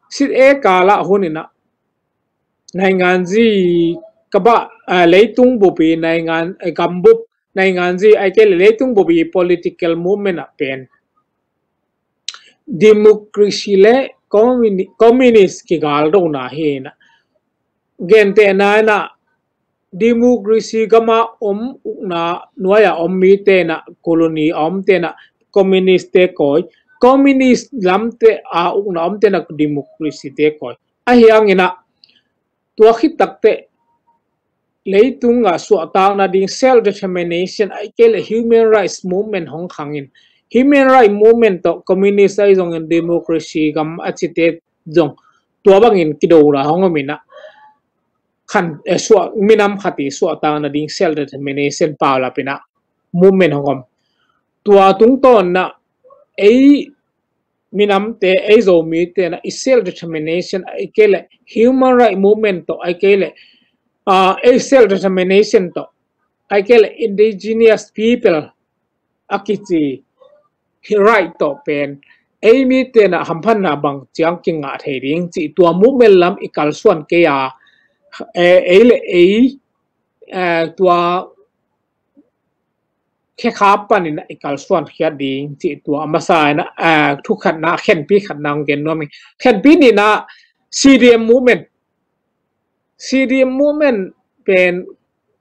sit e kal ah hun in ah, နိုင်ငံကြီး ကမ္ဘာ့, a, leitung bup i နိုင်ငံ, a, gam bup, နိုင်ငံကြီး ahih kei leh leitung bup i political movement ah pen democracy le communi-, communist kigaldona hi in ah, gentehna in ah, democracy gam a om ukna nuai a om mite in ah, colony a omte in ah communist-te kawi, communist lamte a ukna omte in ah democracy-te kawi. Ahih hangin ah tua khit takteh leitung a suahtakna ding self determination ahih kei leh human rights movement hong khang in, human rights movement tawh communist ahi zongin democracy gam a cite zong tua bangin kidona hong om in ah, khan, eh, suah, minam khat i suahtakna ding self determination paulap in ah movement hong om. Tua tungtawn in ah ei minamte, ei Zomite in ah i self determination ahih kei leh human rights movement tawh ahih kei leh, ah, ei self determination tawh ahih kei leh indigenous people a kici hi right tawh pen ei mite in ah hamphatna bang ciang kingah thei ding cih tua movement lam i kalsuan kei a, eh, ei le ei, eh, tua khekhap panin ah i kalsuan khiat ding cih tua a masa in ah, eh, thu khatna, khenpi khatna hong gen nuam ing. Khenpi nihna, C D M movement. C D M movement pen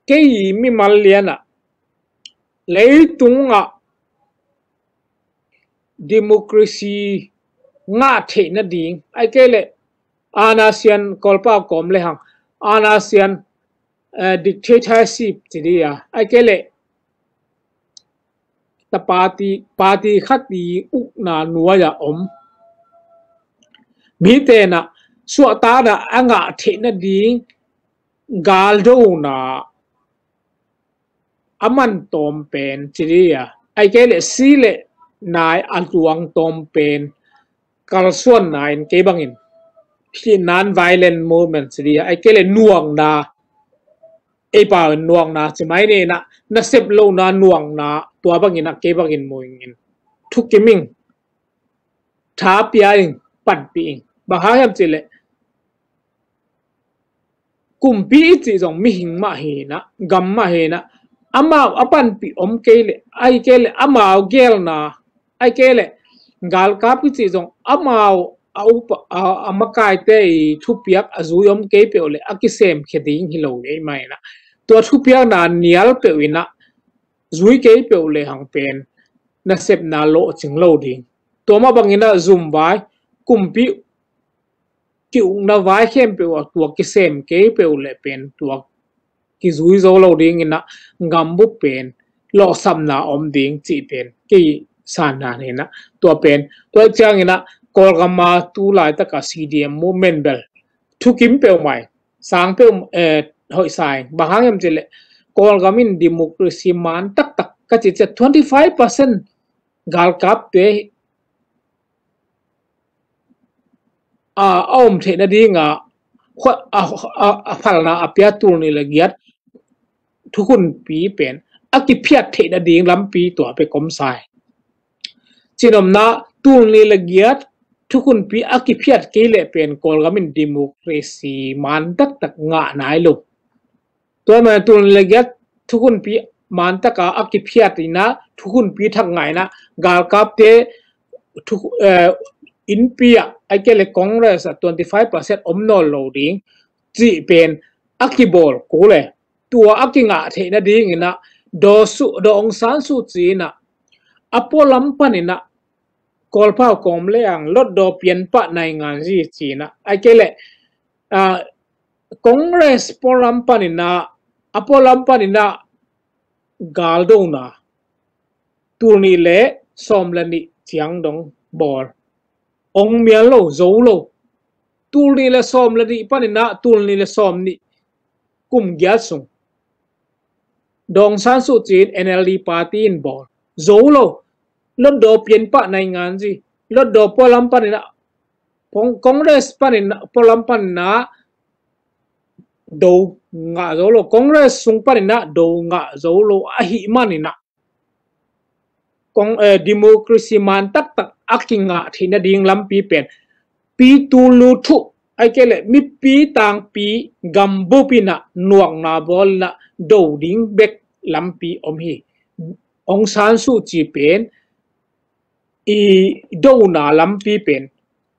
kei mimal lianah leitungah democracy ngah theih nading, ai kei leh anasian kolpau kawm le hang anasian, eh, dictatorship ci dia, ai kei leh ta party, party khat i ukna nuai-a om mite na suahtakna a ngah theih nading galdona a man tawm pen ci dia, ai kei leh si le nai a tuang tawm pen kalsuanna in kei bangin hih non-violent movement ci dia, ai kei leh nuakna, ei pau in nuakna ci mai ni na, nasep lohna nuakna, tua bangin a kei bangin mu ing, thukim ing, tha pia ing, panpih ing. Bang hang hiam cih leh kumpi i cih zong mihing mah hi na, gam mah hi na, amau a panpih om kei leh, ai kei leh amau gelna, ai kei leh galkap i cih zong amau a upa, a, a makaite i thupiak a zui om kei peuh leh a kisem khia ding hi lo hi mah hi na. Tua thupiakna nial peuh in a zui kei peuh leh hang pen nasepna lawhcing lo ding. Tua mah bangin a zumvai, kumpi kiukna vai khempeuh ah tua kisem kei peuh leh pen tua kizui zo lo dingin a gambup pen lawhsapna om ding cih pen kei sanna hi na. Tua pen tua ciangin a Kawlgam a tu laitaka C D M movement bel thukim peuhmah, sang peuh, eh, hoih sa ing. Bang hang hiam cih leh Kawlgam in democracy man taktak ka cih ciang twenty five percent galkapte a, a om theih nadinga a, a, a phalna a pia tul nih le giat thukhunpi pen a kiphiat theih nading lampi tua bek om sa hi. Cihnopna, tul nih le giat thukhunpi a kiphiat kei leh pen Kawlgam in democracy man taktak ngah nai lo. Tua man tul nih le giat thukhunpi man taka a kiphiat in a thukhunpi thak ngah in a galkapte thu, eh, innpi ah ai kei leh Congress ah twenty five percent om nawn lo ding cih pen a kibawl kul e. Tua a kingah theih nadingin a Daw Su, Daw Aung San Suu Kyi in a a pualam panin a Kawlpau kawm le ang lotdaw pianpah naingan zi ci in a ai kei leh, ah, Congress pualam panin a, a pualam panin a galdona tul nih le sawm le nih ciang dong bawl. Ong mial lo, zo lo. Tul nih le sawm le nih panin a tul nih le sawm nih kum giat sung Daw Aung San Suu Kyi in N L D party in bawl. Zo lo. Lotdaw pianpah naingan zi. Lotdaw pualam panin a Cong-, Congress panin a, pualam panin a do ngah zo lo. Congress sung panin a do ngah zo lo ahih manin a Kong, eh, democracy man taktak a kingah theih nading lampi pen pi tul lu thuh ai kei leh mipi tangpi gambup in a nuakna bawl in a do ding bek lampi om hi. Aung San Suu Kyi pen i dona lampi pen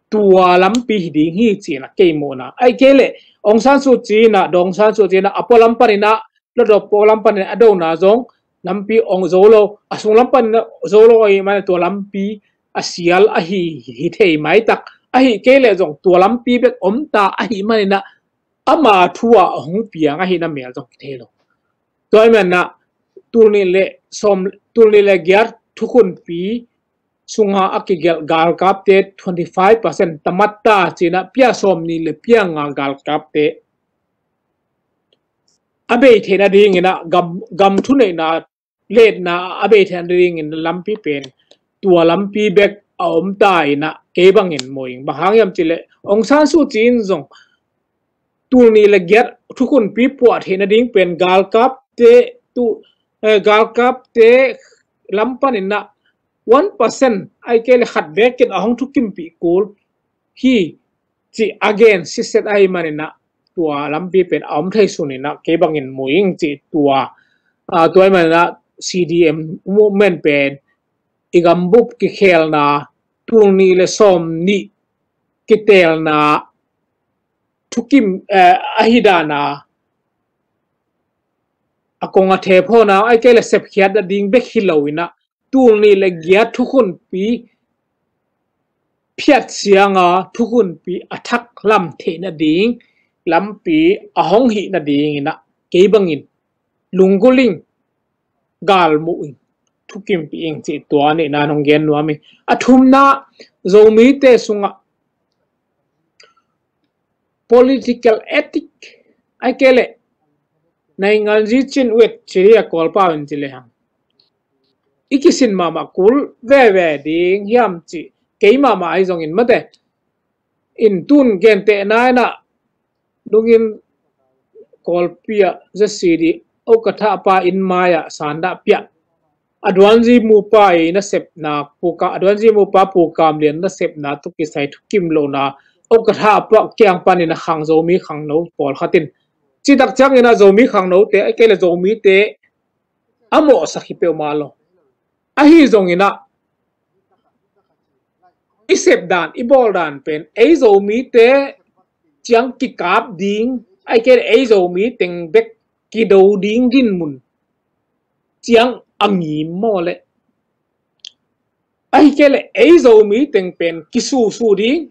tua lampi hi ding hi ci in a kei muhna. Ai kei leh Aung San Suu Kyi in a, Daw Aung San Suu Kyi in a a pualam panin a, lotdaw pualam panin a dona zong lampi ong zo lo, a sunglam panin a zo lo ahih manin tua lampi a sial ahi, hi thei maitak. Ahih kei leh zong tua lampi bek om ta ahih manin a ama thu a hong piang ahihna mel zong kithei lo. Tua ahih manin a tul nih le sawm, tul nih le giat thukhunpi sunga a kigelh galkapte twenty five percent tamatta ci in a pia sawm nih le pia nga galkapte a bei theih nadingin a gam, gam thuneihna letna a bei theih nadingin lampi pen tua lampi bek a om ta in a kei bangin mu ing. Bang hang hiam cih leh Aung San Suu Kyi in zong tul nih le giat thukhunpi puah theih nading pen galkapte tu, eh, galkapte lam panin a one percent ai kei leh khat bekin a hong thukimpih kul hi cih a gen sitset ahih manin a tua lampi pen a om thei sun in a kei bangin mu ing cih tua, ah, tua ahih manin a C D M movement pen i gambup kikhelna tul nih le sawm nih kitelna thukim, eh, ahi dana a kong a thephawnau ai kei le sepkhiat nading bek hi loinah tul nih le giat thukhunpi phiat sianga thukhunpi a thak lam theih nading lampi a hong hih nadinginah kei bangin lunggulh ing, galmuh ing, thukimpih ing cih tua nihna hong gen nuam ing. A thumna, Zomite sungah political ethic ai kei le nainganzi cin uit cili a Kawlpau in ci lehang i kisin mahmah kul veve ding hiam cih kei mahmah ahi zongin mate in tun gentehna inah dungin Kawlpi ah Z C D okatha pa inn mai-ah sandah piah a duanzi mupa i nasepna puka a duanzi mupa pukam lian nasepna tawh kisai thukim lohna okatha pa kiang panin a khang Zomi khangno pawlkhatin citak ciangin a Zomi khangnote ai kei le Zomite a mawhsak hi peuhmah lo. Ahi zonginah i sepdan i bawldan pen ei Zomite ciang kikap ding ai kei le ei Zomi teng bek kido ding dinmun ciang a ngim maw le ahi kei le ei Zomi teng pen kisusu ding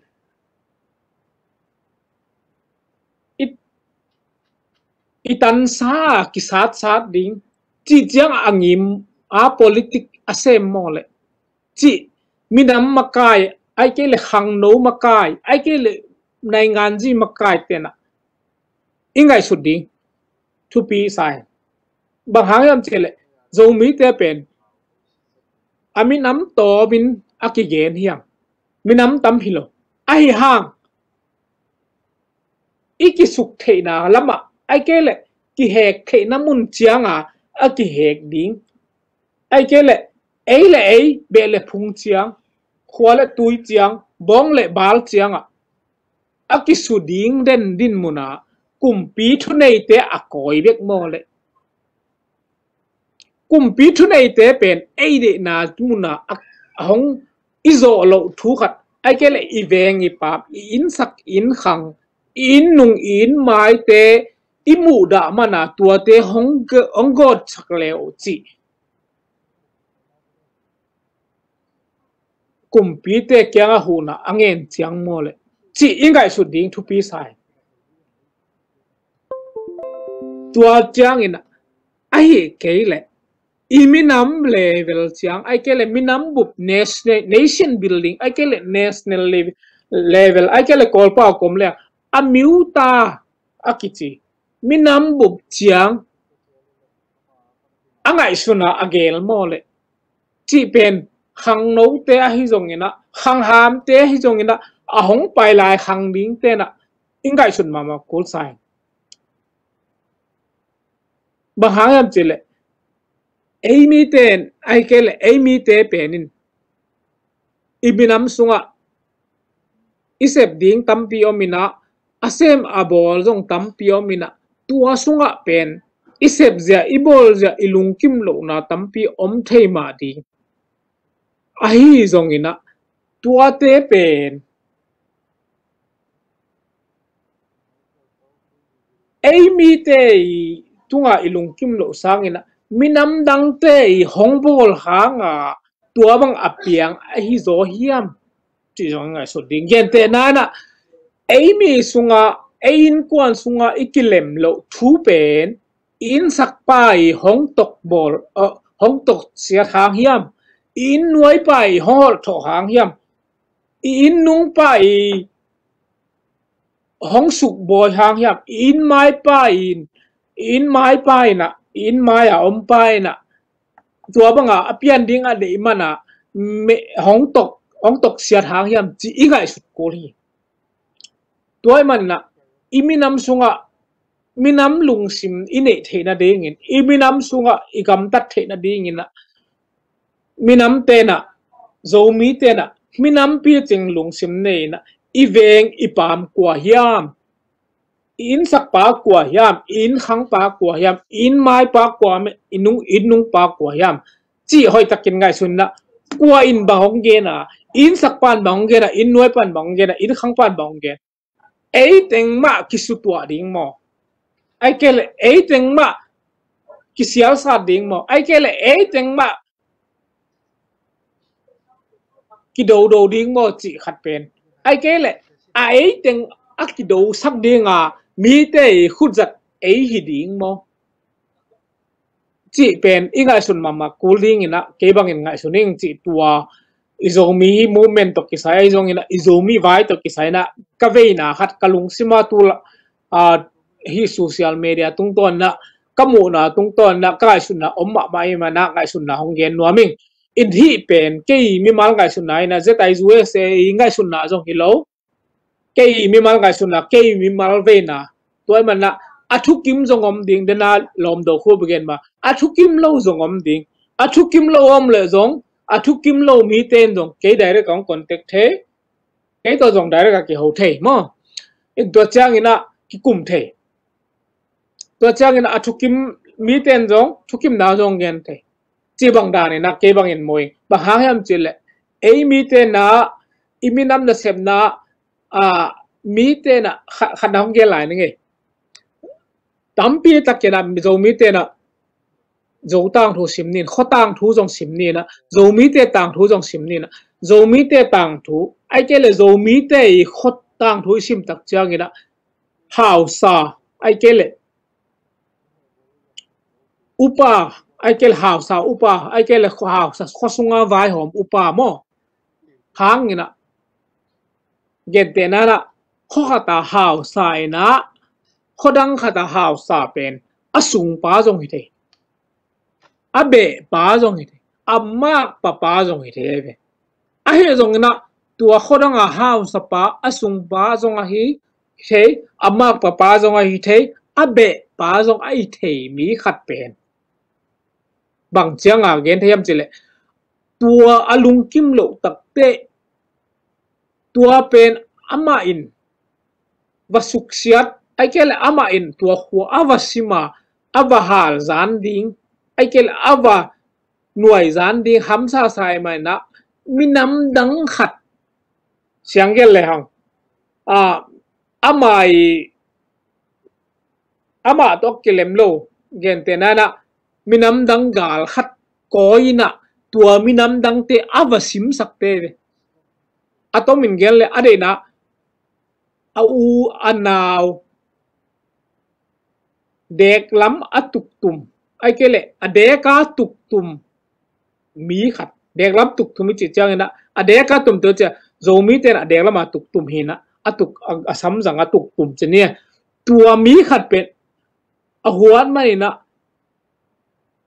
i, i tansa kisatsat ding cih ciang a ngim a politik a sem maw le cih minam makai ai kei le khangno makai ai kei le nainganzi makai tenah i ngaihsut ding thupi sai. Bang hang hiam cih le Zomite pen a minam tawmin a kigen hiam? Minam tam hi lo. Ahi hang i kisuk theihna lamah ai kei le kihek theihna mun cianga a kihek ding ai kei le ei le ei beh le phung ciang khua le tui ciang bawng le bal ciangah a kisu ding den dinmuna kumpi thuneite a kawi bek maw le kumpi thuneite pen ei deihna muna a hong i zawh loh thu khat ai kei le i veng i pam i innsak i innkhang i innung i innmaite i muhdah mana tuate hong gawtsak leu cih kumpite kiangah huhna a ngen ciang maw le cih i ngaihsut ding thupi sai. Tua ciangin ahi kei le i minam level ciang ai kei le minam bup nation building ai kei le national level ai kei le Kawlpau kom le a miuta a kici minam bup ciang a ngaihsuna a gel maw le cih pen khangnote ahi zonginah khanghamte ahi zonginah a hong pai lai khang ding tenah i ngaihsun mahmah kul sai. Bang hang hiam cih le ei mite in ai kei le ei mite penin i minam sungah i sep ding tampi om inah a sem a bawl zong tampi om inah tua sungah pen i sepzia i bawlzia i lungkim lohna tampi om thei mah ding. Ahi zonginah tuate pen ei mite i tunga i lungkim loh sanginah minam dangte i hong bawl hanga tua bang a piang ahi zaw hiam? Cih zong ngaihsut ding. Gentehna inah ei mi sungah ei innkuan sungah i kilem loh thu pen i innsakpa i hong tokbawl hong toksiat hang hiam? I innuaipa i hong holhthawh hang hiam? I innungpa i hong sukbawi hang hiam? I innmaipa in i innmaipa inah i innmaia ompa inah tua banga a pian ding a deih mana hong tok hong toksiat hang hiam cih i ngaihsut kul hi. Tua i manah i minam sungah minam lungsim i neih theihna dingin i minam sungah i gamtat theihna dinginah minam tenah Zomi tenah minam picing lungsim nei inah i veng i pam kua hiam? I innsakpa kua hiam? I innkhangpa kua hiam? I innmaipa kua i nung i innungpa kua hiam? Cih hoihtakin ngaihsun inah kua in bang hong gena? I innsakpan bang hong gena? I innuaipan bang hong gena? I innkhangpan bang hong gena? Ei teng mah kisutuah ding maw? Ai kei le ei teng mah kisialsat ding maw? Ai kei le ei teng mah kidodo ding maw cih khat pen. Ai kei le a ei teng a kidosak dinga mite i khutzat ei hi ding maw cih pen i ngaihsun mahmah kul dingin ah kei bangin ngaihsun ing cih tua i Zomi movement tawh kisai, ahi zongin ah i Zomi vai tawh kisai in ah ka veina khat ka lungsima tu la, ah, hih social media tungtawn in ah ka muhna tungtawn in ah ka ngaihsutna om mahmah ahih manin ah ngaihsutna hong gen nuam ing. In hih pen kei mimal ngaihsutna in ah Z I U S A i ngaihsutna zong hi lo. Kei mimal ngaihsutna, kei mimal veina. Tua ahih manin ah a thukim zong om ding, dena lawm do khu begen ma. A thukim lo zong om ding. A thukim lo om le zong, a thukim lo mite in zong kei direct a hong contact thei. Kei tawh zong direct a kiho thei maw? In tua ciangin ah kikum thei. Tua ciangin ah a thukim mite in zong thukimna zong gen thei. Ci bang danin ah kei bangin mu ing. Bang hang hiam cih leh ei mite in ah i minam nasepna, ah, mite in ah kha-, khatna hong gen lai ning ei. Tampi takin ah Zo mite in ah Zo tangthu sim ni in, khua tangthu zong sim ni in ah, Zo mite tangthu zong sim ni in ah, Zo mite tangthu, ai kei le Zo mite i khua tangthu i sim tak ciangin ah hausa, ai kei le upa, ai kei le hausa upa, ai kei le khua hausa, khua sunga vaihawm upa maw? Hangin ah, gentehna in ah, khua khat a hausa in ah, khua dang khat a hausa pen a sungpa zong hi thei. A behpa zong hi thei. A makpapa zong hi thei ve. Ahi zongin ah, tua khua dang a hausapa, a sungpa zong ahi thei, a makpapa zong ahi thei, a behpa zong ahi thei mi khat pen. Bang ciang a gen thei hiam cih leh, tua a lungkim loh takteh, tua pen amah in va suksiat, ai kei le amah in tua khua a va sim a, a va hal zan ding, ai kei le a va nuai zan ding hamsa sa ahih manin ah minam dang khat siang gen le hang. Ah, amah i, amah tawh kilem lo, gentehna in ah minam dang gal khat kawi in ah tua minam dangte a va simsakte ve. A tomin gen le a deihna, a u a nau, deklam a tuktum, ai kei le a deka tuktum mi khat. Deklam tuktum i cih ciangin ah, a deka tumtum i cih, Zomite in a deklam a tuktum hi in ah, a tuk, a, a samzang a tuktum ci ni. Tua mi khat pen a huat manin ah,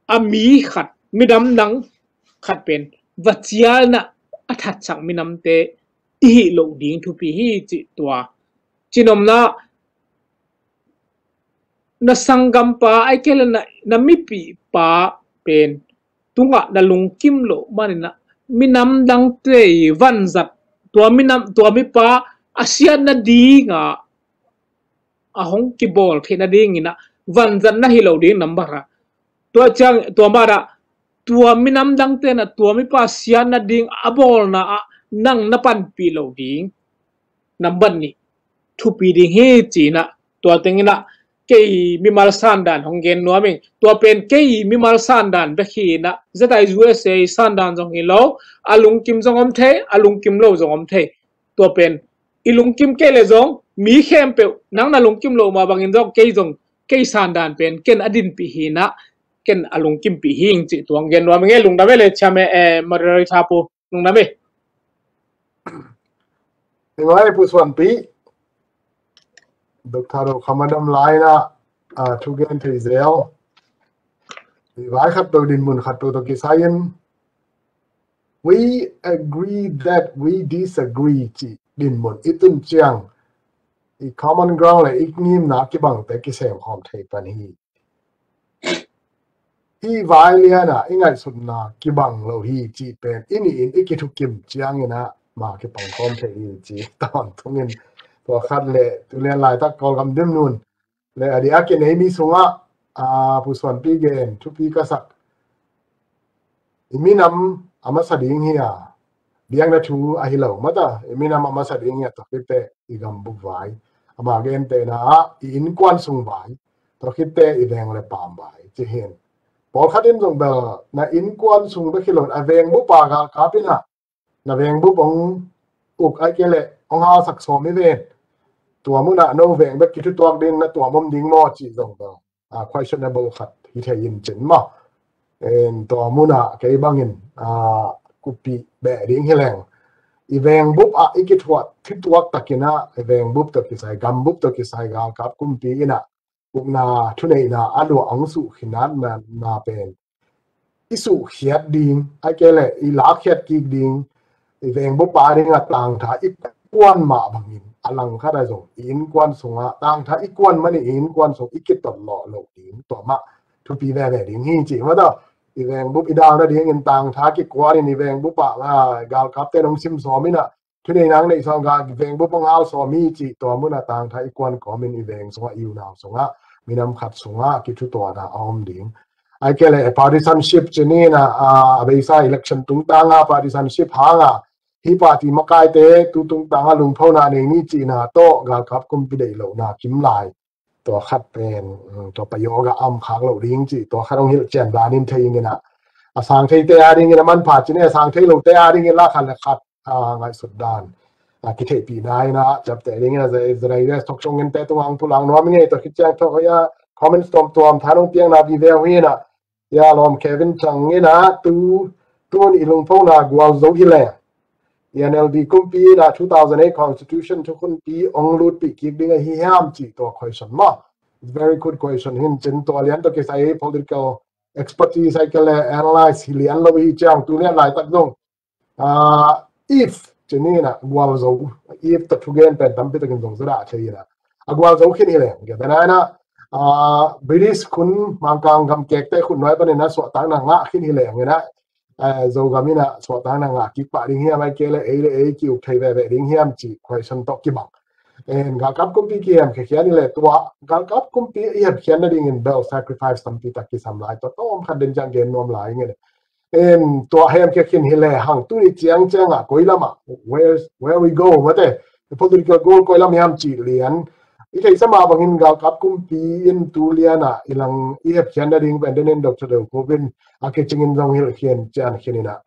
a mi khat, minam dang khat pen va cial in ah a thatsak minamte i hih loh ding thupi hi cih tua. Cihnopna, na sanggampa, ai kei le na, na mipihpa pen tungah na lungkim loh manin ah minam dangte i vanzat, tua minam, tua mipa a siatna dingah a hong kibawl theihna dingin ah vanzatna hi lo ding nambat ah. Tua ciang, tua mah ah, tua minam dangte in ah tua mipa siatna ding a bawlna ah nang na panpih loh ding nambat nih thupi ding hi ci in ah, tua teng in ah kei mimal sandan hong gen nuam ing. Tua pen kei mimal sandan bek hi in ah, Z I U S A sandan zong hi lo, a lungkim zong om thei, a lungkim lo zong om thei. Tua pen i lungkim kei le zong, mi khempeuh, nang na lungkim loh mah bangin zong, kei zong, kei sandan pen ken a dinpih hi in ah, ken a lungkimpih hi ing cih tua hong gen nuam ing e. Lungdam e le, Chairman, eh, Moderator pu, lungdam e. Eng ai Pu Suanpi, Doctor Khamadam lai in ah, ah, thugen thei zel. Vai khat peuh, dinmun khat peuh tawh kisai in, "We agree that we disagree," cih dinmun i tun ciang, i common ground le i ngimna kibangte kisem khawm thei pan hi. Hih vai lian ah i ngaihsutna kibang lo hi cih pen i nih in i kithukim ciangin ah ma kipang khawm thei hi ci tawntung in, tua khat le tu lian laitak Kawlgam dimnun le a diakin ei mi sungah, ah, Pu Suanpi gen thupi ka sak, i minam a masa ding hi a, biakna thu ahi lo mata, i minam a masa ding hi a, tua khit teh i gam buk vai Ama gentehna ah i innkuan sung vai, tua khitte i veng le paam vai ci hi in. Pawlkhat in zong bel na innkuan sung bek hi lo in a veng bup a galkap in ah na veng bup hong uk ai kei leh hong halsak sawm hi ven. Tua mun ah no veng bek kithutuak ding na tuam om ding maw cih zong bel a, questionable khat hi thei in cin maw. En, tua mun ah kei bangin a, kuppih beh ding hi leng i veng bup ah i kithuah thutuak takin ah i veng bup tawh kisai, gam bup tawh kisai galkap kumpi in ah ukna thuneihna a luah hong suh khin na, na pen i suhkhiat ding ai kei leh i lakkhiat kik ding, i veng bup a ding a tangtha i kuan mah bangin a langkhat a zong i innkuan sungah tangtha i kuan man i innkuan sung i kitot lawh loh ding tua mah thupi veve ding hi ci mah tawh. I veng bup i dal nadingin tangtha kikuan in i veng bup ah galkapte in hong sim sawm in ah thunei nang neih sawm, ga veng bup hong hal sawm hi cih tua mun a tangtha i kuan kawmin i veng sungah i unau sungah minam khat sungah kithutuahna a om ding. Ai kei leh partisanship ci ni in ah a, a beisa election tungtang a partisanship hang a hih party makaite tu tungtang a lungphona nei ni cihna tawh galkap kumpi deih lohna kim lai tua khat pen, um, tua payawk a om khak loh ding cih tua khat hong hilh cian danin thei ing in ah a sang theite a dingin a manpha ci ni, a sang thei lote a dingin la khat le khat a, ngaihsut dan a, kitheihpihna in ah ciapteh dingin a, Zedai West Talk Show ngente tungah hong pulak nuam ing ei. Tua khit ciang tawh a comments tuamtuam tha nong piakna vive uh hi in ah, ya lawm Kevin Chang in ah tu, tun i lungphona gualzo hi leh i N L D kumpi in ah two thousand eight constitution thukhunpi hong lutpih kik ding ahi hiam cih tua question maw. It's very good question hi in cin, tua lian tawh kisai political expertise ai kei leh analyse hi lian lo hi ciang tu lian laitak zong a, if ci ni in ah gualzo, if tawh thugen pen tampi takin zong zadah thei in ah a gualzo khin hi leng. Kei pen a in ah a, British khun Mangkang gam kekte khut nuai panin a suahtakna ngah khin hi leng in ah a, Zogam in ah suahtakna ngah kik pah ding hiam ai kei leh ei le ei ki-uk thei veve ding hiam cih question tawh kibang. En, galkap kumpi kihemkhia khian hi leh tua galkap kumpi i hemkhiat nadingin bel sacrifice tampi tak kisam lai, tua tawm khat den ciang gen nuam lai ing ei. Em, tua hemkhia khin hi lehang tuni ciangciang ah koi lamah, where, where we go, mate, the political goal koi lam hiam cih lian i theihsa mah bangin galkap kumpi in tu lian ah i lang i hemkhiat nading pen denin Doctor Deu Kuvin a kicingin zong hilh khian cian khin in ah,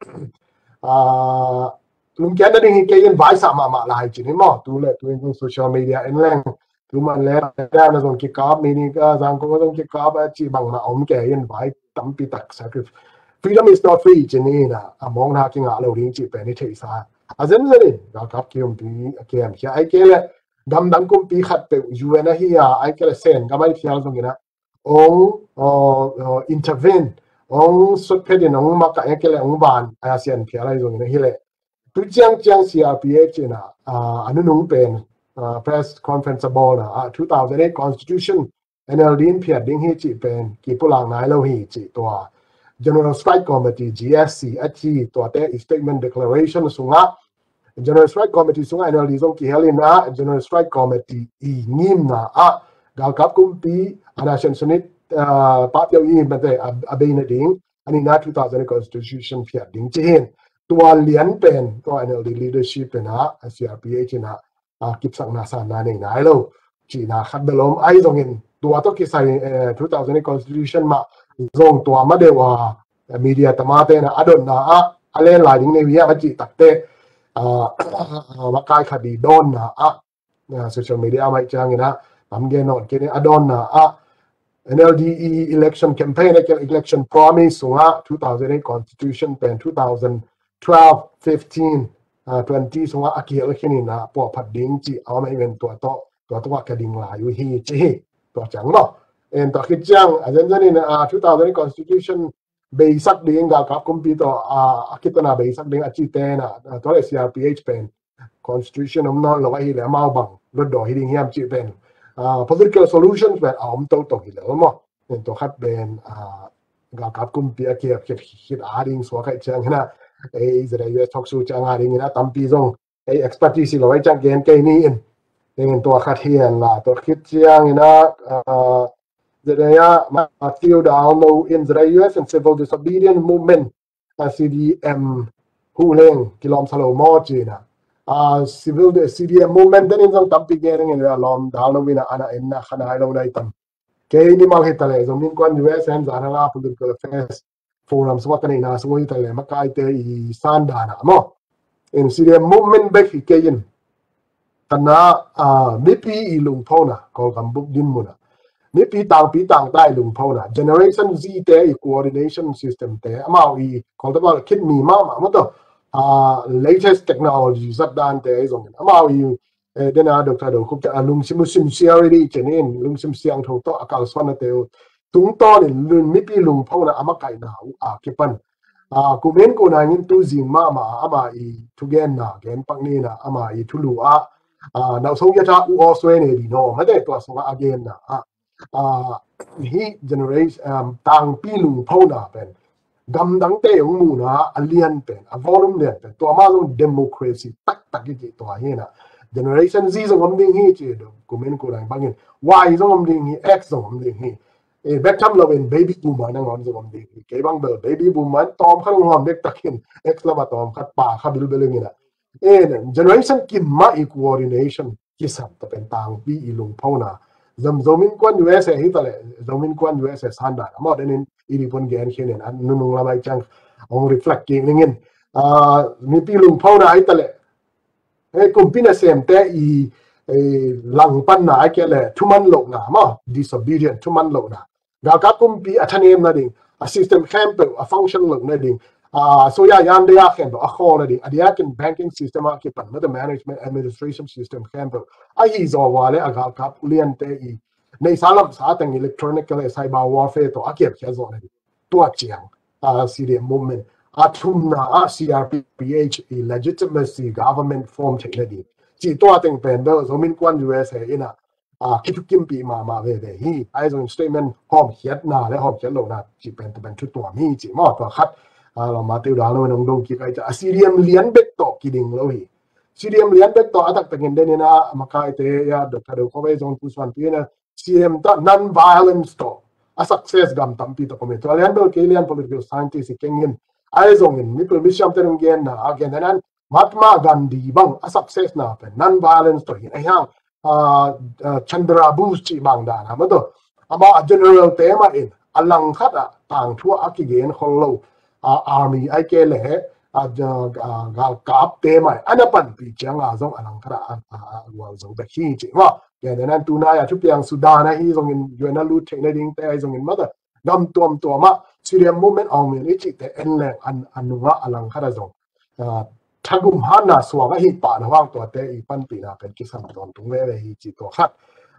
ah, lungkiat nading hi kei in vaisah mahmah lai ci ni maw. Tu le tu in social media en leng tu man le na zong kikap, mi ni ka Zangkong zong kikap a cih bangmah om kei in vai tampi tak sacrifice. Freedom is not free ci ni in ah a mawkna kingah lo ding cih pen i theihsa. A zenzen in galkap kiumpi a kihemkhia ai kei leh gamdang kumpi khat peuh U N ahi a ai kei leh Sen gam ai phial zong in ah hong, uh, uh, intervene, hong sutphet in hong makaih ai kei leh hong van a Sian phial ahi zong in ah hi leh tu ciangciang C R P H in ah, uh, a nunung pen, uh, press conference a bawlna ah two thousand eight constitution N L D in phiat ding hi cih pen kipulak nai lo hi cih tua General Strike Committee, G S C, a ci tuate i statement declaration sungah General Strike Committee sungah N L D zong kihel in ah General Strike Committee i ngimna ah galkap kumpi a na siansunit, ah, pahpiau i mate a, a bei nading a nihna two thousand constitution phiat ding ci hi in. Tua lian pen tua N L D leadership in ah C R P H in ah a, kipsakna sanna nei nai lo cihna khat bel om ahi zongin tua tawh kisai, eh, two thousand constitution mah zong tua ma deuh a, eh, media tamate na a dotna ah a len lai ding nei uh hiam a cih takte, ah, makai khat i dawnna ah, ah, social media ah mah ciangin ah lam gen nawn kei ni a dawnna ah N L D i election campaign, election promise sungah two thousand eight constitution pen two thousand twelve, fifteen, ah, twenty sungah a kihel khin in ah puahphat ding cih a om ahi ven tua tawh, tua tungah ka ding lai uh hi ci hi. Tua ciang maw. En tua khit ciang a zenzen in, ah, two thousand constitution beisak ding galkap kumpi tawh, ah, a kitana beisak ding a cite na, ah, tua le C R P H pen constitution om nawn lo ahi le amau bang lutdaw hi ding hiam cih pen, ah, political solutions pen a om toto hi le maw. En tua khat pen, ah, galkap kumpi a kihemkhia khit a ding suak ahi ciang hi in ah, ei Zedai West Talk Show ciang a ding in ah tampi zong ei expertise lo ahi ciang gen kei ni in. En tua khat hi in la tua khit ciang in ah, ah, Zedai ah Matthew Dal No in Zedai U S and Civil Disobedience Movement, a C D M huh leng kilawmsa lo maw ci in ah. a civil, C D M movement tenin zong tampi gen ngin a lawm dal no wina ana enna khana ilo nai tam. Kei ni mal hi ta le, Zomi Innkuan U S A in zan hanga political affairs forum sungah ka neihna sung hi ta le, makaite i sandana maw, in C D M movement bek hi kei in. Ka na, ah, mipi i lungphona, Kawlgam bup dinmuna, mipi tangpi tangta i lungphona, Generation Z te i coordination system te, amau i Kawlgam khit mi mahmah maw tawh, ah, latest technology zat dante i zongin, amau i, eh, dena Doctor Do Khup te a lungsim uh sincerity cenin, lungsim siangtho tawh a kalsuanna te uh tungtawnin lun mipi lungphona a makaihna uh a kipan. Ah, kumen kuna ngin tu zing mahmah ama i thugenna gen pak nina, ama i thulu a, ah, nauso ya tha u oswe ne di no, mate tua sunga a genna a, ah, hi generation, um, tangpi lungphona pen gamdangte ung muna a lian pen, a volume lian pen, tua ma zong democracy taktak i ci tua hi na. Generation Z zong om ding hi ci do, kumen kuna bangin Y zong om ding hi, X zong om ding hi. Eh, bek tham lo in baby boomer nangawn zong om ding hi. Kei bang bel baby boomer tawm khat hong hawm bek takin X lama tawm khat pa kha bilbel ing ina. Eh, generation kim mah i coordination kisam ta pen tangpi i lungphona. Zom Zomi Innkuan U S A hi ta le, Zomi Innkuan U S A sandana maw denin i di pon gen khin in an nunung lamai ciang hong reflect kik ning in. Ah, mipi lungphona hi ta le, eh, kumpi nasemte i, eh, langpanna a kia le thuman lohna maw, disobedient, thuman lohna. Galkap kumpi a thanemna ding, a system khempeuh a function lohna ding, a soya yan dia khempeuh a khawlna ding, a diakin banking system a kipan mate management administration system khempeuh. Ahi zaw vale a galkap uliante i neisa lamsa teng electronic le cyber warfare tawh a kiapkhia zawhna ding. Tua ciang, ah, C D M movement a thumna ah C R P H i legitimacy government form theihna ding. Ci tua teng pen bel Zomi Innkuan U S A ina, ah, kithukimpih mahmah veve hi. Ai zong statement hawmkhiatna le hawmkhiat lohna ci pen tu pen thu tuam hi ci maw tua khat. Ah, lo ma teu dal no nong dong kik ai ca a C D M lian bek tawh kiding lo hi. C D M lian bek tawh a taktakin den ina makaite ya Doctor Do Khup ai zong pusuan pi ina C M ta non-violence tawh a success gam tampi tawh komi. Tua lian bel kei lian political scientist i kengin ai zongin mipil misiam te nung genna a gen nan Mahatma Gandhi bang a success na pen non-violence tawh hin a hiang, ah, ah, Chandra Bose ci bang dan ha ma tawh ama a general te mah in a langkhat a tangthua a kigen khol lo, ah, army ai ke le, ah, ah, galkap te mah in a na panpih ciang a zong a langkhat a, a, a, a gual zo bek hi ci maw. Gen nan tunai a thupiang Sudan ahi zongin U N a lut theihna ding te ahi zongin mata gam tuamtuam ah C D M movement awng min i cihte en leng an, a nungah a langkhat a zong, ah, thagum hanna suang ahi pahna huang tuate i panpihna pen kisam tawntung veve hi ci tua khat.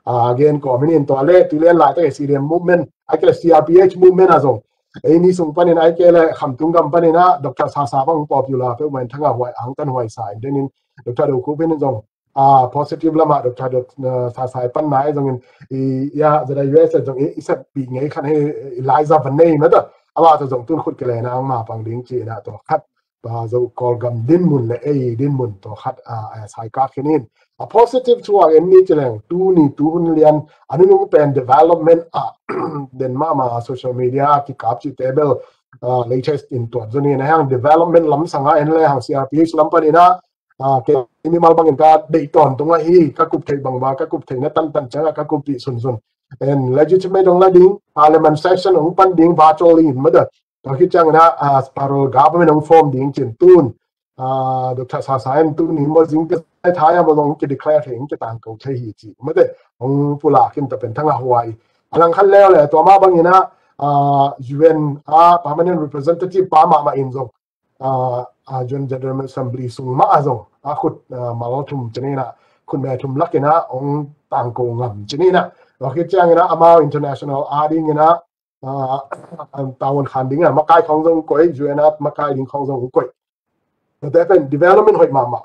Ah, gen kawm hi nin tua le tuilian laitak i C D M movement ai ke le C R P H movement a zong ei ni sung panin ai ke le Khamtung gam panin ah Doctor Sasa bang popular peuh main thanga huai angtan huai sa in denin Doctor Do Khup in zong, ah, positive lamah Doctor Do, ah, Sasa i panna i zongin i, ya, zada U S A zong i, i sep pi ngei khan hi Elijah Van Nei mata. Ama ta zong tun khut kile na ang ma pang ding ci na tua khat. Ba zo Kawlgam dinmun le ei dinmun tua khat, ah, ah, sai ka khinin. A positive thu a en ni ci leng tu ni tu hun lian a nunung pen development a den mahmah social media kikap ci te bel, ah, latest in tuat zoni na hang development lam sanga en le hang C R P H lam panin ah, ah, ke ni mal bangin ka dei tawntung ahi ka kup thei bang ba ka kup thei na tantan ciang a ka kup pi sunsun. En legitimate dong la ding, parliament session ong pan ding virtually in mada. Tua khit ciang na, ah, parallel government ong form ding cin tun. Ah, Doctor Sasa en tun ni mo zing ke sai thai a mo zong ki declare thei, ki tangko thei hi ci. Mate, ong pula kin ta pen thanga huai. A langkhat leu le, tua ma bangin ah, ah, U N a permanent representative pa mahmah in zong, ah, ah, U N General Assembly sung mah a zong a khut, ah, mal thum ci ni na, khut me thum lakin ah ong tangko ngam ci ni na. Tua khit ciangin ah amau international a dingin ah, ah, an tawon khan ding a makai khong zong koih, U N a makai ding khong zong koih. Tua te pen development hoih mahmah.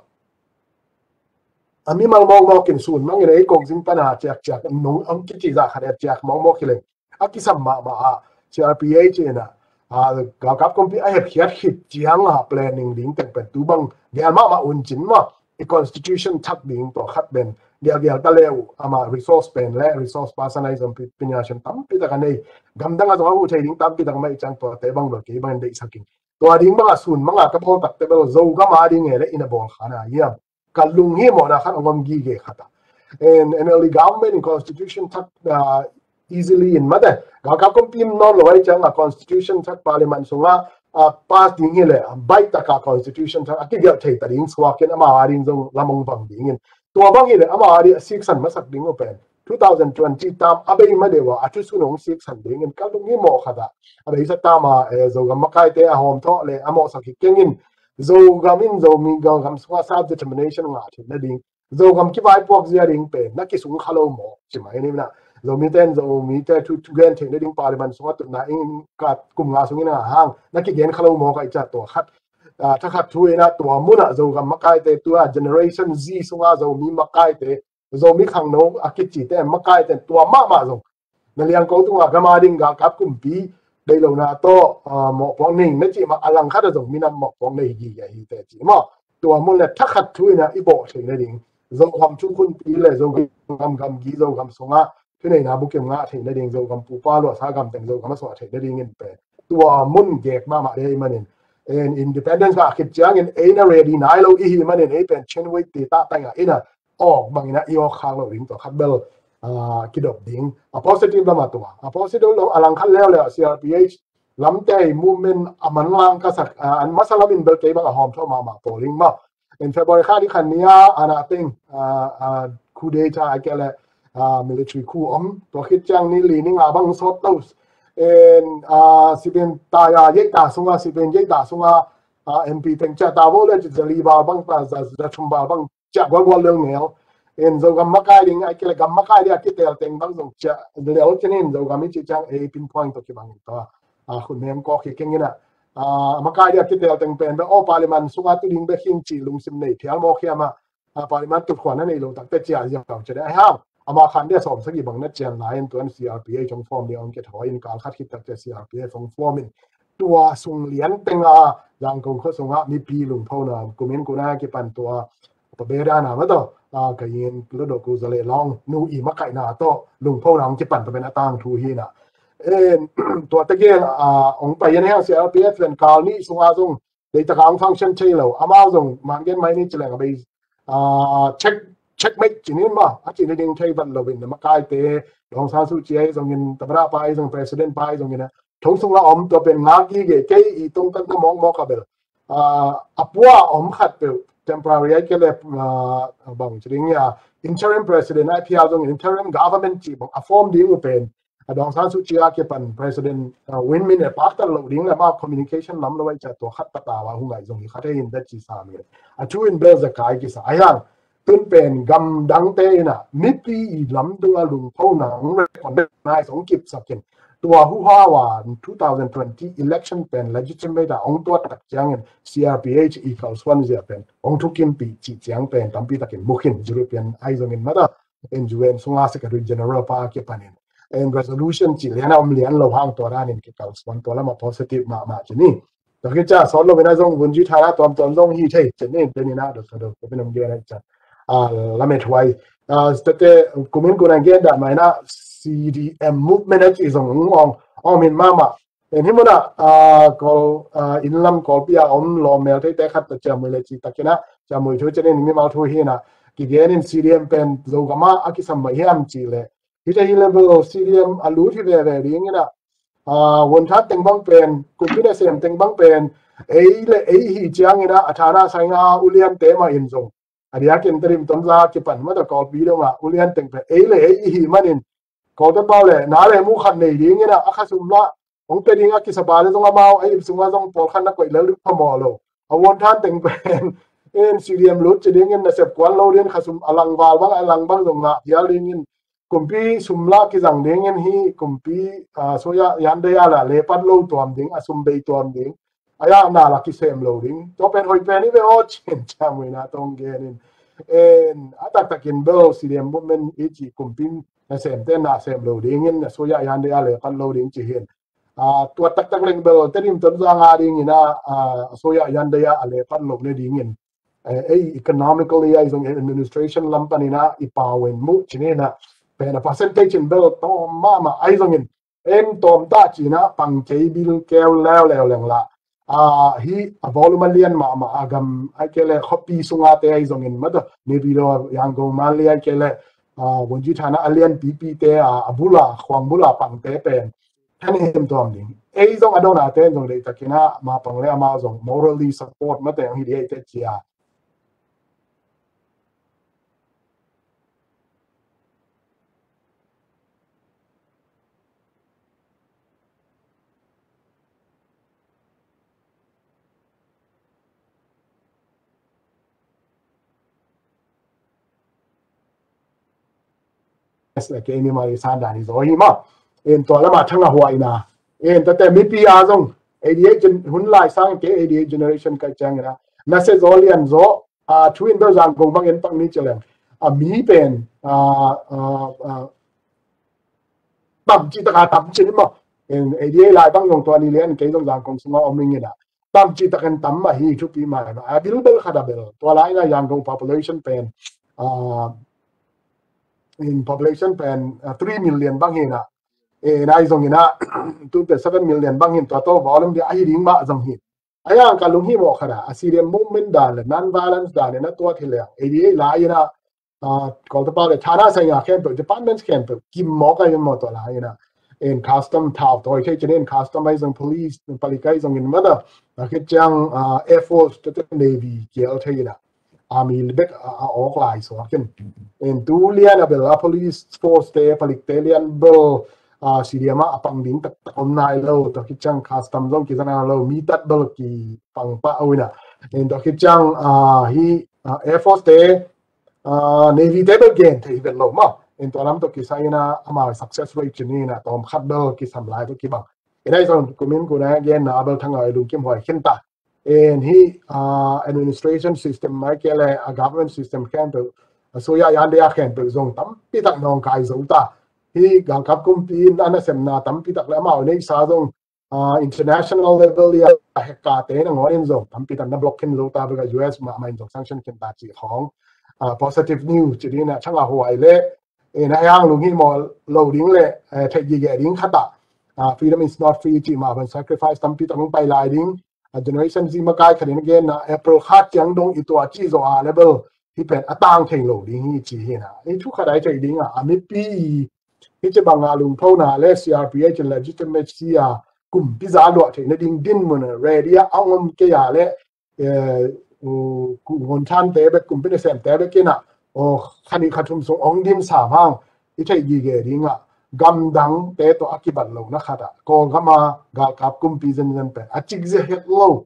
A mimal mawkmawk in sun mangin ei kong zing pana ciakciak nong ang kici zah khat et ciak mawkmawk hi leng a kisam mahmah a C R P H in ah, ah, galkap kumpi a hepkhiat khit ciang a planning ding teng pen tu bang gel mahmah un cin mah i constitution thak ding tua khat pen gel gel ta leu ama resource pen le resource person ai zong pi, pinya chen tampi tak a nei gamdang a zong a hu thei ding tampi tak mai ciang tua te bang bel kei bang deihsak in tua ding bang a sun bang a ka bawl tak te bel Zogam a ding e le in a bawl khana hiam ka lung hi mawhna khat a ngom gige khat a. And N L D government in constitution thak, ah, easily in mate. Galkap kumpi nawn lo ai ciang a constitution thak parliament sungah, ah, pass ding hi le, baih taka constitution thak a kigelh thei ta ding suakin amau a ding zong lam ong vang dingin. Tua bang hi le amau a ding a siksan masak ding uh pen two thousand twenty tam a bei ma deuh a, a thusun ong siksan dingin ka lung hi mawh khat a. A beisa tam a, eh, Zogam makaite a hawm thawh le a mawhsak hi kengin Zogam in Zomi Zogam sungah self determination ngah theihna ding, Zogam kivaipuak zia ding pen na kisung kha lo maw? Ci mai ni na. Zomite in Zomite thu, thugen theihna ding parliament sungah tutna in ka kum nga sungin a hang na kigen kha lo maw ka i ca tua khat. Ah, thakhat thu ina tua munah Zogam makaite tua Generation Z sungah Zomi makaite, Zomi khangno a kicite makaite tua mahmah zong na liangko tungah gam a ding galkap kumpi deih lohna tawh, ah, mawhpuak nei na cih mah a langkhat a zong minam mawhpuak nei gige hi te ci maw? Tua mun le thakhat thu ina i bawh theihna ding, Zogam thukhunpi le Zogam gamgi Zogam sungah thuneihna bukim ngah theihna ding, Zogam pupa luahsa gam teng Zogam a suah theihna ding in pen tua mun gek mahmah dei manin, en independence ngah khit ciangin ei na ready nai lo i hi manin ei pen Chin Wait ti tah tai ngah ina awk bangin a i awk khak lo ding tua khat bel, ah, kidop ding. A positive lam a tua. A positive lam a langkhat leuleu a C R P H lamte i movement a manlang ka sak, ah, an masa lamin bel kei bang a hawm thawh mahmah pawl ding maw. In February kha ni khan ni a, ana teng, ah, ah, coup d'etat a kia le, ah, military coup om. Tua khit ciang ni li ni nga bang sawt tos. In, ah, sipin ta ya yei ta sunga, sipin yei ta sunga, ah, M P teng cia ta vo le ci zali ba bang ta za, za thum ba bang cia gual gual lel ngel. In Zogam makai ding, ai kile gam makai ding a kitel teng bang zong cia lel cinin Zogam i ci ciang ei pinpoint to kibang in to. Ah, khun mem kawk hi keng ina. Ah, makai ding a kitel teng pen be, oh, parliament sunga tu ding be khin ci lungsim nei phial mawk hiam a. Ah, parliament tut khuan a nei lo takte cia ziau cia ding. Ai ham, ama khan ding a sawm sagih bang na cian lai in tuan C R P H hong form ding hong kithawi in kal khat khit takte C R P H hong form in tua sung lian teng a Zangkong khua sungah mipi lungphona kumin kuna kipan tua pa bedana ma tawh, ah, ka in lo do ku za le long nu i makaihna tawh lungphona hong kipan pa ben a tang thu hi na. En, tua tegel, ah, hong pai in heng C R P H len kal ni sunga zong deitaka hong function thei lo. Amau zong man gen mai ni ci leng a bei, ah, check, checkmate ci ni ma, a ci ni ding thei vat lo in na makaite, Daw Aung San Suu Kyi ai zong in, tabara pa ai zong, president pa ai zong in a, thong sung a om tua pen ngak gige kei i tong tan ta mawk mawk a bel. Ah, a pua om khat peuh temporary ai kele, ah, bang ci ding ia, interim president ai phial zong in interim government ci bang a form ding uh pen. A Daw Aung San Suu Kyi a kipan president, ah, Win Myint e paktan lo ding le ma communication lam lo ai cia tua khat patawa hung ai zong hi khat he in da ci sa mi. A thu in bel za kai kisa. Ai hang, tun pen gam dangte ina mipi i lamdunga lungphona hong recognize hong kipsakin tua huhau a two thousand twenty election pen legitimate a hong tuat tak ciangin C R P H i kalsuan zia pen hong thukimpih cih ciang pen tampi takin mukhin European ai zongin mata in U N sunga Secretary General pa kipanin in resolution cih lian a om lian lo hang tua danin kikalsuan tua lama positive mahmah ci ni. Tua kicia sawt lo mina zong vunji thana tuamtuam zong hi thei cin ni, teni na do sado ko pinam gen ai ca. Ah, lamet huai. Ah, tete kumin kuna gen da mai na C D M movement ai ci zong ong ong min mama. En himuna, ah, kol, ah, inlam kolpi a om lo mel thei te khat ta ciamui le ci takina ciamui thu cin ni mal thu hi na. Kigen in C D M pen Zogama a kisam mai hiam ci le. Hita hi level C D M a lut hi veve ding ina. Ah, won that teng bang pen, kumpi nasem teng bang pen, ei le ei hi ciang ina, a thana sai nga ulian te ma in zong. A dia kin terim ton za kipan ma ta kolpi dong a, ulian teng pen, ei le ei hi manin. Kol te pau le, na le mu khat nei ding ina, a khasum la, hong pe ding a kisapa le zong amau, ei sunga zong pol khan na koih lel dik pha maw lo. A won that teng pen, en C D M lut ci ding in nasep kuan lo ding khasum a lang val bang, a lang bang zong nga, hial ding in, kumpi sum la kizang ding in hi kumpi, ah, soya yan de ya la le pat lo tuam ding, a sum bei tuam ding. A ya na la kisem lo ding. To pen hoi pen i ve o cin ca mui na tong gen in. En, a tak tak in bel C D M movement i ci kumpi na sem te na sem lo ding in, a soya yan de ya le pat lo ding ci hin. Ah, tua tak tak leng bel te dim ton za nga ding ina, ah, soya yan de ya a le pat lo ne ding in. Eh, ei economically ai zong administration lam panina i pau en mu cinina pen a percentage in bel tom mama ai zong in en tom ta cina pang kei bil keu leu leu leng la. a, hi a volume a lian mahmah a gam a kei le khuapi sunga te ahi zongin mata Naypyidaw, Yangon, Mandalay a kei le, a, Wungyi thana a lian pipi te a, a bula, khuang bula pangte pen thanem tuam ding. Ei zong a dona te zong deihtakin a, ma pang le ama zong morally support mate ang hi dih ei te cia. Yes, like, kei mi mari san dan hi zo hi ma. En tua lama thanga huai na. En tate mipi a zong. Eighty-eight gen-, hun lai sang ke eighty-eight generation kai chang na. Na se zo lian zo. A, thu in bel zang gong bang en pang ni cheleng. A mi pen. A, a, a, tam ci taka tam ci ni ma. En eighty-eight lai bang zong tua ni lian kei zong zang gong sunga om ing ina. Tam ci takin tam mah hi thupi mai mah. A bil bel khat a bel. Tua lai na Yangon population pen, a, in population pen, a, three million bang hi na. E, nai zong ina, tu pen seven million bang hin tua to volume dia ahi ding mah zong hi. A yang ka lunghimawh khat a, a C D M movement dan le non-violence dan le na tuat hi leng. Eighty-eight lai ina, a, Kawltepaw le thana sainga khempeuh, departments khempeuh, kim mawk a hi mawh tua lai ina. En custom thau tawi thei cin en custom ahi zong police, palik ahi zong in mata. A khit ciang, a, Air Force te te Navy kial thei ina. Army bek a, a awk lai suak in. En tu lian a bel a police force te, palik te lian bel, a, C D M a pang ding taktak om nai lo, tua khit ciang custom zong kizang nai lo, mi tat bel kipang pah uh ina. En tua khit ciang, a, hi, a, Air Force te, a, Navy te bel gen thei vet lo ma. En tua lam tawh kisai ina ama success rate cin ina tawm khat bel kisam lai tawh kibang. Ina i zong kumin kuna gen na bel thanga i lungkim huai khin ta. En hi, a, administration system mai ke le a government system khempeuh, a suya yan dia khempeuh zong tampi tak nawngkai zo ta. Hi galkap kumpi in a nasemna tampi tak le amau nei sa zong, a, international level ia a hekka te na ngawn in zong tampi tak na block khin zo ta bek a U S mah mah in zong sanction khin ta ci khong, a, positive news ci dina thanga huai le, e, na hiang lunghimawh lo ding le, e, theih gige ding khat a, a, freedom is not free ci mah ban sacrifice tampi tak hong pai lai ding. A generation zi makai khat in gen na April khat ciang dong i tua ci zo a level hi pen a tang thei lo ding hi ci hi na. I thu khat ai thei ding a, a mipi hi ci bang a lungpho na le C R P H legitimacy a kumpi za luah thei na ding din mun a ready a ong om kei a le, e, u, ku ngon than te bek kumpi na sem te bek ina, o, khani khathum sung ong din sa hang, i thei gige ding a, gamdang te to a kibat lo na khat a, Kawlgam a galkap kumpi zen zen pen a cik ze het lo.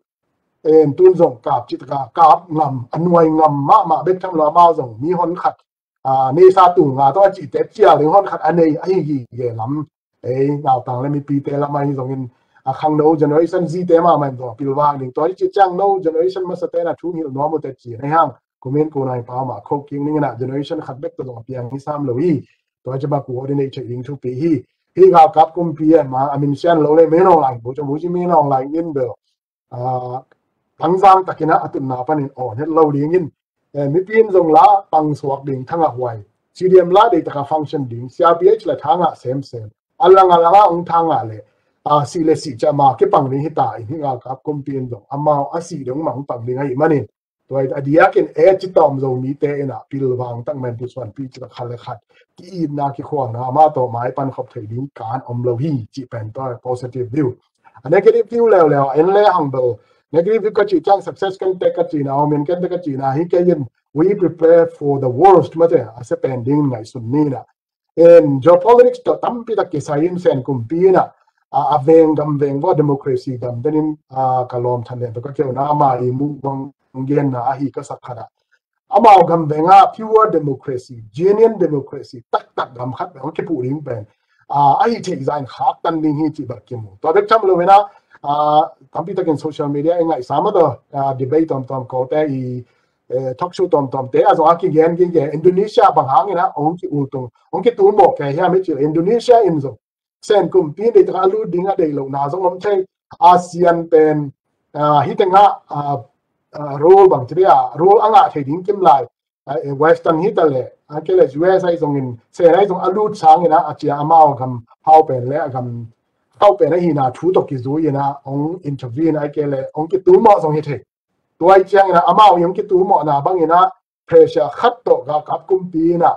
En tun zong kap cit ka kap ngam, a nuai ngam mahmah bek tham lo amau zong mi hon khat, a, nei sa tu nga to a ci te cia ding hon khat a nei ahi gige lam. Ei, nautang le mipi te lam ahi zongin a khangno generation zi te mahmah in zong a pilvang ding. Tua hi ci ciang no generation masa te na thu ngil nuam uh te ci na hang. Kumin kuna in pau mah kho king ning ina generation khat bek to zong a piang hi sam lo hi. Tua hi ci ma coordinate thei ding thupi hi. Hi galkap kumpi e ma a min sian lo le Min Aung Hlaing bu ca mu ci Min Aung Hlaing in bel, a, tangzang takin a tunna panin awn het lo dingin, e, mipi in zong la pang suak ding thanga huai. C D M la deitaka function ding, C R P H la thanga semsem. A langa langa ong thanga le, a, si le si ca ma kipang ding hita in hi galkap kumpi in zong amau a si dong mang pang ding ahi manin. Tua a diakin e ci tawm zo mi te ina pilvang tak men pusuan pi ci khat le khat. Ki itna ki khuangna ma tawh mai pan khop thei ding kan om lo hi ci pen tua positive view. A negative view leuleu, en le hang bel. Negative view ka ci ciang success kan te ka ci na, omin kan te ka ci na, hi ke yin, we prepare for the worst, mate, a se pen ding ngai sun ni na. En geopolitics to tampi tak kisai in sen kumpi na, a, a veng gam veng vo democracy gam denin, a, ka lawm than len to ka keu na ama i mu bang gen na ahi ka sak khat a. Amau gam venga pure democracy, genuine democracy, taktak gam khat beng kipu ding pen, a, ahi thei zain khak tan ding hi ci bak kimu. Tua bek tham lo vena, a, tampi takin social media i ngai sama to, a, debate tom tom ko te i, e, talk show tom tom te a zo a ki gen ki gen Indonesia bang hang ina ong ki ultung, ong ki tul mo ke hia me ci Indonesia in zo. Sen kumpi nei taka a lut ding a dei lo na zong om thei. ASEAN pen, a, hi tenga, a, a, role bang ci dia, role a ngah thei ding kim lai. A, e, Western hi ta le, a ke le U S a i zongin, sen a i zong a lut sangin a, a cia amau gam hau pen le a gam, tau pen ahina thu tawh kizui ina hong interview ina ai kei le hong kitul mawh zong hi thei. Tua i ciang ina amau i hong kitul mawhna bang ina pressure khat tawh galkap kumpi ina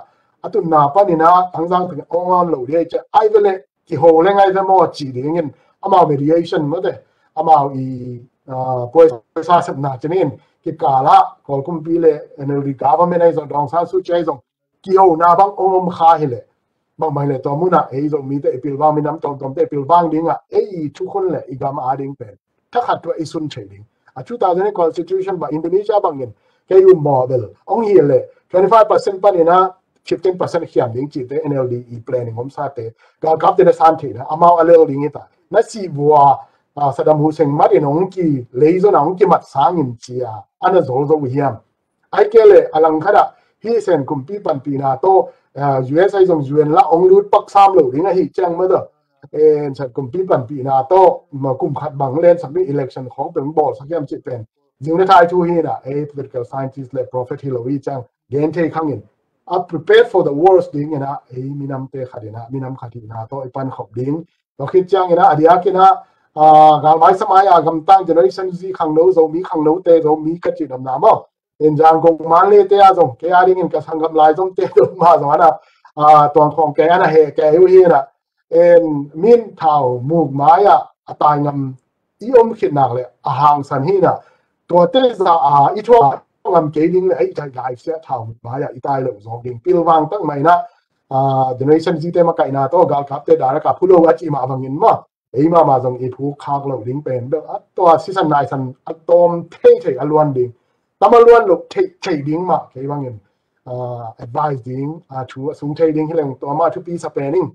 a tunna pan ina tangzang teng ong on lo dia i ciang ai ve le kiho le ngai ve maw ci dingin amau mediation mawte amau i ah, puai sa sepna cinin kikala Kawl kumpi le N L D government ai zong Daw Aung San Suu Kyi ai zong kihona bang ong om kha hi le bang bang le tua muna ei zong mite i pilvang minam tawmtawmte i pilvang dinga ei i thukhun le i gam a ding pen thakhat tua i sun thei ding a two thousand constitution ba Indonesia bangin kei um mawbel ong hi le twenty five percent panina fifteen percent khiam ding cite N L D i planning om sate galkap te na san theina amau a lel ding i ta na si bua ah, Saddam Hussein mat in ong ki leizon a ong ki mat sangin cia ana zol zo hiam ai kei le a lang khat ah hi sen kumpi panpina tawh ah, U S ai zong U N la ong lut pak sam lo ding ahi ciang mawte en sen kumpi panpina tawh ma kum khat bang len sak ni election khong pen bawl sak hiam ci pen zing le thai thu hi na ei political scientist le prophet hi lo hi ciang gen thei khangin a prepare for the worst ding ina ei minam te khat ina minam khat ina tawh i pan khop ding Tua khit ciang ina a diak ina ah, galvai samai a gamtang generation zi khangno Zomi khangno te Zomi ka ci damna maw en zang gong man le te a zong kei a dingin ka sanggam lai zong te zong ma zong ana ah, tuang khong kei ana he kei u hi na en min thau muk mai a a tai ngam i om khit nak le a hangsan hi na tua te za a i thuak ngam kei ding le a i tai lai sia thau muk mai a i tai lo zong ding pilvang tak mai na ah, generation zi te makaihna tawh galkap te dara ka phu lo a ci mah bangin maw ei mah mah zong i phu khak lo ding pen bel a tua sisan naisan a tawm thei thei a luan ding tam a luan lo thei thei ding mah kei bangin ah, advice ding a thu a sung thei ding hi leng tua mah thupi sa pen ing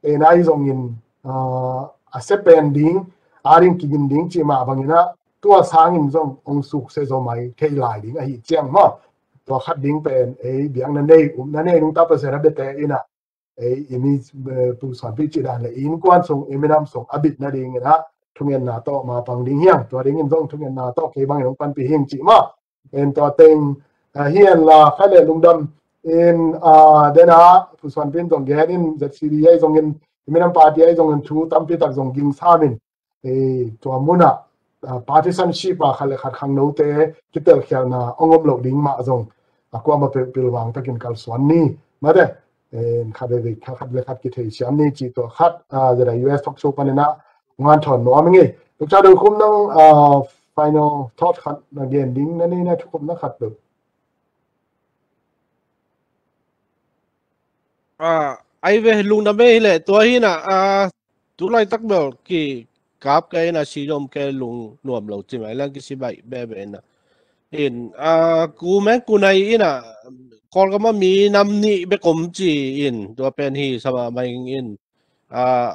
ei nai zongin ah, a se pen ding a ding kigin ding ci mah bangin a tua sangin zong ong suk se zo mai thei lai ding ahi ciang maw tua khat ding pen ei biang na nei um na nei nung ta pa se ra bete ina ei i mi eh, pu suan pi ci dan le i innkuan sung i minam sung a bit na ding ina thungenna tawh ma pang ding hiang tua dingin zong thungenna tawh kei bangin ong panpi hing ci ma en tua teng ah, hian la kha le lungdam in ah, dena pu suan pin zong gen in Z C D ai zongin i minam party ai zongin thu tampi tak zong ging samin eh, tua muna ah, partisanship a khat le khat khangnote kitelkhialna ong om lo ding mah zong a kuama pilvang takin kalsuan ni mate en khat le khat khat le khat kithei siam ni ci tua khat ah, zeda U S talk show panina ngan thawn nuam ngi Doctor Dul Khum nang ah, final thought khat na gen ding na nei na thukhupna khat lo ah, ai ve lungdam ei le tua hi na ah, tu laitak bel ki kap ke ina si dom ke lung nuam lo ci mai lang ki si bai be be ina in ah, ku meng ku nai ina Kawlgam a mi nam nih bek om ci in tua pen hi sama mai in ah,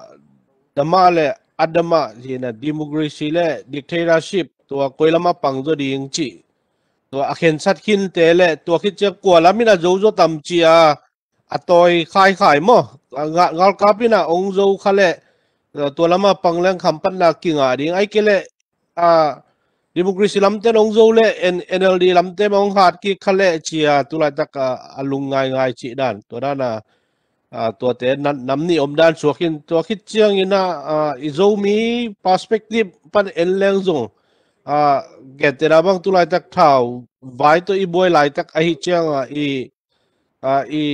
dama le adama ci ina democracy le dictatorship tua koilama pang zo ding ci tua a khensat khinte le tua khit ciang kua lam ina zo zo tam ci a a tawi khaikhai maw galkap ina ong zo kha le tua lama pang leng khampatna kinga ding ai ke le democracy lamte ong zo le N L D lamte ma ong hat kik kha le ci a tu laitak a lung ngaingai ci dan tua dan a tuate nam nih om dan suak in tua khit ciang ina i Zomi perspective pan en leng zong gente na bang tu laitak thau vai tawh i buai laitak ahi ciang a i i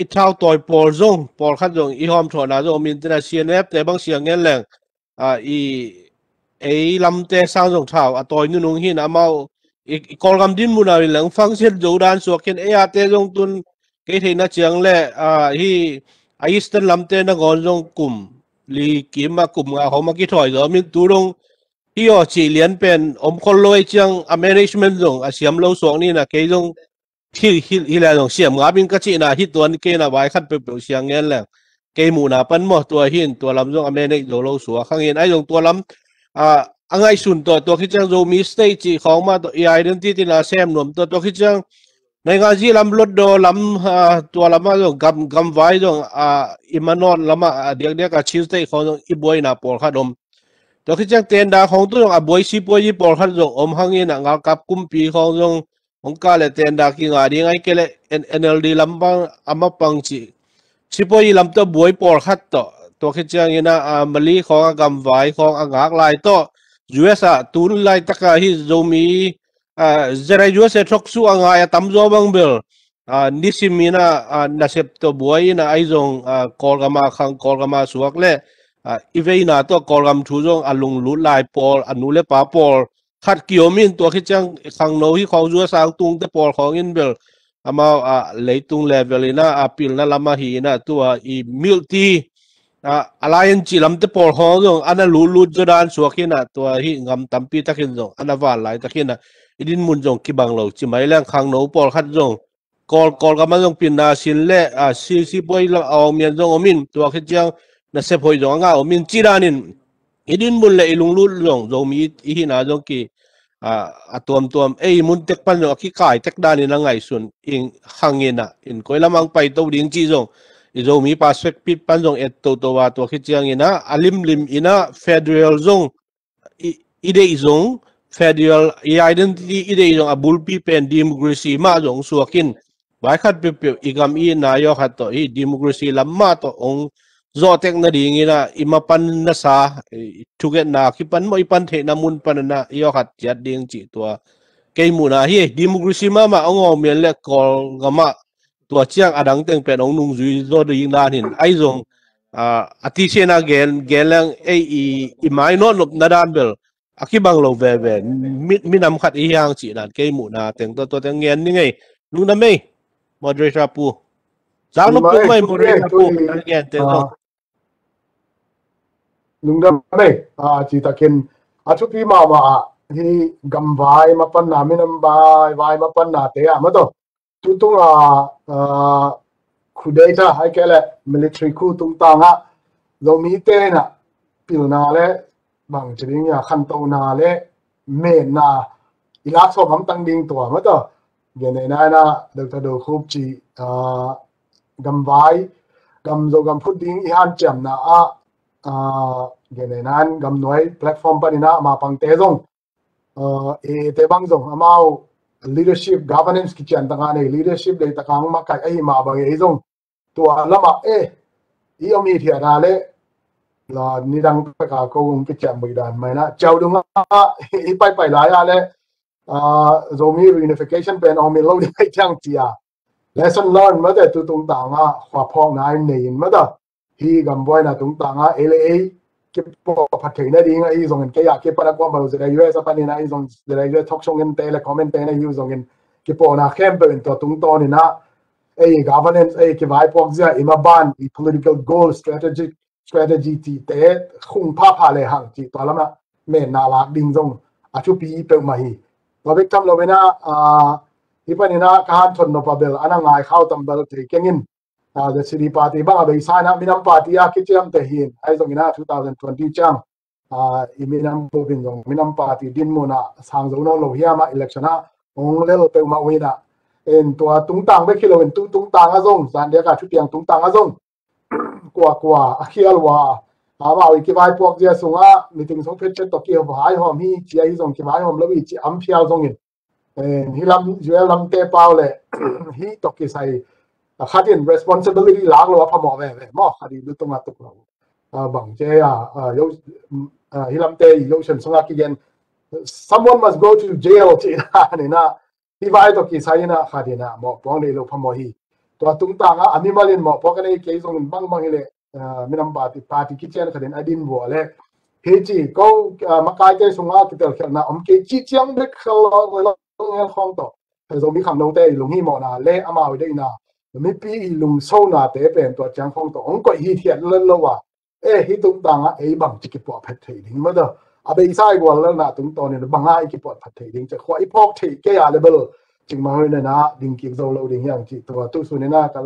i thau tawi pawl zong pawlkhat zong i hawm thawhna zong min tena C N F te bang siang ngen leng i ei lamte sang zong thau a tawi nunung hin amau i Kawlgam din muna in leng function zo dan suak khin ei ate zong tun kei theihna ciang le hi a Eastern lamte na gawn zong kum li kim a kum nga hawm a kithawi zo min tu dong hi aw ci lian pen om khol lo ei ciang a management zong a siam lo suak ni na kei zong hi hi hi la zong siam ngap in ka cihna hi tuan kei na vai khat peuhpeuh siang ngen leng kei muhna pan maw tua hin tua lam zong a manage zo lo suak hang in ai zong tua lam a ngaihsun tawh tua khit ciang Zomi state cih khawng mah tawh i identity na sem nuam tawh tua khit ciang naingan zi lam lotdaw lam tua lamah zong gam gamvai zong i manawt lamah a diakdiak a Chin state khawng zong i buaina pawlkhat om tua khit ciang tenda khawng tu zong a buai sipuai i pawlkhat zong om hang in a ngalkap kumpi khawng zong hong kah le tenda kinga ding ai kei le N L D lam bang a mapang cih sipuai i lam tawh buai pawlkhat tawh tua khit ciangin ah, ah, Mali khawng a gamvai khawng a ngak lai tawh, U S ah tun laitaka hi Zomi, ah, Z I U S A thoksuh a ngai a tamzaw bang bel, ah, nisimin ah, ah, nasep tawh buai in ah, ahi zong, ah, Kawlgam a khang, Kawlgam a suak le, ah, i veina tawh Kawlgam thu zong a lunglut lai pawl, a nu le pa pawl khat ki-om in, tua khit ciang khangno hi khawng, U S A tungte pawl khawng in bel amau, ah, leitung level in ah, ah, pilna lam ahi in ah, tua i milk tea, ah, a lai-in cih lamte pawl khawng zong a na lutlut zaw dan suak in ah, tua hi ngam tampi takin zong a na val laitak in ah, i dinmun zong kibang lo ci mai leng, khangno pawlkhat zong Kawl, Kawlgam a zong pinna sin le, ah, C C puai lam a om in zong om in, tua khit ciang nasep hoih zong a ngah om in, ci danin i dinmun le i lunglut zong, Zomi i hihna zong ki, ah, a tuamtuam ei mun tek pan zong a kikai tek danin a ngaihsun ing hang in ah, in koi lam ang paito ding cih zong i Zomi perspective pan zong et toto a, tua khit ciangin ah a limlim in ah federal zong i, i deih zong, federal i identity i deih zong a bulpi pen democracy mah zong suak in, vai khat peuhpeuh i gam i na i aw khat tawh hi democracy lam mah tawh hong zawh tek nadingin ah i mapan nasa, i thuketna kipan maw, i pan theihna mun pan in ah i aw khat ciat ding cih tua kei muhna hi. Democracy mahmah hong om in le Kawlgam ah tua ciang a dang teng pen hong nungzui zaw ding dan hin, ahi zong, ah, a tisen a gen, gen leng ei i, i mai nawt nopna dan bel a kibang lo veve, mi, minam khat i hiang cih dan kei muhna teng tawh, tua teng ngen ni ngei. Lungdam ei, moderator pu. Zang no pu mai, moderator pu, gen teng tawh. Lungdam ei, ah, ci takin a thupi mahmah ah, hi gamvai mapanna, minam vai, vai mapanna te ah mah tawh, tutung a, ah, coup d'etat, ahih kei leh military coup tungtang ah Zomite in ah pilna le bang ci ding a, khantohna le metna i lak sawm hamtang ding tua mah tawh, gen nei nai na Doctor Do Khup ci, ah, gamvai, gam Zogam phut ding i hanciamna ah, ah, gen nei nan gamnuai platform panin ah mapangte zong, ah, e te bang zong amau leadership, governance kician taka nei, leadership dei taka ang makaih ahi mah bang ei zong tua lamah, eh, i om hi thiat a le, la nidang peka ko ung kician bui dan mai na ciau dung ah i paipai lai a le, ah, Zomi reunification pen om in lo ding ai ciang cia. Lesson learned mate, tu tungtang ah khuaphawkna in nei in mate, hi gambuaina tungtang ah ei le ei kipawh phat theihna ding ahi zongin, kei a kipan a kuamah lo, Z I U S a panin ahi zong, Z I U S thawk sungin te le comment te na hi uh zongin, kipawhna khempeuh in tua tungtawn in ah ei governance, ei kivaipuak zia, i maban, i political goal, strategic strategy cihte khung phapha le hang cih tua lamah metna lak ding zong a thupi peuhmah hi. Tua bek tham lo in ah, ah, hi panin ah ka hanthon nop a bel a na ngai khau tam bel thei keng in, ah, the city party bang a beisa in ah minam party a kiciamte hi in, ahi zongin ah two thousand twenty ciang, ah, i minam bupin zong minam party dinmun ah sang zo nawn lo hiam ah election ah hong lel peuhmah uh in ah, en tua tungtang bek hi lo in tu tungtang ah zong, zan dek a thu piang tungtang ah zong kuakua a khial uh a, amau i kivaipuak zia sungah meeting sung phetphet tawh kivaihawm hi ci, ahi zong kivaihawm lo hi ci, am phial zongin, eh, hi lam, U L lamte pau le hi tawh kisai, a khat in responsibility lak lo a phamawh veve maw, khat i lutung a tuk lo. A bang ci a, a, yo, a, hi lamte i yo sem sungah kigen, "Someone must go to jail," ci na ni na, hi vai tawh kisai in ah khat in ah mawhpuak nei lo phamawh hi. Tua tungtang ah a mimal in mawhpuak a nei kei zongin bangbang hi leh, ah, minam party, party kician khat in a din vua le, hi ci ko, ah, makaite sungah kitelkhialhna om kei ci ciang bek khel lo, lo, lo, lo khawng tawh, Zomi khangnote i lunghimawhna le amau i deihna, mipi i lungsonate pen tua ciang khawng tawh hong koih hi thiat lo lo a, eh, hi tungtang ah ei bang ci kipuah phet thei ding mah tawh. A beisa i gual lalna tungtawn in bang a i kipuah phet thei ding, ci khua i phawk thei kei a le bel cing mah hoih na na ding kik zo lo ding hiang ci tua tu sun in ah ka,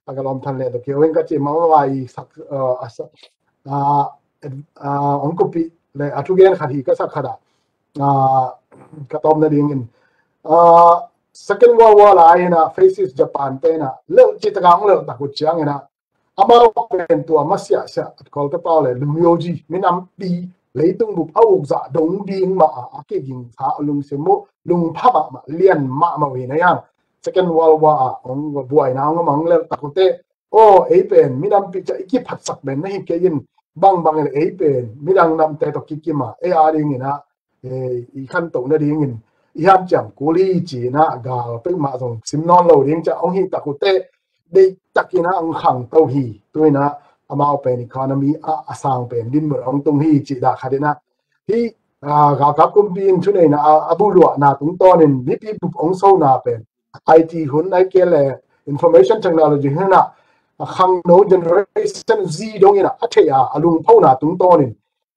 a ka lawm than le tawh kio in ka ci mah mah i sak, uh, a sak, uh, uh, ong kupi le a thugen khat hi ka sak khat ah, uh, ka tawm na ding in, uh, Second World War lai in ah fascist Japan te in ah lel ci taka ong lel tak uh ciang in ah amau pen tua masiahsiah, Kawlte pau le lungyoji, minampi, leitung bup a ukzah dong ding mah a, a kigingsa, a lungsim uh lungpha mahmah, lian mahmah uh hi na hiang. Second World War ah hong buaina hong mang lel tak uh teh, aw, ei pen minampi ca i kiphatsak pen na hi kei in, bangbang in ei pen midang namte tawh kikim a, ei a dingin ah, eh, i khantoh nadingin i hanciam kul hi ci-in ah gal peuhmah zong sim nawn lo ding ca hong hi tak uh teh, deihtakin ah hong khangto hi. Tu-in ah amau pen economy ah a sang pen dinmun hong tung hi cih dah khat in ah, hih, ah, galkap kumpi in thuneihna a, a buluahna tungtawnin mipi bup hong sona pen I T hun, ahih kei leh information technology hun ah, a khangno generation Z dongin ah a theih a, a lungphona tungtawnin,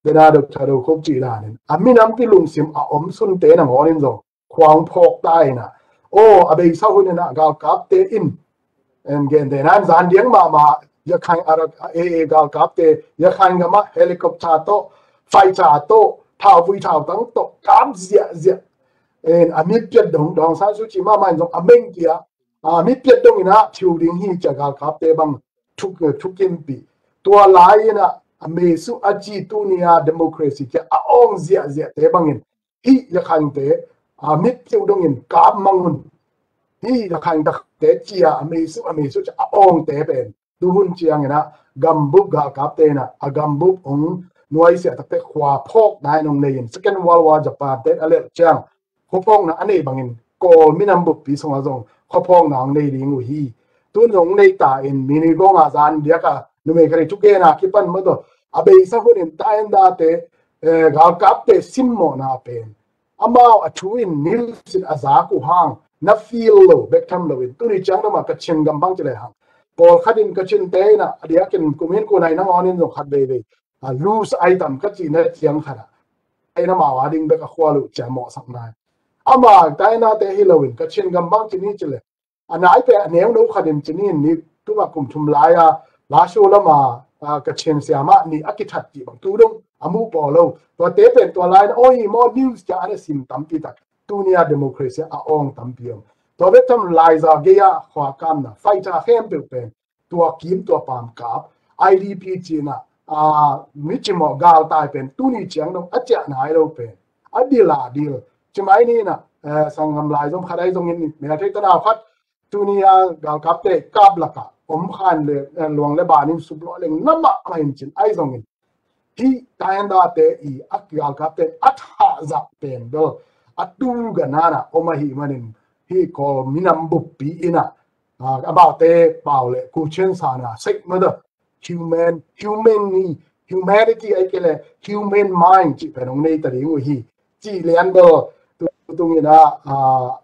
dena Doctor Do Khup cih danin a minampi lungsim a om sunte nangawnin zong khuang phawk ta in ah, aw, a beisa hun in ah galkapte in, en, gente nan zan diang mahmah, Yakhain Arak, eh, eh, galkapte Yakhain gamah helicopter tawh, fighter tawh, thauvui thautang tawh kap ziahziah, en, a mitpiat dong, Daw Aung San Suu Kyi mahmah in zong a meng kia, a mitpiat dongin ah thiu ding hi cia galkapte bang thuk, thukimpih. Tua lai-in ah a mesu a ci tuni a democracy cia a awng ziahziahte bangin hih Yakhainte, a, mitpiu dongin kap mang un. Hih Yakhainte cia a mesu, a mesu cia a awngte pen tuhun ciangin ah gambup galkapte in ah a gambup hong nuaisiah takte khua phawkna in hong nei in, Second World War Japan te a lelh ciang khuaphawkna a nei bangin Kawl minam buppi sungah zong khuaphawkna hong nei ding uh hi. Tun zong hong nei ta in, mi ni gawng a zan diak a numei khat i thugen a kipan mah tawh a beisa hun in Thai Enda te, eh, galkapte simmawhna pen amau a thu in news in a zak uh hang na feel lo bek tham loin, tuni ciang dong mah Kachin gam bang ci lehang, pawlkhat in Kachinte in ah a diakin kumin kunai nangawnin zong khat veivei, a, lose ai tam ka cihna ciang khat ah, ai na mau a ding bek a khua luh cia mawhsak nai. Ama Thai Enda te hi loin Kachin gam bang ci ni ci leh, a nai pen a neuno khat in ci ni in, ni tuma kum thum lai a Lashio lama, a, Kachin siamah nih a kithat cih bang tu dong a muh pawl lo. Tuate pen tua lai-in aw hi maw news cia an a sim tampi tak. Tuni a democracy a awng tampi om. Tua bek tham Laiza gei a khuakamna fighter khempeuh pen tua kim tua pam kap, I D P cihna, a, mi cimawh galtai pen tuni ciang dong a ciah nai lo pen a dil a dil. Cimai ni in ah, eh, sanggam lai zom khat ai zongin, mel thei tanau khat, tuni a galkapte kap lakah om khan le, eh, luang le banin suplawh leng na mahmah in cin ai zongin, hih Thai Enda te i a galkapte a thahzah pen bel a tu ganana om ahih manin, hih Kawl minam buppi in ah, a, amaute pau le kuchen sana sek mada, human, human ni, humanity ahih kei leh human mind cih pen hong nei ta ding uh hi. Cih lian bel tu, tungin ah, a,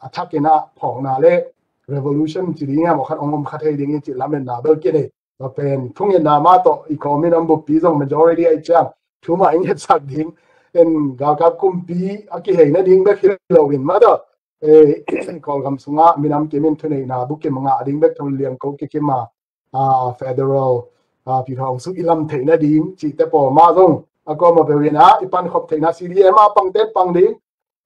a thakin ah phawkna le revolution ci ding a, maw khat hong om kha thei ding hi cih lametna bel kinei. Tua pen thungetna mah tawh i Kawl minam buppi zong majority ahih ciang thu mah i ngetsak ding. En, galkap kumpi a kihei nading bek hi loin mah tawh, eh, Kawlgam sungah minam kimin thuneihna bukim ngah ding bek thu liang ko kikim a, a, federal, a, pi thawng suk i lam theih nading cihte pawl mah zong a kawm a peuh in ah i pankhop theihna C D M a pangten pang ding,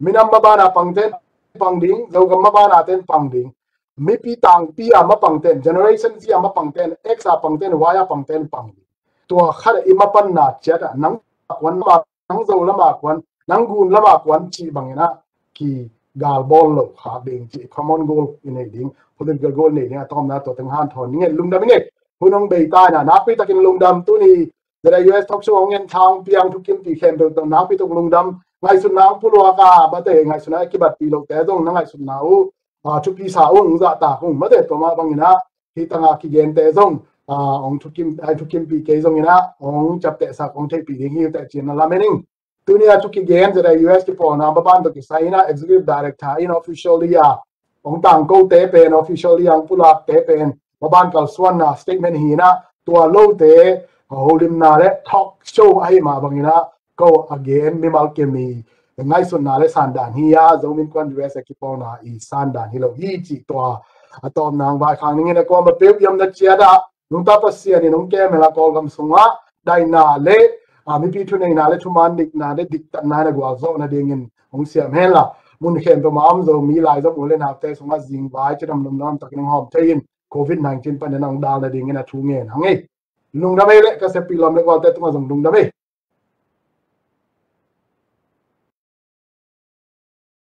minam mabana pangten pang ding, Zogam mabana ten pang ding, mipi tangpi a mapangten, Generation Z a mapangten, X a pangten, Y a pangten pang ding. Tua khat a i mapanna ciat ah nang kuan lama, nang Zo lama kuan, nang Gun lama kuan cih bangin ah kigal bawl lo khak ding cih common goal i nei ding, political goal i nei ding a tawmna tua teng hanthawn ning en. Lungdam i nei. Hun hong bei ta in ah nakpi takin lungdam. Tuni Z I U S talk show hong en thang piang thukimpih khempeuh tawh nakpi tuk lungdam. Ngaihsutna hong puluak a, mate ngaihsutna a kibatpih lote zong na ngaihsutna uh, a, thupi sa uh, hong zahtak uh, mate tua mah bangin ah hih tanga kigente zong, a, hong thukim, a, thukimpih kei zongin ah hong ciaptehsak, hong theihpih ding hi uh teh ci-in na lamen ing. Tuni a thu kigen Z I U S kipawlna maban tawh kisai in ah Executive Director in officially a hong tangkote pen, officially a hong pulakte pen maban kalsuanna statement hi in ah, tua lote holimna le talk show ahih mah bangin ah ko a gen mimal kemi ngaihsutna le sandan hi a, Zomi Innkuan U S A kipawlna i sandan hi lo hi cih tua a tawpna hong vaikhak ning in a, kuama peuh i omna ciat ah nungta Pasian in hong kem hen la, Kawlgam sungah daihna le, a, mipi thuneihna le thuman dikna le diktatna in a gualzawh nadingin hong siam hen la, mun khempeuh mah a om Zomi laizom u le naute sungah zingvai cidam lomlam takin hong hawm thei in, Covid nineteen panin hong dal nadingin a thu ngen hang ei. Lungdam ei le ka sepih lawm le gualte tungah zong lungdam ei.